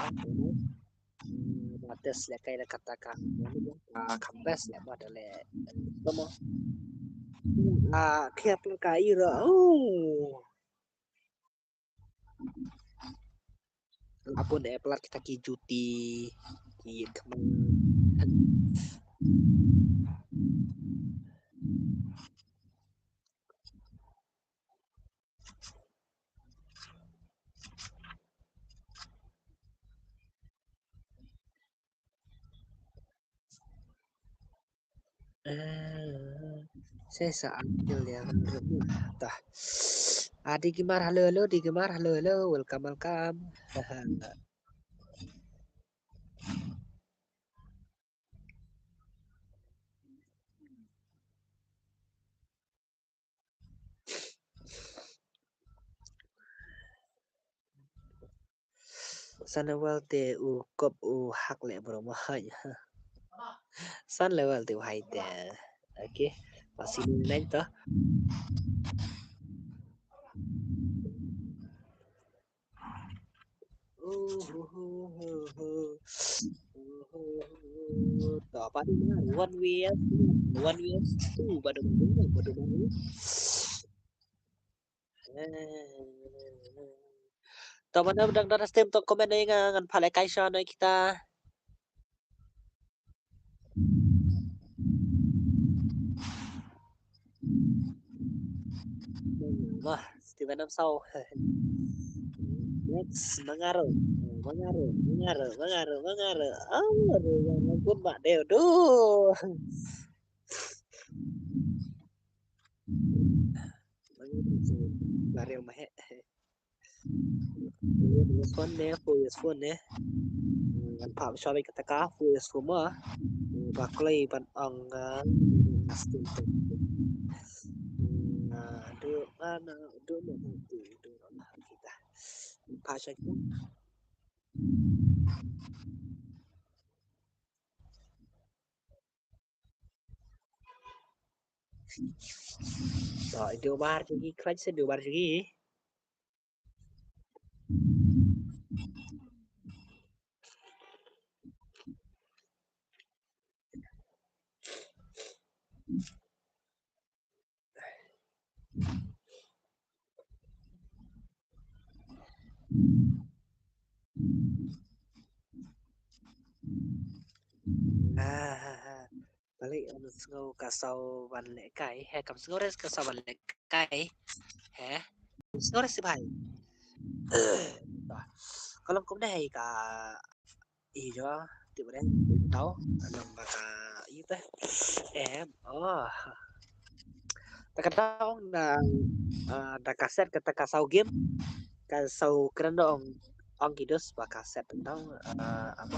Ba test le kai le kata ka. Ka kambes le ba da le. Tama. A, kiap le ka ira. Oh. Apun e plat kita ki juti ki kemang. Eh, saya sa ambil yang dah. Ah, Digimar, halo, halo, Digimar, halo, halo, welcome, welcome. Sanewell te u kop u hak le bro mo hai. Sanewell te u hai te. Okay. Masih ni lain tu. To, apa ni? One way, one way, two, badu, badu, badu, badu. To, mano dang dang stem to comment ïa nga, ngan pale kai sha na kita. Wah, Steven Namsau. Next, Mangaro, Mangaro, Mangaro, Mangaro, Mangaro. Oh, aduh, ya ampun, Mak Deo, duh. Mangaro, Mangaro, Mangaro. Who is phone ne, who is phone ne? Ngan phah shuwa bad kata ka, who is phone mo. Ba kloi ban ong, ah, still, ah, do, ah, no, do, no, do, do, do, kita. Phah shuwa kita. To, i Dubar jong ngi, khlaiñ sa Dubar jong ngi. Ah, balei ym sngew ka saw ban lehkai? He, kam sngew re ka saw ban lehkai. He, kam sngew re sibhai. Ka long kumne hi ka i jo, ti bren tau, anang ba ka i te. Em, oh. Ta ka dang na, ah, da ka set kata ka saw game, ka saw kren da ong, ong ki dos ba ka set tau, ah, apa.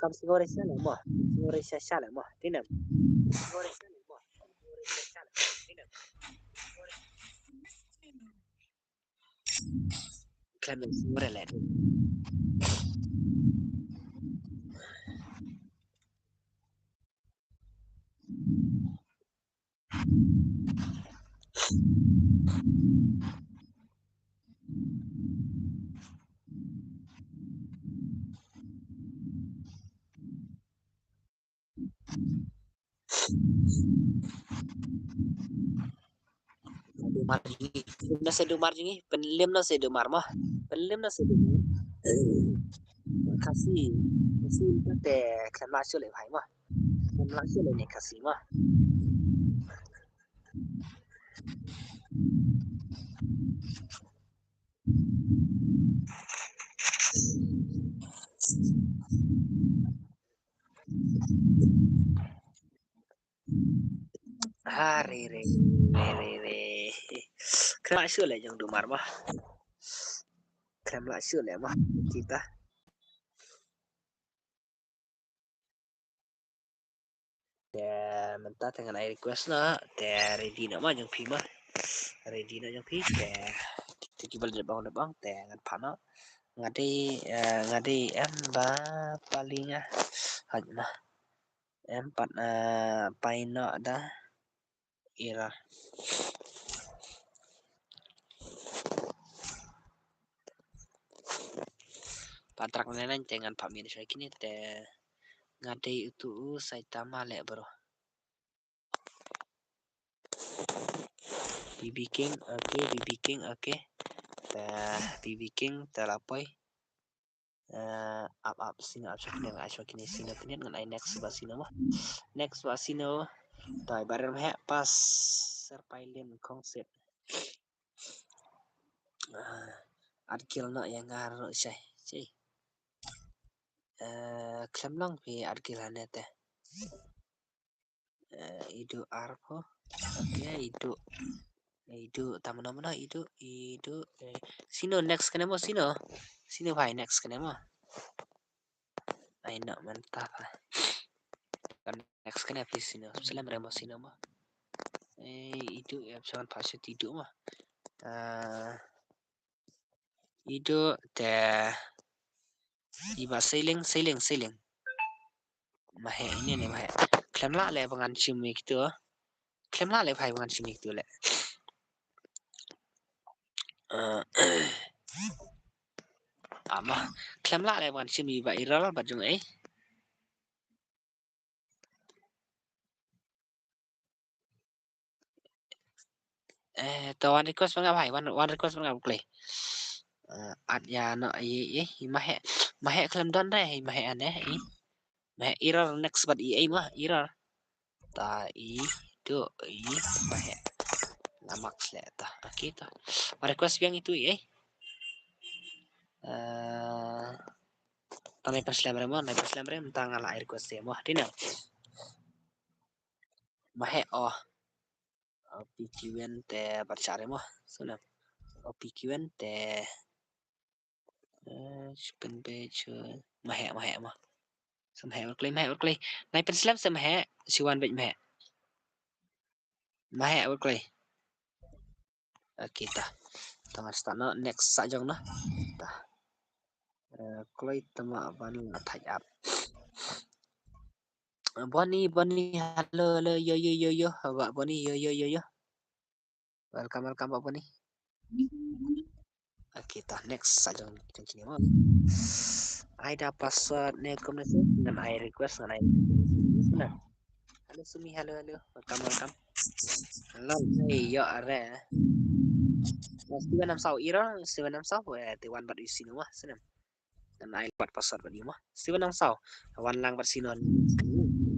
Kam sngewsih sha leh mo, sngewsih sha leh mo, tinem. Sngewsih sha leh mo, sngewsih sha leh mo, tinem. Khlem sngewsih leh. Dumar jong ngi. Pynlem na se dumar jong ngi. Pynlem na se dumar mo. Pynlem na se dumar. Khasi. Khasi te khlem lah shuh leh bhai mo. Khlem lah shuh leh ne Khasi mo. Ha, re, re, re, re, re. Khlem lah shuh leh jong dumar mo. Khlem lah shuh leh mo. Kita. Te mynta te ngan ai request noh, te ready noh mo jong phi mo. Ready noh jong phi, te, te kiba la dep ong, dep ong, te ngan phah noh. Nga dei, eh, nga dei em ba pali nga. Haj mo. Em pat, eh, pai noh da. Error. Pat trak ne nan te ngan phah mih sha kine te nga dei utu u Saitama leh bro. B B King, okay, B B King, okay. Te B B King te la poi. Eh, ap, ap, sino, ap, sino, ap, sino, sino, sino, ngan ai next ba sino mo. Next ba sino. Dai barim he pas ser pai len kong set. Ah, at kill noh ïa nga noh shai. Shai. Eh, khlem long phi at kill hane te. Eh, idu arphew. Okay, idu. Idu, ta mano mano, idu, idu, eh. Sino next kane mo, sino. Sino bhai next kane mo. Ai no, mantap. Next kane, please, sino. Salam remo, sino mo. Eh, idu, ya, jangan pasal idu mo. Eh, idu, te. Iba ceiling, ceiling, ceiling. Mahe ini ni mahe. Khlem lah leh ba ngan shim ïa kitu. Khlem lah leh bhai ba ngan shim ïa kitu leh. Eh, ama khlem lah leh ba ngan shim ïa ba error ba jong ei. Eh, to one request bad nga bhai, one, one request bad nga bad kloi. Eh, at ïa no, i, i, i, mahe, mahe khlem don re, i mahe ane, i. Mahe error next bad i, i, ma, error. Ta, i, to, i, mahe. Nga mak sle ta, okay to. One request biang itu, i, i. Eh, ta nai pas lem re mo, nai pas lem re, ta nga la request mo, dina. Mahe, oh. O P Q N te bat share mo. Sona. O P Q N te. Eh, chicken page. Mahe, mahe mo. Sa mahe, mahe, mahe. Nai pen slem sa mahe. Siwan bej mahe. Mahe, mahe. Okay, ta. Ta ngan start noh next sa jong noh. Ta. Eh, kloi tama ban la thaj ap. Bonnie, Bonnie, hello, hello, yo, yo, yo, yo. Ba Bonnie, yo, yo, yo, yo. Welcome, welcome, ba Bonnie. Okay, ta next sa jong jong kini mo. Ai da password ne kumne se ngan ai request ngan ai. Hello Sumi, hello, hello. Welcome, welcome. Hello, hey, yo, are. Steven Namsaw, ira, Steven Namsaw, eh, te wan bat isi numa, sinem. Ngan ai bat password bat imo. Steven Namsaw, wan lang bat sino.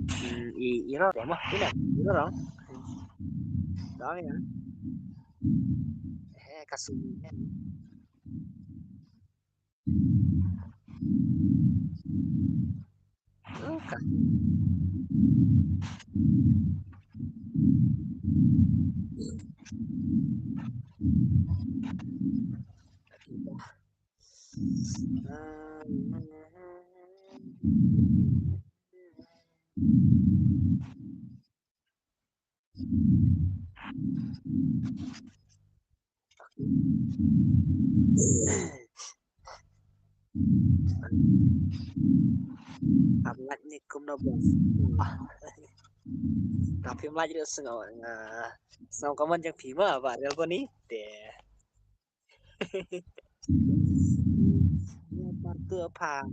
Hmm, i, ira, demo, ira, ira, dong. Dong ya. Eh, kasih. Ar lait ni kumno bos. Tapi mlaj ri sngew, ah, sngew kaman jang phi ma ba real boni te. Nga partu apa?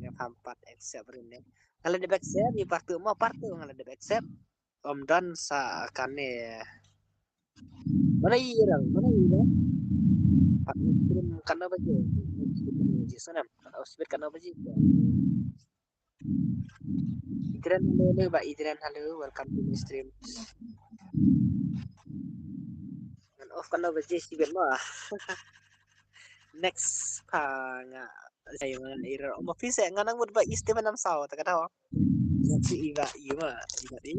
Nga pam pat accept ri ne. Nga la dep accept, ni partu ma partu nga la dep accept. Om don sa kane. Mana i rang, mana i rang? Pat ni kirim kano baje? Kirim kano baje sana? Oh, sibet kano baje? Idren halo, halo ba Idren halo, welcome to the stream. Ngan off kano baje sibet ma. Next pa nga Saya mana ira. Om office nga nang mut ba East mana saw ta kata. Sa si iba iba iba di.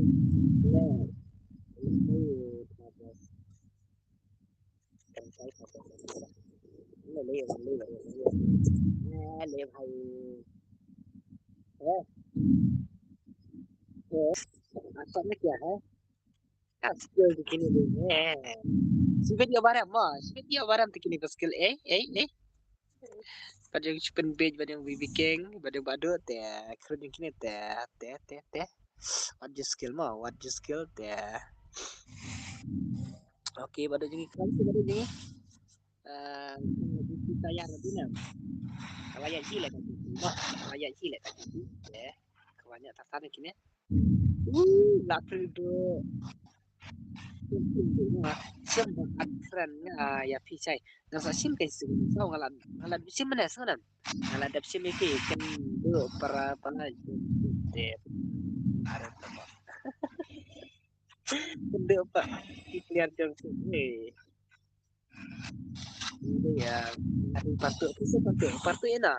Apa ni kya hai? Skill ti kine de. Sibit ïa baram mo, sibit ïa baram ti kine ba skill eh eh eh. Pat jong Chupan Bej, pat jong B B King, pat jong Badu te khrut jong kine te te te te. What your skill mo, what your skill te. Okay, Badu jong i khrut, Badu jong i. Eh, kita ya lebih nam. Kawaya chile kan. Mo, kawaya chile kan. Te. Kawanya tatan kine. Uh, la tu do. Sim ba at kren nga ïa phi chai. Nga sa sim kai sim sa nga la nga la sim ne sa nan. Nga la dap sim ïa phi kan do para para de. Ara ta. Kan do pa. Ki clear jong si. Eh. Ïa, partu, partu, partu ïa na.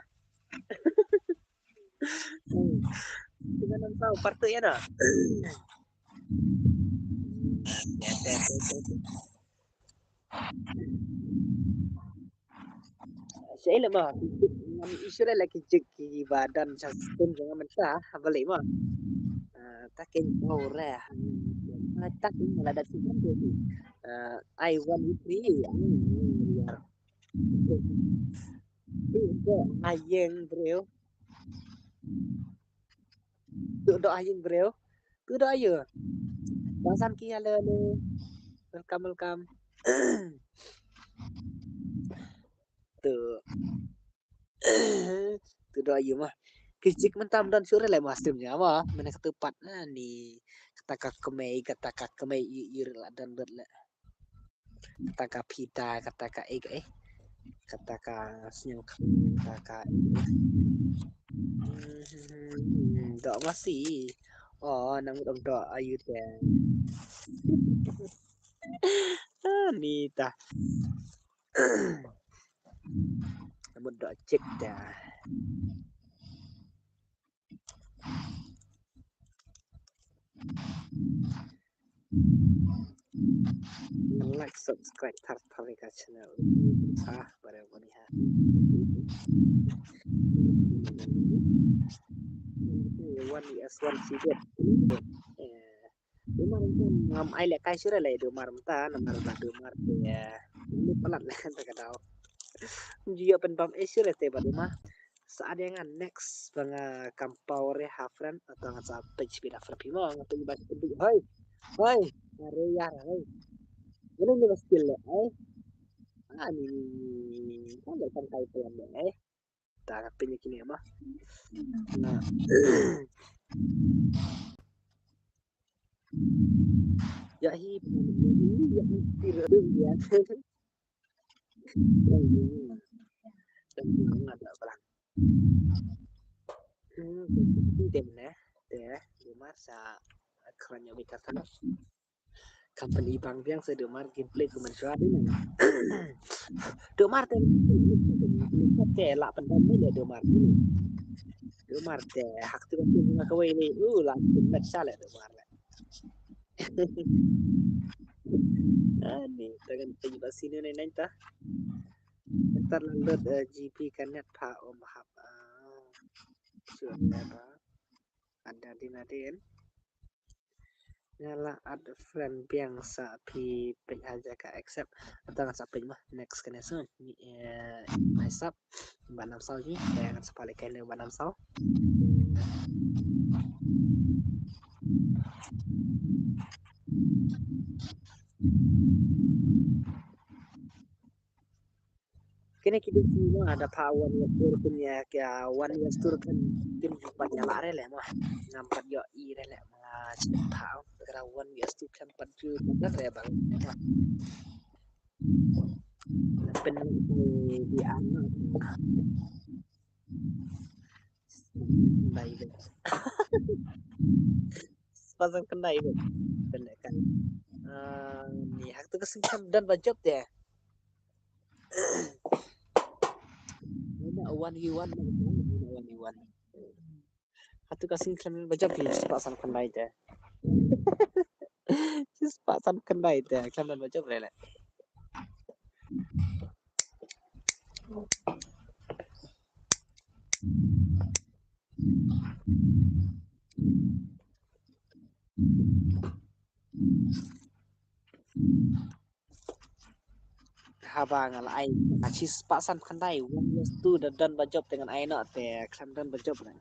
Kita nang tahu partu ïa na. Sha ila ma, ngam issue la ki jik ki ba done sha screen jong nga mynta, ha ba lei ma. Ah, ta ken ore. Ah, ta ken la da sih kan tu. Ah, I want three. Ah, ya. Tu doh ayeng briew. Tu doh ayeng briew. Tu doh ayu. Bang Samki, halo, halo. Welcome, welcome. Tu. Tu doh ayu mah. Ki jik mynta ym don shuh re le ma stream jong nga ma. Mynne katu pat na ni. Kata ka kmie, kata ka kmie i i la don dot le. Kata ka pita, kata ka eh, eh. Kata ka sñiaw, kata ka eh. Hmm, doh masi. Oh, nang mut doh ayu te. Ah, ni ta. Nang mut doh chik te. Like, subscribe, thar thar ka channel. Ha, bare bani ha. One S one C D. Eh, Dumar ngam ai le kai sure le Dumar mynta, namar ba Dumar te, eh, ni palat le kan ta ka daw. Jiya pen bam eh sure te ba Dumar. Sa ada nga next ba nga kam power ha friend atau nga sa page bida friend phi mo nga page ba page hoi. Hoi. Are yar hoi. Ini ni skill le hoi. Ani kan le kan kai plan le hoi. Ta ka pin kini ma. Na. Ya hi. Ya hi. Dem ne, te, Dumar sa kran ya bika kana. Company bang biang sa Dumar gameplay ku man shwa di ne. Dumar te, te la pandam ne Dumar. Dumar te hak tu ku na kawai ni. Uh, la match sa le Dumar le. Ani, tangan pe ba sini ne nanta. Ntar la lut, eh, G P ka net pha om hap. Ah, sure, ya ba. Ada din, ada din. Nga la add friend biang sa phi pynhaja ka accept. Ata nga sa pyn ma next kane so. Ni, eh, myself. Ba nam saw ji. Eh, nga sa pale kane ba nam saw. Kine ki dei ki ma da pha one US two kin ïa ka one US two kin kin pat ïa la re le ma. Ngam pat ïoh i re le ma. Chi pha ka one US two khlem pat ju pat re bang. Pen di an. Bai be. Spah san khyndai be. Pen kan. Ah, ni hak tu ka sing kan dan ba jop te. Wan wan wan wan. Hatu ka sing khlem ba jop ni spah san khyndai te. Spah san khyndai te khlem ba jop re le. Haba nga la ai nga chi spah san khyndai one US two da don ba jop te ngan ai noh te khlem don ba jop ne.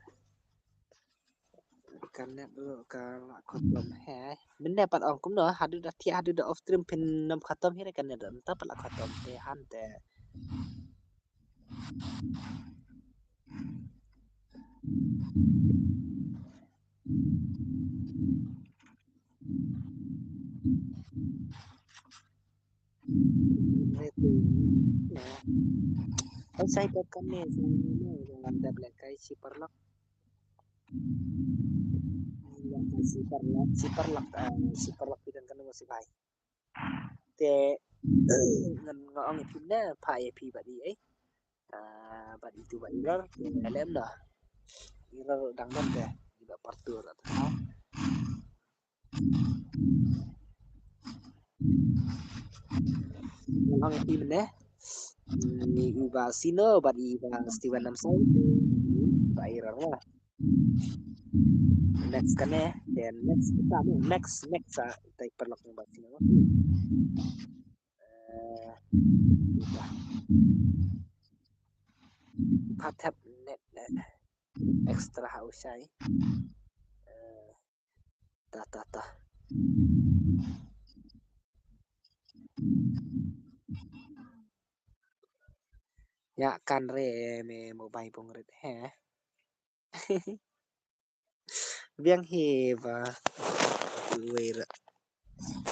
Ka net ruh ka la khutlum he. Mynne pat ong kumno haduh da thiah haduh da off stream phin nym khatom hi re ka net ruh nta pat la khutlum te han te. Ai sai pat kane sai ne jong lam dep lehkai shi paralok. Shi paralok, shi paralok, eh, shi paralok phi don kano mo shi bhai. Te ngan nga ong ïa phi ne pha ïa phi bad i eh. Ah, bad itu bad i ror, lem da. I ror dang don te, i ba partur. Ngan ong ïa phi mynne. Ni i ba Sino bad i ba Steven Namsai. Ba i ror wa. Next kane, then next kita ni, next, next sa tai paralok ni ba Sino. Eh, kita. Pat thep net, eh, extra ha u shai. Eh, ta, ta, ta. Ïa kan re me mobile pung rit he. Biang hi ba. Wei ra.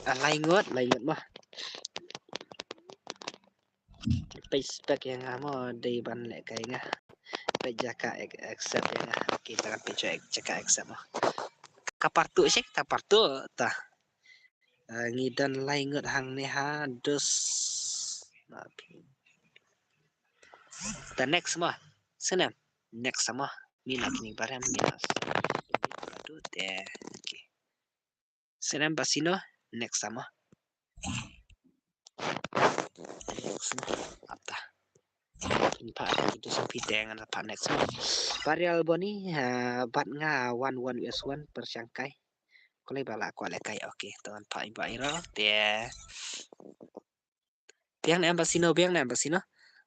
Ah, lai ngut, lai ngut mo. Page spec ïa nga mo dei ban lehkai nga. Page jaka ac-, accept ïa nga. Okay, ta kan page jaka accept mo. Ka partu sik, ta partu ta. Ah, ngi don lai ngut hangne ha dus. Ta next mo. Snem. Next mo. Mina kini barem mina. Aduh te. Okay. Snem ba Sino. Next mo. Next mo. Ap ta. Pha itu sa phi te ngan pha next mo. Ba Real Boni, ah, bad nga one one US one pyrshang kai. Kole ba la kwah lehkai. Okay, to ngan pha i ba i ror te. Biang ne em ba Sino, biang ne em ba Sino.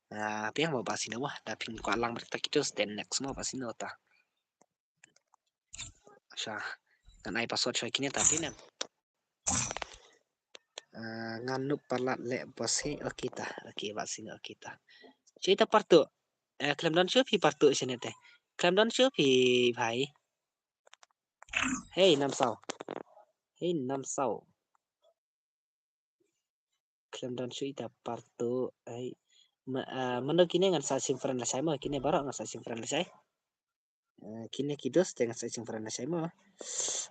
Ah, biang mo ba Sino mo. Da phin kwah lang bad kita kitus then next mo ba Sino ta. Sha. Ngan ai password sha kine ta phin em. Ah, ngan nup palat leh ba si, okay ta. Okay ba Sino, okay ta. Sha ita partu. Eh, khlem don shuh phi partu shane te. Khlem don shuh phi bhai. Hey, Namsaw. Hey, Namsaw. Khlem don shuh ita partu. Hey. Ma, ah, mano kine ngan sa sim friend lashai mo. Kine baroh ngan sa sim friend lashai. Ah, kine ki dos te ngan sa sim friend lashai mo.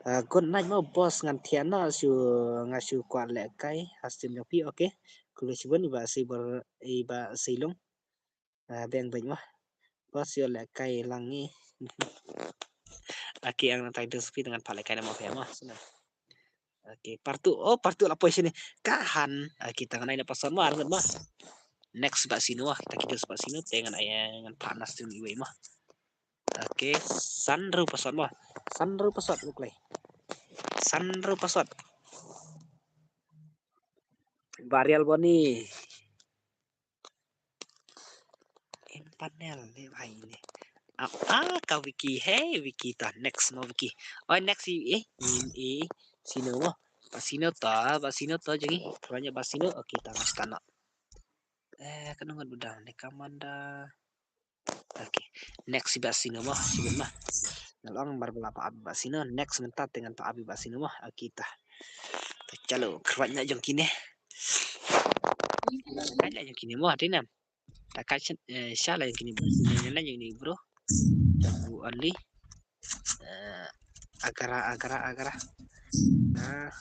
Ah, good night mo boss ngan thiah noh shu nga shu kwah lehkai ha stream jong phi, okay. Khublei shibun i ba Sei Bor i ba Sei Lung. Ah, biang bad mo. Boss ïoh lehkai lang ngi. Okay, ang nang tai dus phi ngan pha lehkai na mo phi mo. Sngewbha. Okay, partu. Oh, partu la poi shane. Kahan. Okay, ta ngan ai na password mo, ar ngut mo. Next ba Sino, kita kitus ba Sino te ngan ai ngan pha na stream iwei mo. Okay, san hynriew password mo. San hynriew password mo klei. San hynriew password. Ba Real Boni. In panel ni bhai ni. Ah, ah, ka Vicky. Hey, Vicky ta. Next mo Vicky. Oh, next i, eh, in, eh, Sino mo. Ba Sino ta, ba Sino ta jeng i. Khranya ba Sino. Okay, ta ngan scan. Eh, kano ngan buda ne kamanda. Okay. Next i Bah Sino mo, sibit ma. Ngan ong mar bala pa abi Bah Sino, next mynta te ngan pa abi Bah Sino mo. Okay ta. Ta chalo, kyrpad na jong kine. Kyrpad na jong kine mo, te nam. Ta ka chen, eh, sha la jong kine Bah Sino, na jong kine bro. Jong u Ali. Eh, Agra, Agra, Agra. Ah.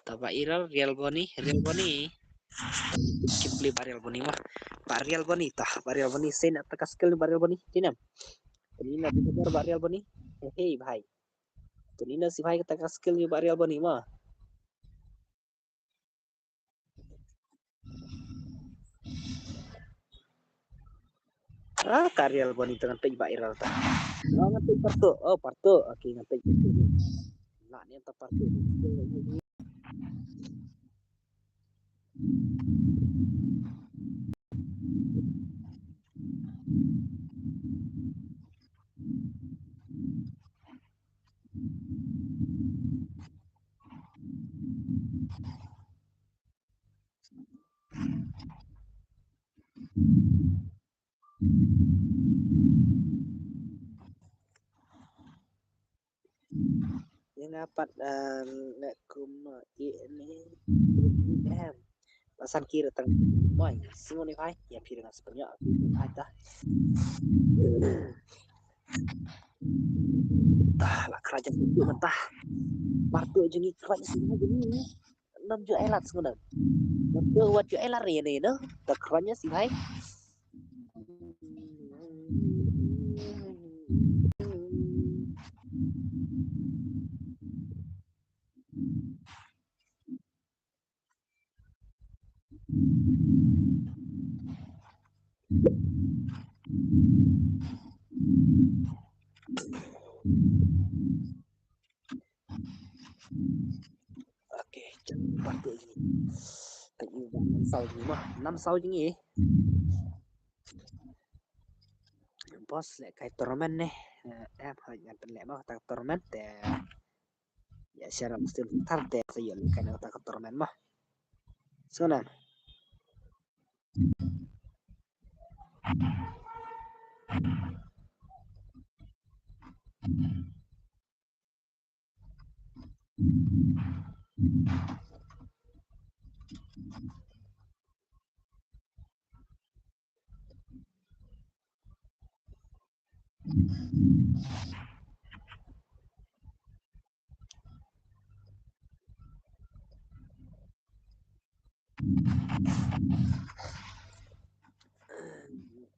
Ta Bah Iral, Real Boni, Real Boni. Kim beli Bah Real Boni mo. Bah Real Boni ta, Bah Real Boni, sen ta ka skill Bah Real Boni, tinam. Ini na di Bah Real Boni. Hey, hey, bhai. Ini na si bhai ta ka skill Bah Real Boni mo. Ah, ka Real Boni tang ngan peit Bah Iral ta. Oh, ngan peit parto. Oh, parto. Okay, ngan peit parto. Lah ni ta parto. Ïa nga pat, eh, ne kum, eh, i ni, em. Pasan kira tang moi. Snguni phai, ïa phi dengan sepenuh aku phai ta. Ta la kra jong tu mentah. Parto jong i kra jong i. Nam ju elat snguna. Nam ju wat ju elat re ne no. Ta kra nya si bhai. Okay, jam pat tu ini. Tadi udah enam saw ini mah, enam saw ini. Boss leh kai tournament ne. Eh, eh, hoi ngan pynleh mah ta tournament te. Ya share mesti thar te sa ïoh leh kai ta tournament mah. Sngewnan.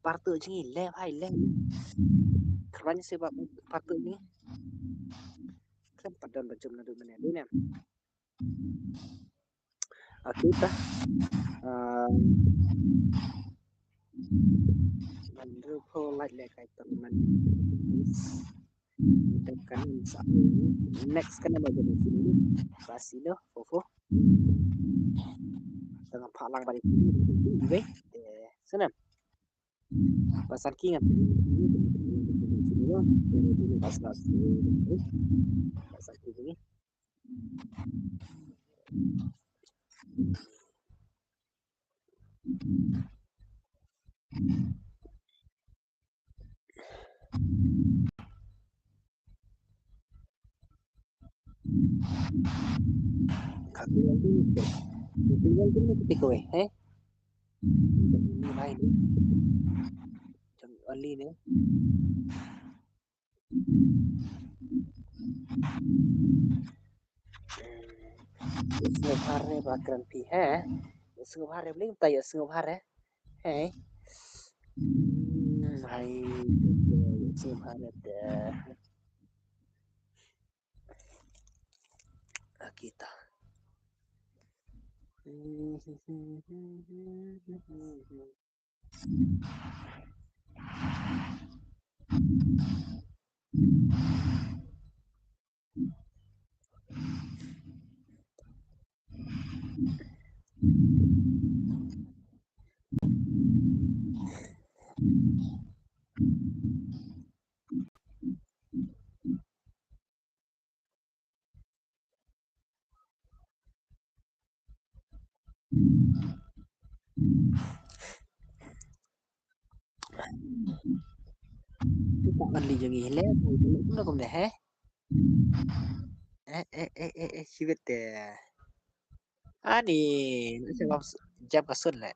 Partu jngi leh bhai leh. Kyrwan se ba partu jngi. Kan padan bajum nadu mene dinem. Akita. Ah, man ru pho lait leh kai tang man. Kan sa next kan ba jadi sini. Basino, fofo. Tang phalang bari sini. Ibe. Eh, sana. Pasan ki ngan. Pasan ki ni. Katu yang tu, katu yang tu, katu yang tu, eh? Ini lain ni. Macam Ali ni. Sngewbha re ba kren phi, he? Sngewbha re bling ta ïa sngewbha re. He? Hmm, hai, sngewbha re te. Akita. Ka only jong ngi le, kumno kumne he? Eh, eh, eh, eh, eh, shibit te. Ani, na sa jam ka sun le.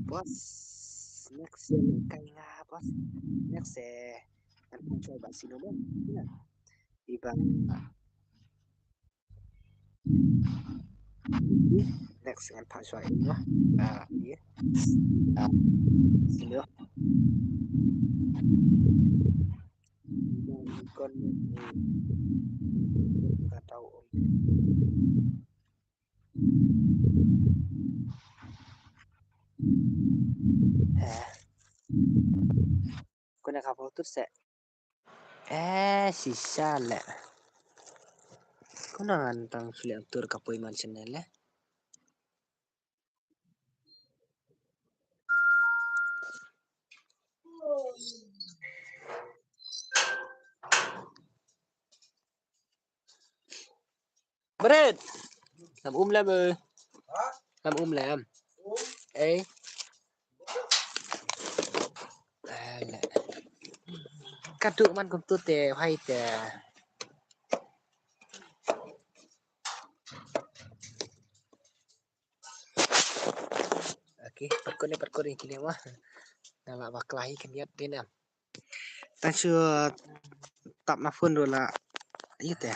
Boss, next ïa lehkai nga, boss. Next, eh, ngan pynshai ba sino mo. Ïa. Iba. Next ngan pynshai ïa. Ah, ïa. Ah, sino. Kon, eh, kata, um. Eh. Kone ka photo se. Eh, shisha le. Kone ngan tang sule tur ka poi man channel le. Bret. Lam um lam, eh. Lam um lam. Eh. Alah. Ka duk man kumtu te, hai te. Okay, pat kone, pat kone kine mo. Nga lah bakla hi khyndiat din em. Tang shu tap na phone ruh lah. Ïa te.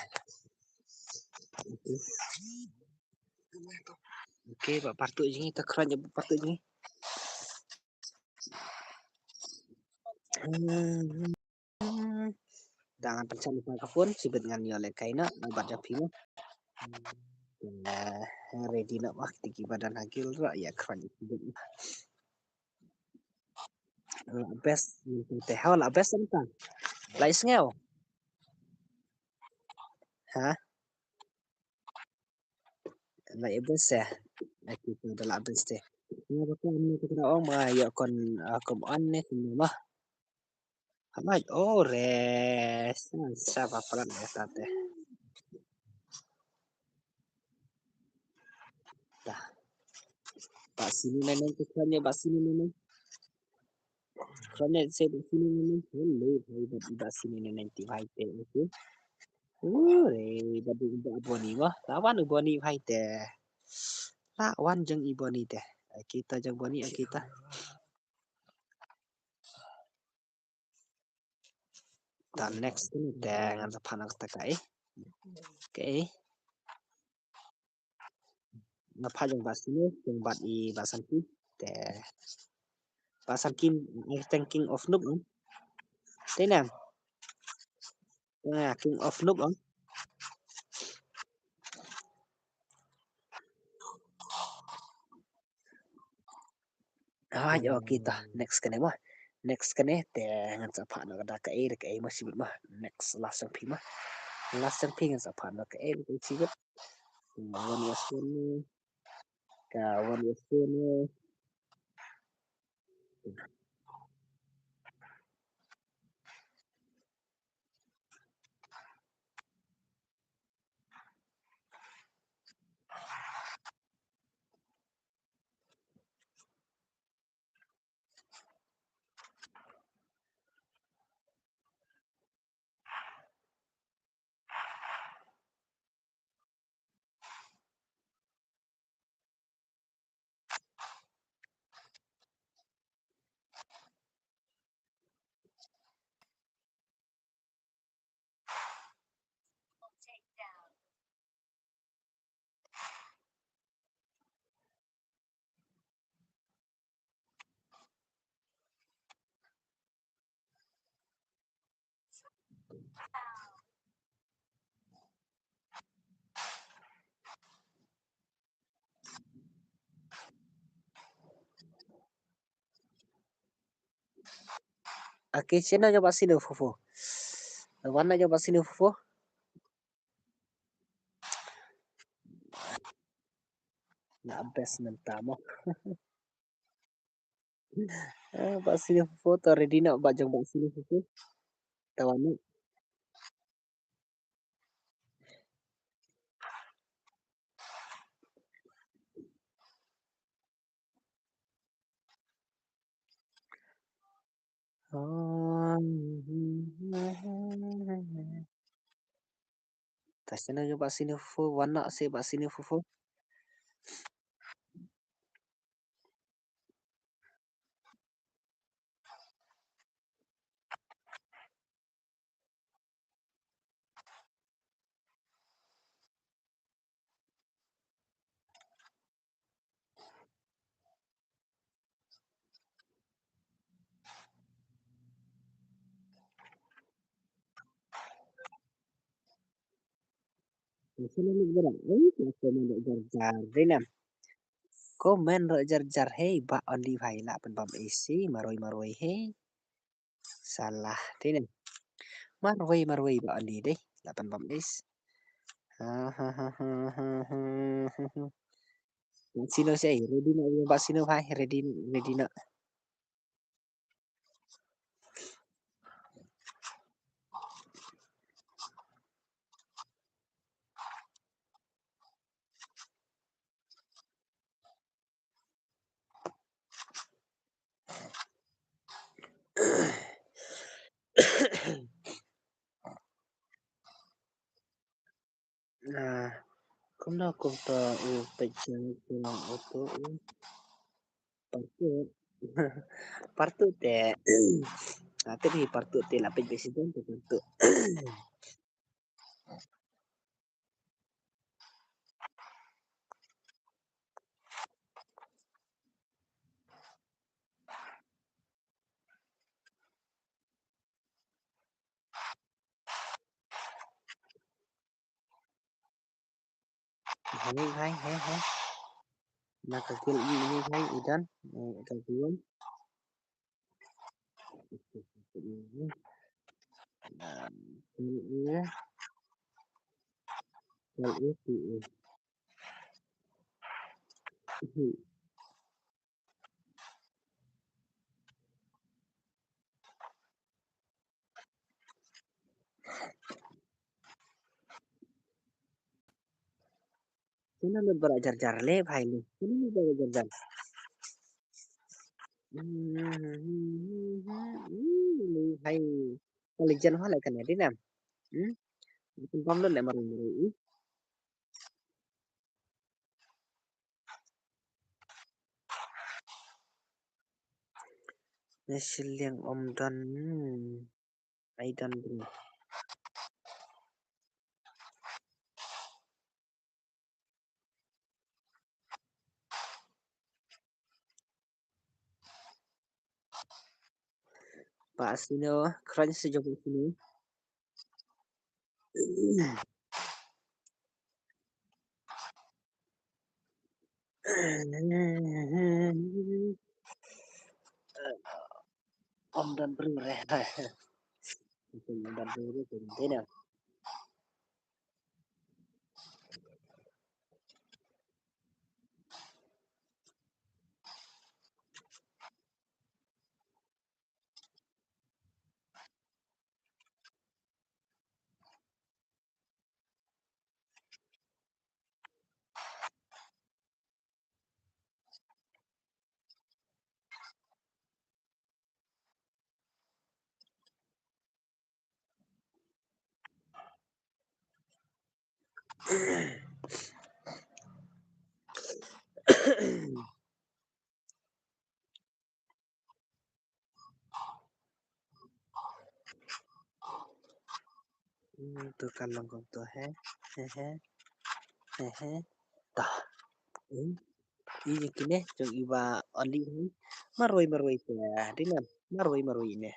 Okay. Okay, ba partu jong ngi, ta khraw ba partu jong ngi. Hmm. Dang ngan pynshai na ka phone, shibit ngan ïoh lehkai noh, bad jong phi mo. Eh, ready noh ba kita kiba don ha guild ruh, ïa khraw shibit. La best, te ha la best anta. La isngew. Ha? La best eh. Aki tu da la best eh. Nga ba ko ni tu kena ong ma ïa kon, ah, kom on ne kumno ma. Hamai, oh, res. Sa ba palat ne ta te. Dah. Ba sini ne neng tu kan ïa ba sini ne neng. Kan ïa se ba sini ne neng. Hello, hai ba, ba sini ne neng ti hai te, okay. Uh, re, ba du ba Boni mo. Lawan u Boni hai te. Lawan jong i Boni te. Kita jong Boni, kita. Ta next te ngan sa phah noh kata kaei. Kaei. Nga phah jong ba sini, jong ba i ba Sanki. Te ba Sanki, I think king of noob, em. Te nang. Ah, king of noob, em. Ah, okay, ta next kane mo. Next kane te ngan sa phah noh ka da kaei, kaei mo shibit mo. Next last jong phi mo. Last jong phi ngan sa phah noh kaei, kaei shibit. One versus one. Ka one versus one. Okay, sien na jong Bah Sinu Fofo. Wan na jong Bah Sinu Fofo. Na best mynta mo. Eh, Bah Sinu Fofo, to ready noh, Bah jong Bah Sinu Fofo. To wan noh. Ta sien na jong Bah Sinu Fofo, wan noh seh Bah Sinu Fofo. Comment ruh jar jar dei na. Comment ruh jar jar, hei Bah Only bhai, lah pynbam isi marwei marwei hei. Salah dei na. Marwei marwei Bah Only dei, lah pynbam is. Ha ha ha ha ha ha. Bah Sinu seh, ready noh, Bah Sinu bhai, ready noh, ready noh. Ah, kumno kumto u peit sha u auto u. Partu. Partu te. Ah, te di partu te la peit besi don te partu. Ini hai, hai, hai. Na ka gil i ini hai, i don. Ni ka gil. Na, ini. Ini, ini. Sien na lut baroh jar jar le bhai le. Sien na lut baroh jar jar. Hai. Ka legend ha le kane dei na. Hmm. Pynbam lut le marwei marwei. Na shiliang ym don. Hmm. Ai don bro. Bah Sinu, kren seh jong Bah Sinu. Ym don briew re. Ym don briew re, ym don. Hmm, to kan long kumto he. He he. He he. Tah. Hmm. I ïa kine jong i Bah Only hi. Marwei marwei te. Dei na. Marwei marwei ne.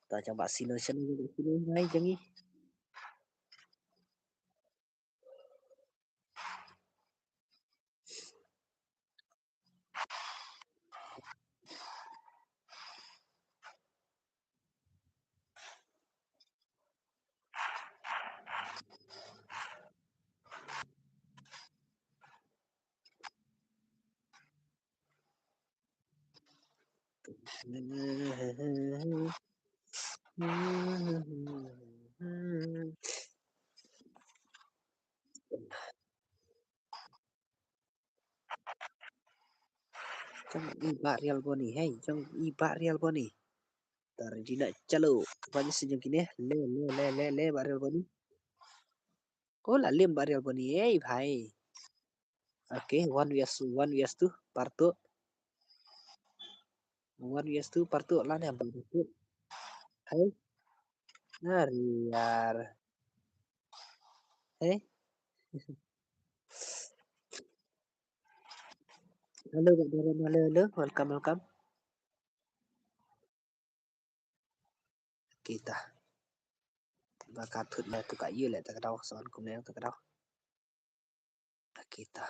Ta jong Bah Sinu sien, Bah Sinu ngai jong i. Jong i Bah Real Boni, hey, jong i Bah Real Boni. Tar jina chalo. Ba ni si jong kine. Le, le, le, le, le, Bah Real Boni. Ko la lim Bah Real Boni, hey, bhai. Okay, one vs one vs two, parto. One vs two, parto, la ne parto. Hey. Nari yar. Hey. Hello, Bah Darren. Hello, hello. Welcome, welcome. Kita. Ba ka thut le tu ka yu le ta ka daw, son kum le ta ka daw. Kita.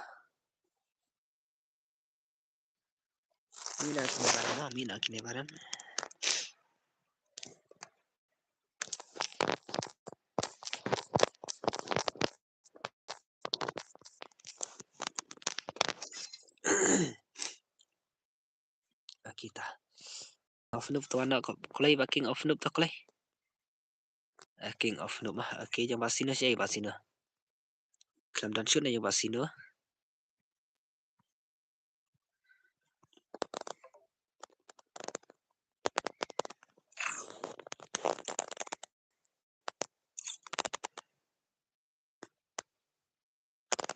Mina kine baran, mina kine baran. Kita. Off noob to wana ko-, klei ba king off noob to klei. Eh, king off noob mah. Okay, jong Bah Sino si, Bah Sino. Khlem don shun jong Bah Sino.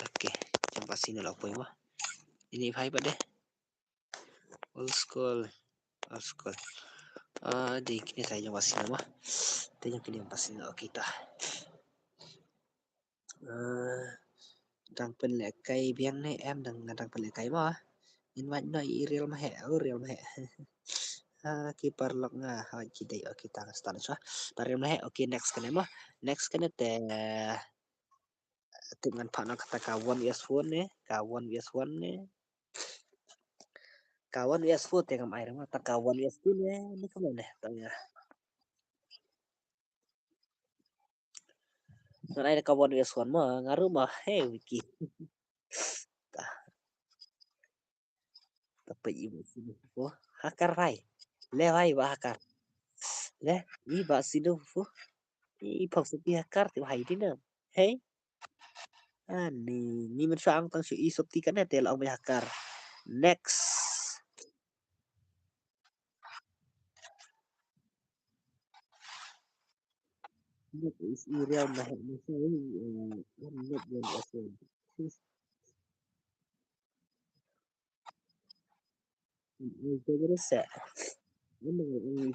Okay, jong Bah Sino la poi mo. Ini bhai pat de. Old school. Old school. Ah, di kine sa jong Bah Sino mo. Te jong kine Bah Sino, okay ta. Ah, dang pynlehkai biang ne em, dang, dang pynlehkai mo. Invite noh i Real Maheh, oh, Real Maheh. Ah, ki paralok nga, ha, ki dei, okay ta, nga start shwa. Bah Real Maheh, okay, next kane mo. Next kane te, tip ngan phah noh kata ka one vs one ne, ka one vs one ne. Ka one vs four te ngam ai re mo, ta ka one vs two ne, ni kumno ne, ta ya. Ngan ai re ka one vs one mo, nga ruh mo, hey, Wiki. Ta. Ta peit i Bah Sino, oh, hacker bhai. Le bhai, Bah hacker. Le, i Bah Sino, oh. I phong sopti hacker, te bhai dei na. Hey. Ani, ni mynshuwa ong tang shu i sopti kane te la ong beit hacker. Next. Next is i Real Maheh, Maheh, eh, I'm not one of them.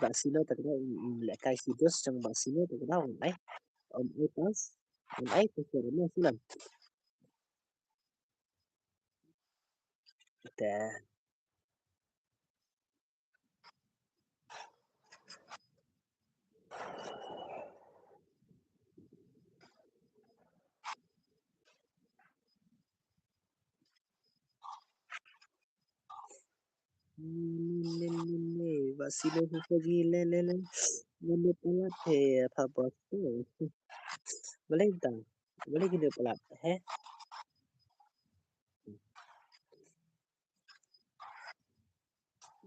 Bah Sino ta ka dei, lehkai ki dos jong Bah Sino ta ka dei, ai. Om ai pas, om ai pas, om ai silam. Te. Ne, ne, ne, ne, Bah Sino hu ko ji le, le, le. Ngam palat he, apa bos tu. Balei tang? Balei kine palat, he?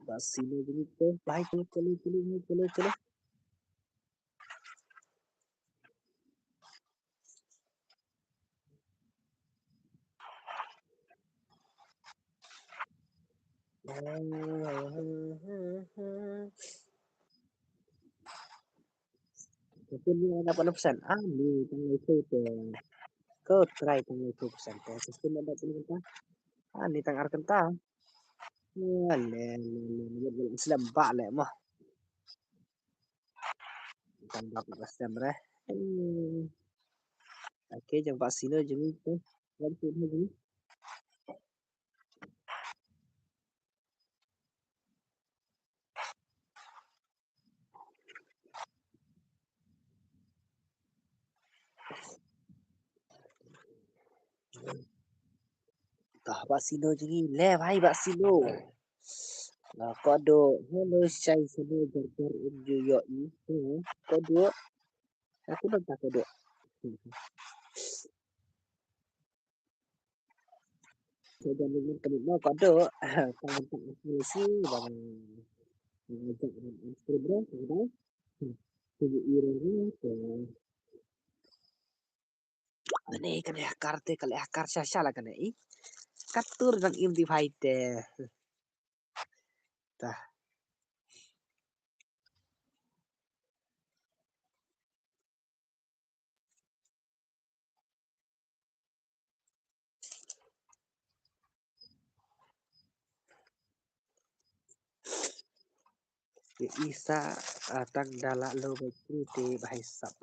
Bah Sino jingit te. Bhai, chalo, chalo, chalo, chalo, chalo. Session ni ada pernah pesan. Ah, ni tang lai tu te. Ko try tang lai tu pesan te. Session ada pernah pesan. Ah, ni tang ar kenta. Ah, le, le, le, le, le, selam bak le mah. Tang bak le selam re. Hmm. Okay, jong Bah Sino jong tu. Jong tu jong. Tah, Bah Sino jong ngi, le bhai Bah Sino. La kodo, hello shai sino jar jar in ju yo i. Hmm, kodo. Aku nampak kodo. Saya jangan lupa kami mau kodo. Tangan tak aku si bang. Nga jop ban on stream ruh, ka dei. Hmm. Ka dei i ruh ruh, ka. Kane, kane hacker te, ka leh hacker sha sha la kane i. Ka tur dang im device te. Ta. Ïa i sa, ah, tang da la low battery te ba hai sap.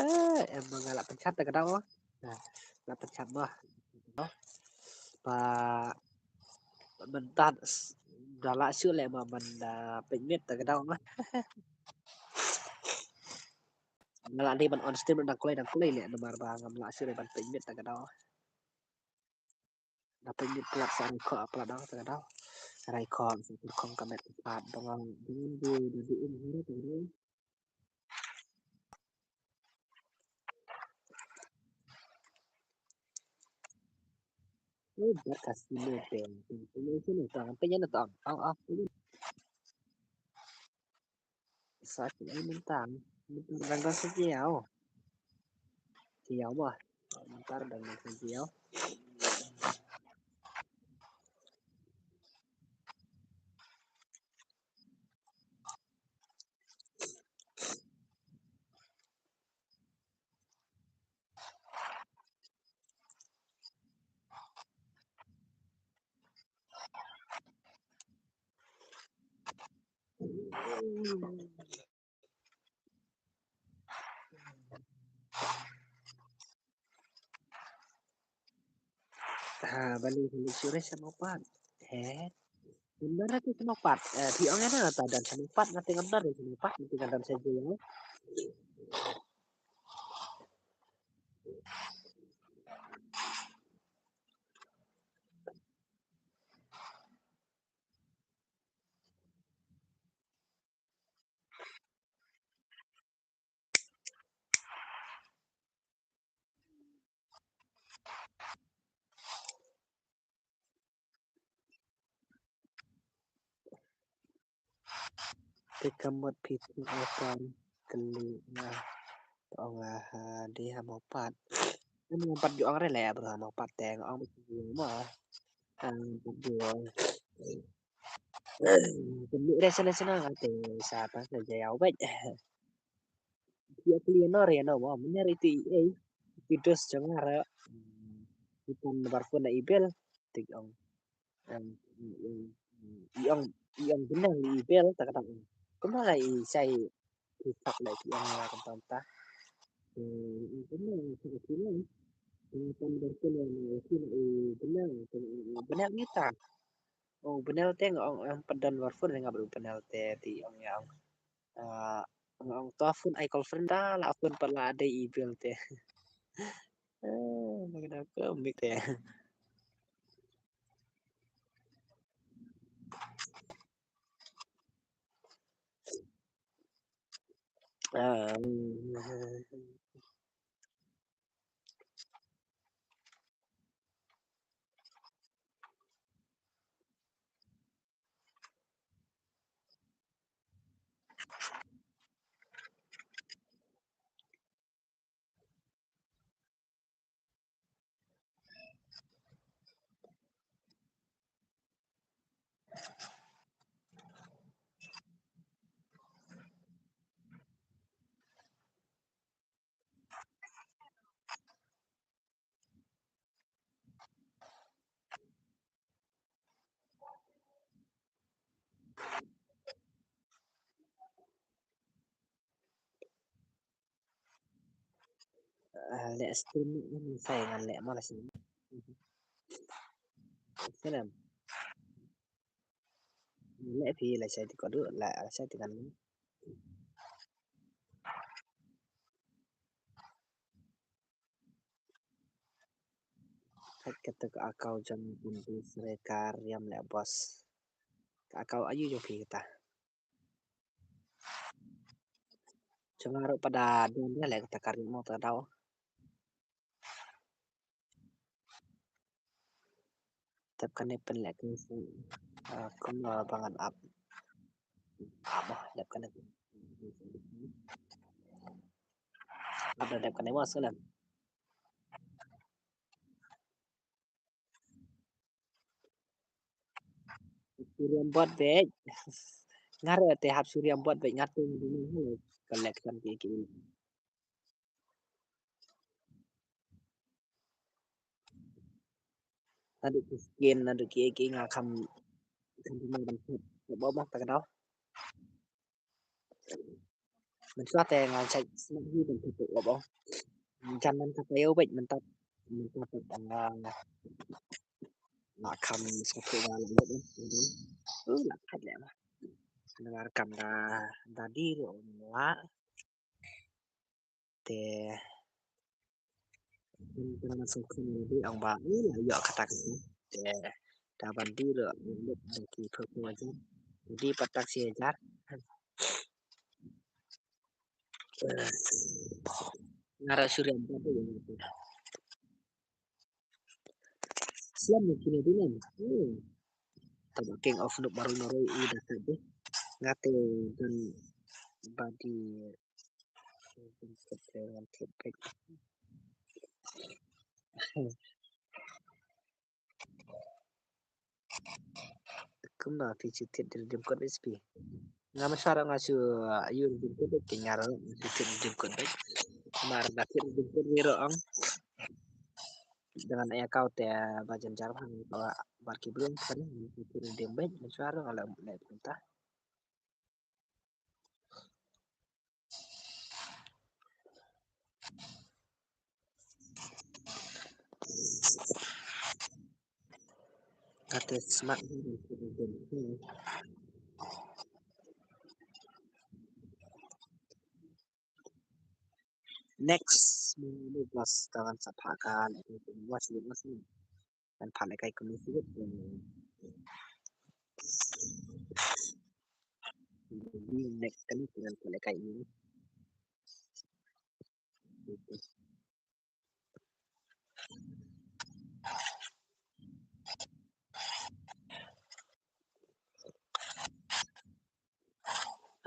Ah, em ma nga la pynchat ta ka daw. Nah, la pynchat noh. Ba mynta s-, da la shu leh ma man, ah, pynmit ta ka daw ma. Nga la dei ban on stream dang kloi dang kloi leh namar ba ngam lah shu leh ban pynmit ta ka daw. Da pynmit palat sa rai khoh palat dang ta ka daw. Rai khoh sa khong ka met ka pat dang dang dei da dei um hira ta ka daw. Oh, bar ka sini peng, peng, peng, peng, peng, peng, peng, peng, peng. Sa ki ai mynta, mynta dang dang sa ki ïaw. Ki ïaw ma. Mynta dang dang sa ki ïaw. Ha, bali bali sure sa mo pat. He. Benar aku sa mo pat. Eh, ti ong ena ta dan sa mo pat, nanti ngamdar sa mo pat, nanti ngamdar sa je. Te ka mut phi tu open kali na. Ong ha di ha mo pat. Mo pat ju ong re le bro ha mo pat te ong mo. Ang pat ju ong. Kami re sana sana te sa ta sa jaya ubat. Ïa kli no re no mo, mynne re ti ei, ti dos jong nga re. Ti pan bar phone na i bel, ti ong. Em, i ong, i ong benang i bel, ta kata ong. Kumno la i sai, ti tak la ti ong la kata ta. Em, kumno la i sai ti ong. Em, pan bar phone na i benang, benang ni ta. Oh, benel te nga ong, ong padan bar phone nga bru benel te ti ong ïa ong. Ah, nga ong to phone ai call friend da la phone pat la dei i bel te. Eh, na ka ko mik te. Ah, mm. Ah, leh stream ni sai ngan leh ma la sini. Salam. Leh phi la sai ti ko du la sai ti kan. Kata ka account jong Bun Bun Srekar yam leh boss. Ka account ayu jong phi kata. Jong nga ruh pada don leh kata ka ri mo ta daw. Dep kane pynleh kane, ah, kumno ba ngan ap. Ap mo, dep kane. Ap da dep kane mo sngewlem. Suriambot beit. Nga ruh te hap suriambot beit, nga te ngi dei collection ki ki. Naduh ki skin, naduh ki ki nga kham, kham pynmong ban kut. Ba ba ta ka daw. Mynshuwa te nga check snap hi ban kut ba ba. Jan nan ka tayo beit mynta. Mynta te nga, nga kham sngewthuh ba la lut. Uh, la khat leh ma. Nga rakam da, da dih ruh la. Te, te nga sngewkhia ïa lade ong ba, eh, la ïoh kata ka. Te, da ban dih ruh, lut da ki phew phew hajar. Dih pat tang shi hajar. Eh, nga ruh shu ri em pat dih. Slem ïa kine dei ne. Hmm. Tang ba King of Noob marwei marwei i da ka dei. Nga te don ba dei. Kumno phi shu thied redeem code beit phi? Nga mynshuwa ruh nga shu ïoh redeem code beit, ki nga ruh nga shu thied redeem code beit. Namar nga thied redeem code beit ruh ong. Dang ngan ai account te ba jynjar ba, ba ki blue kan, nga shu thied redeem beit, mynshuwa ruh nga la leh kumta. Kata smart. Next, move plus tangan sa phakan, watch it, watch it. Kan pha lehkai kumne shuh. Next kan kan pha lehkai ini.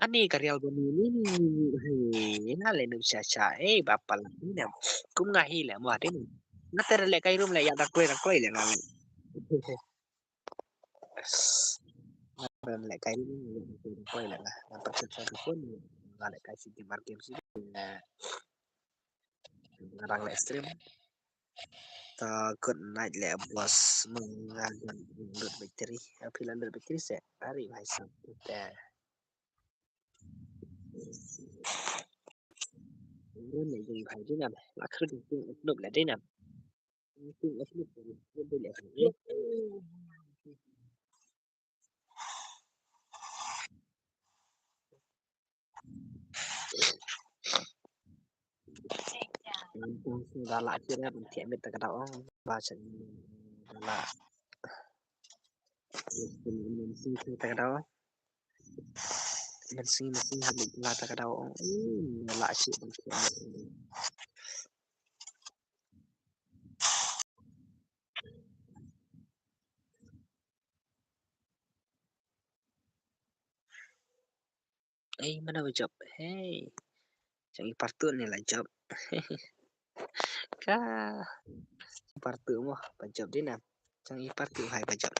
Ani ka rial bani ni ni ni ni. Hai, na le nu cha cha. Eh, bapa lah ni nam. Kum nga hi le mo ati ni. Nga ter lehkai rum le ya da kloi da kloi le nga le. Nga ter lehkai rum le ya da kloi da kloi le nga. Nga ter cha cha ka pun nga lehkai si di market si. Nga dang leh stream. Ta good night leh boss, mung nga jan lut battery. Aphi la lut battery se. Ari bhai sab te. Ren leh jong bhai dinam. La khur jong tung upload leh dinam. Tung upload leh. Ngan tang shu da lah shu da ban thiah miet ta ka daw ong ba shu da lah. Mynsngi ta ka daw. Mynsngi mynsngi ha miet la ta ka daw ong. Da lah shu ban thiah miet. Ei, mano ba jop? Hei. Jong i partu ne la jop. Ka partu mo ba jop di na. Jong i partu hai ba jop.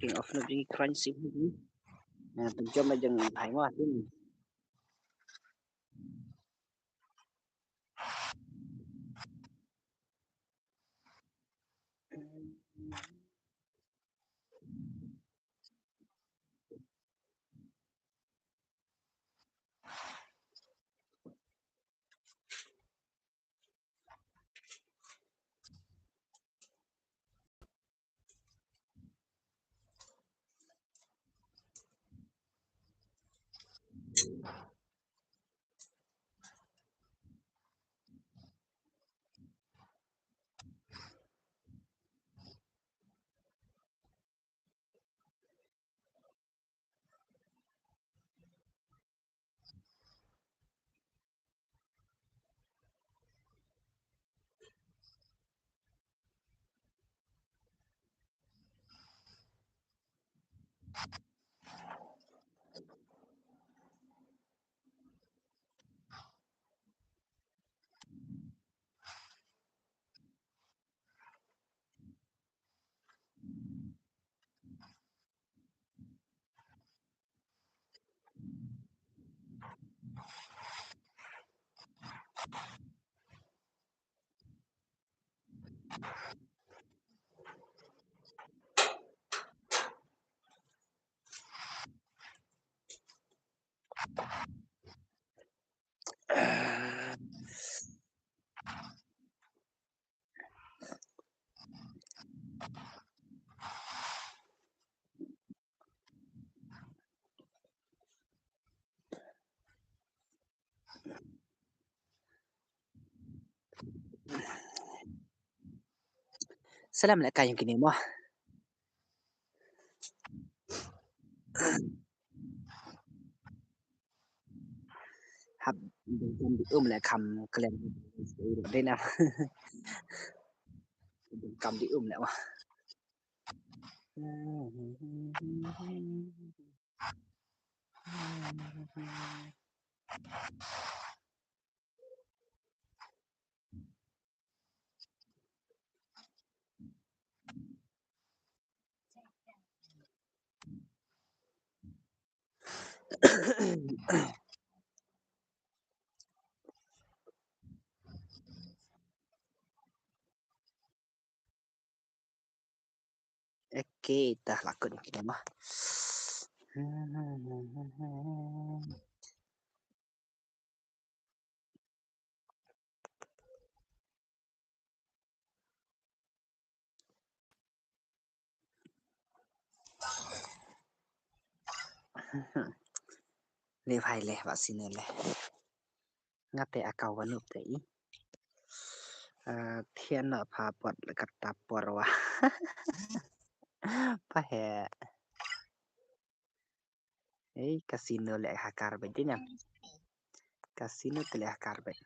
King of no jing crunch sim. Na pynjom la jong hai mo tin. Salam lehkai ïa kine mo. Hap kam di um leh kam klen dei na. Kam di um leh mo. Okay, ta la kut ïa kine mo. Leh bha leh, ba sine leh. Nga te aka wanup te i. Eh, thian na pha pot la kata por wa. Pa he. Ei, casino leh ha kar bad dina. Casino te leh ha kar bad.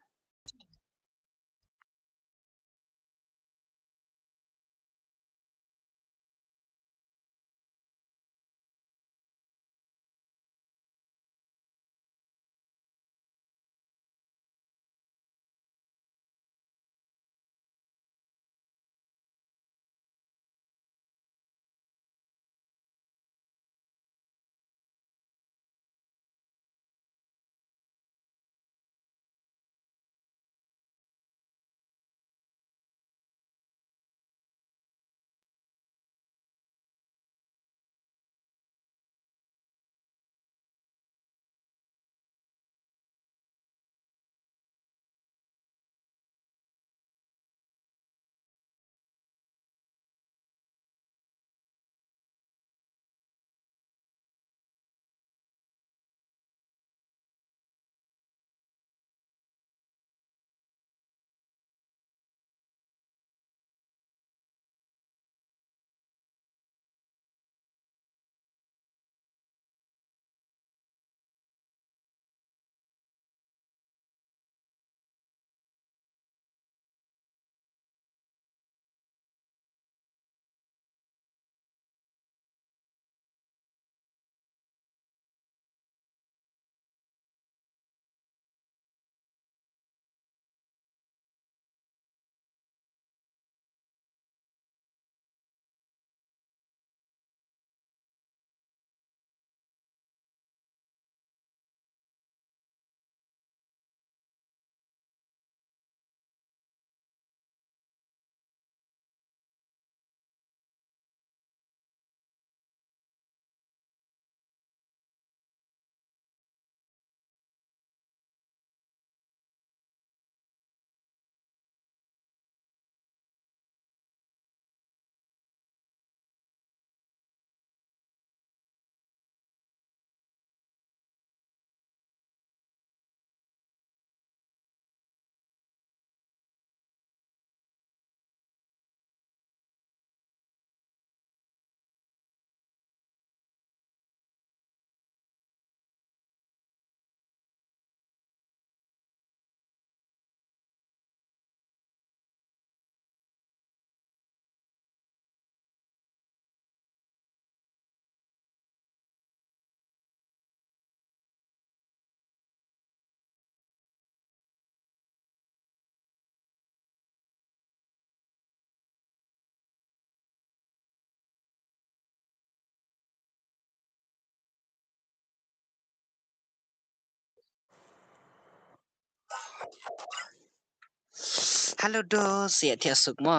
Hello dos, ïa thiah suk mo.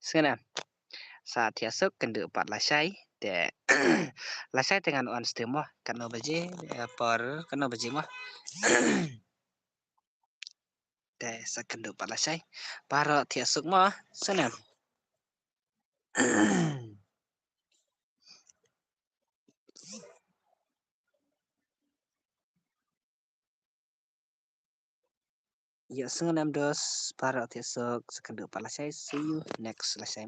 Sngewbha. Sa thiah suk kynduh pat lashai te. Lashai te ngan wan stream mo. Katno baje, eh, por katno baje mo. Te sa kynduh pat lashai. Baroh thiah suk mo. Sngewbha. Ïa sngewbha dos, baroh thiah suk, sa kynduh pat lashai, see you next lashai.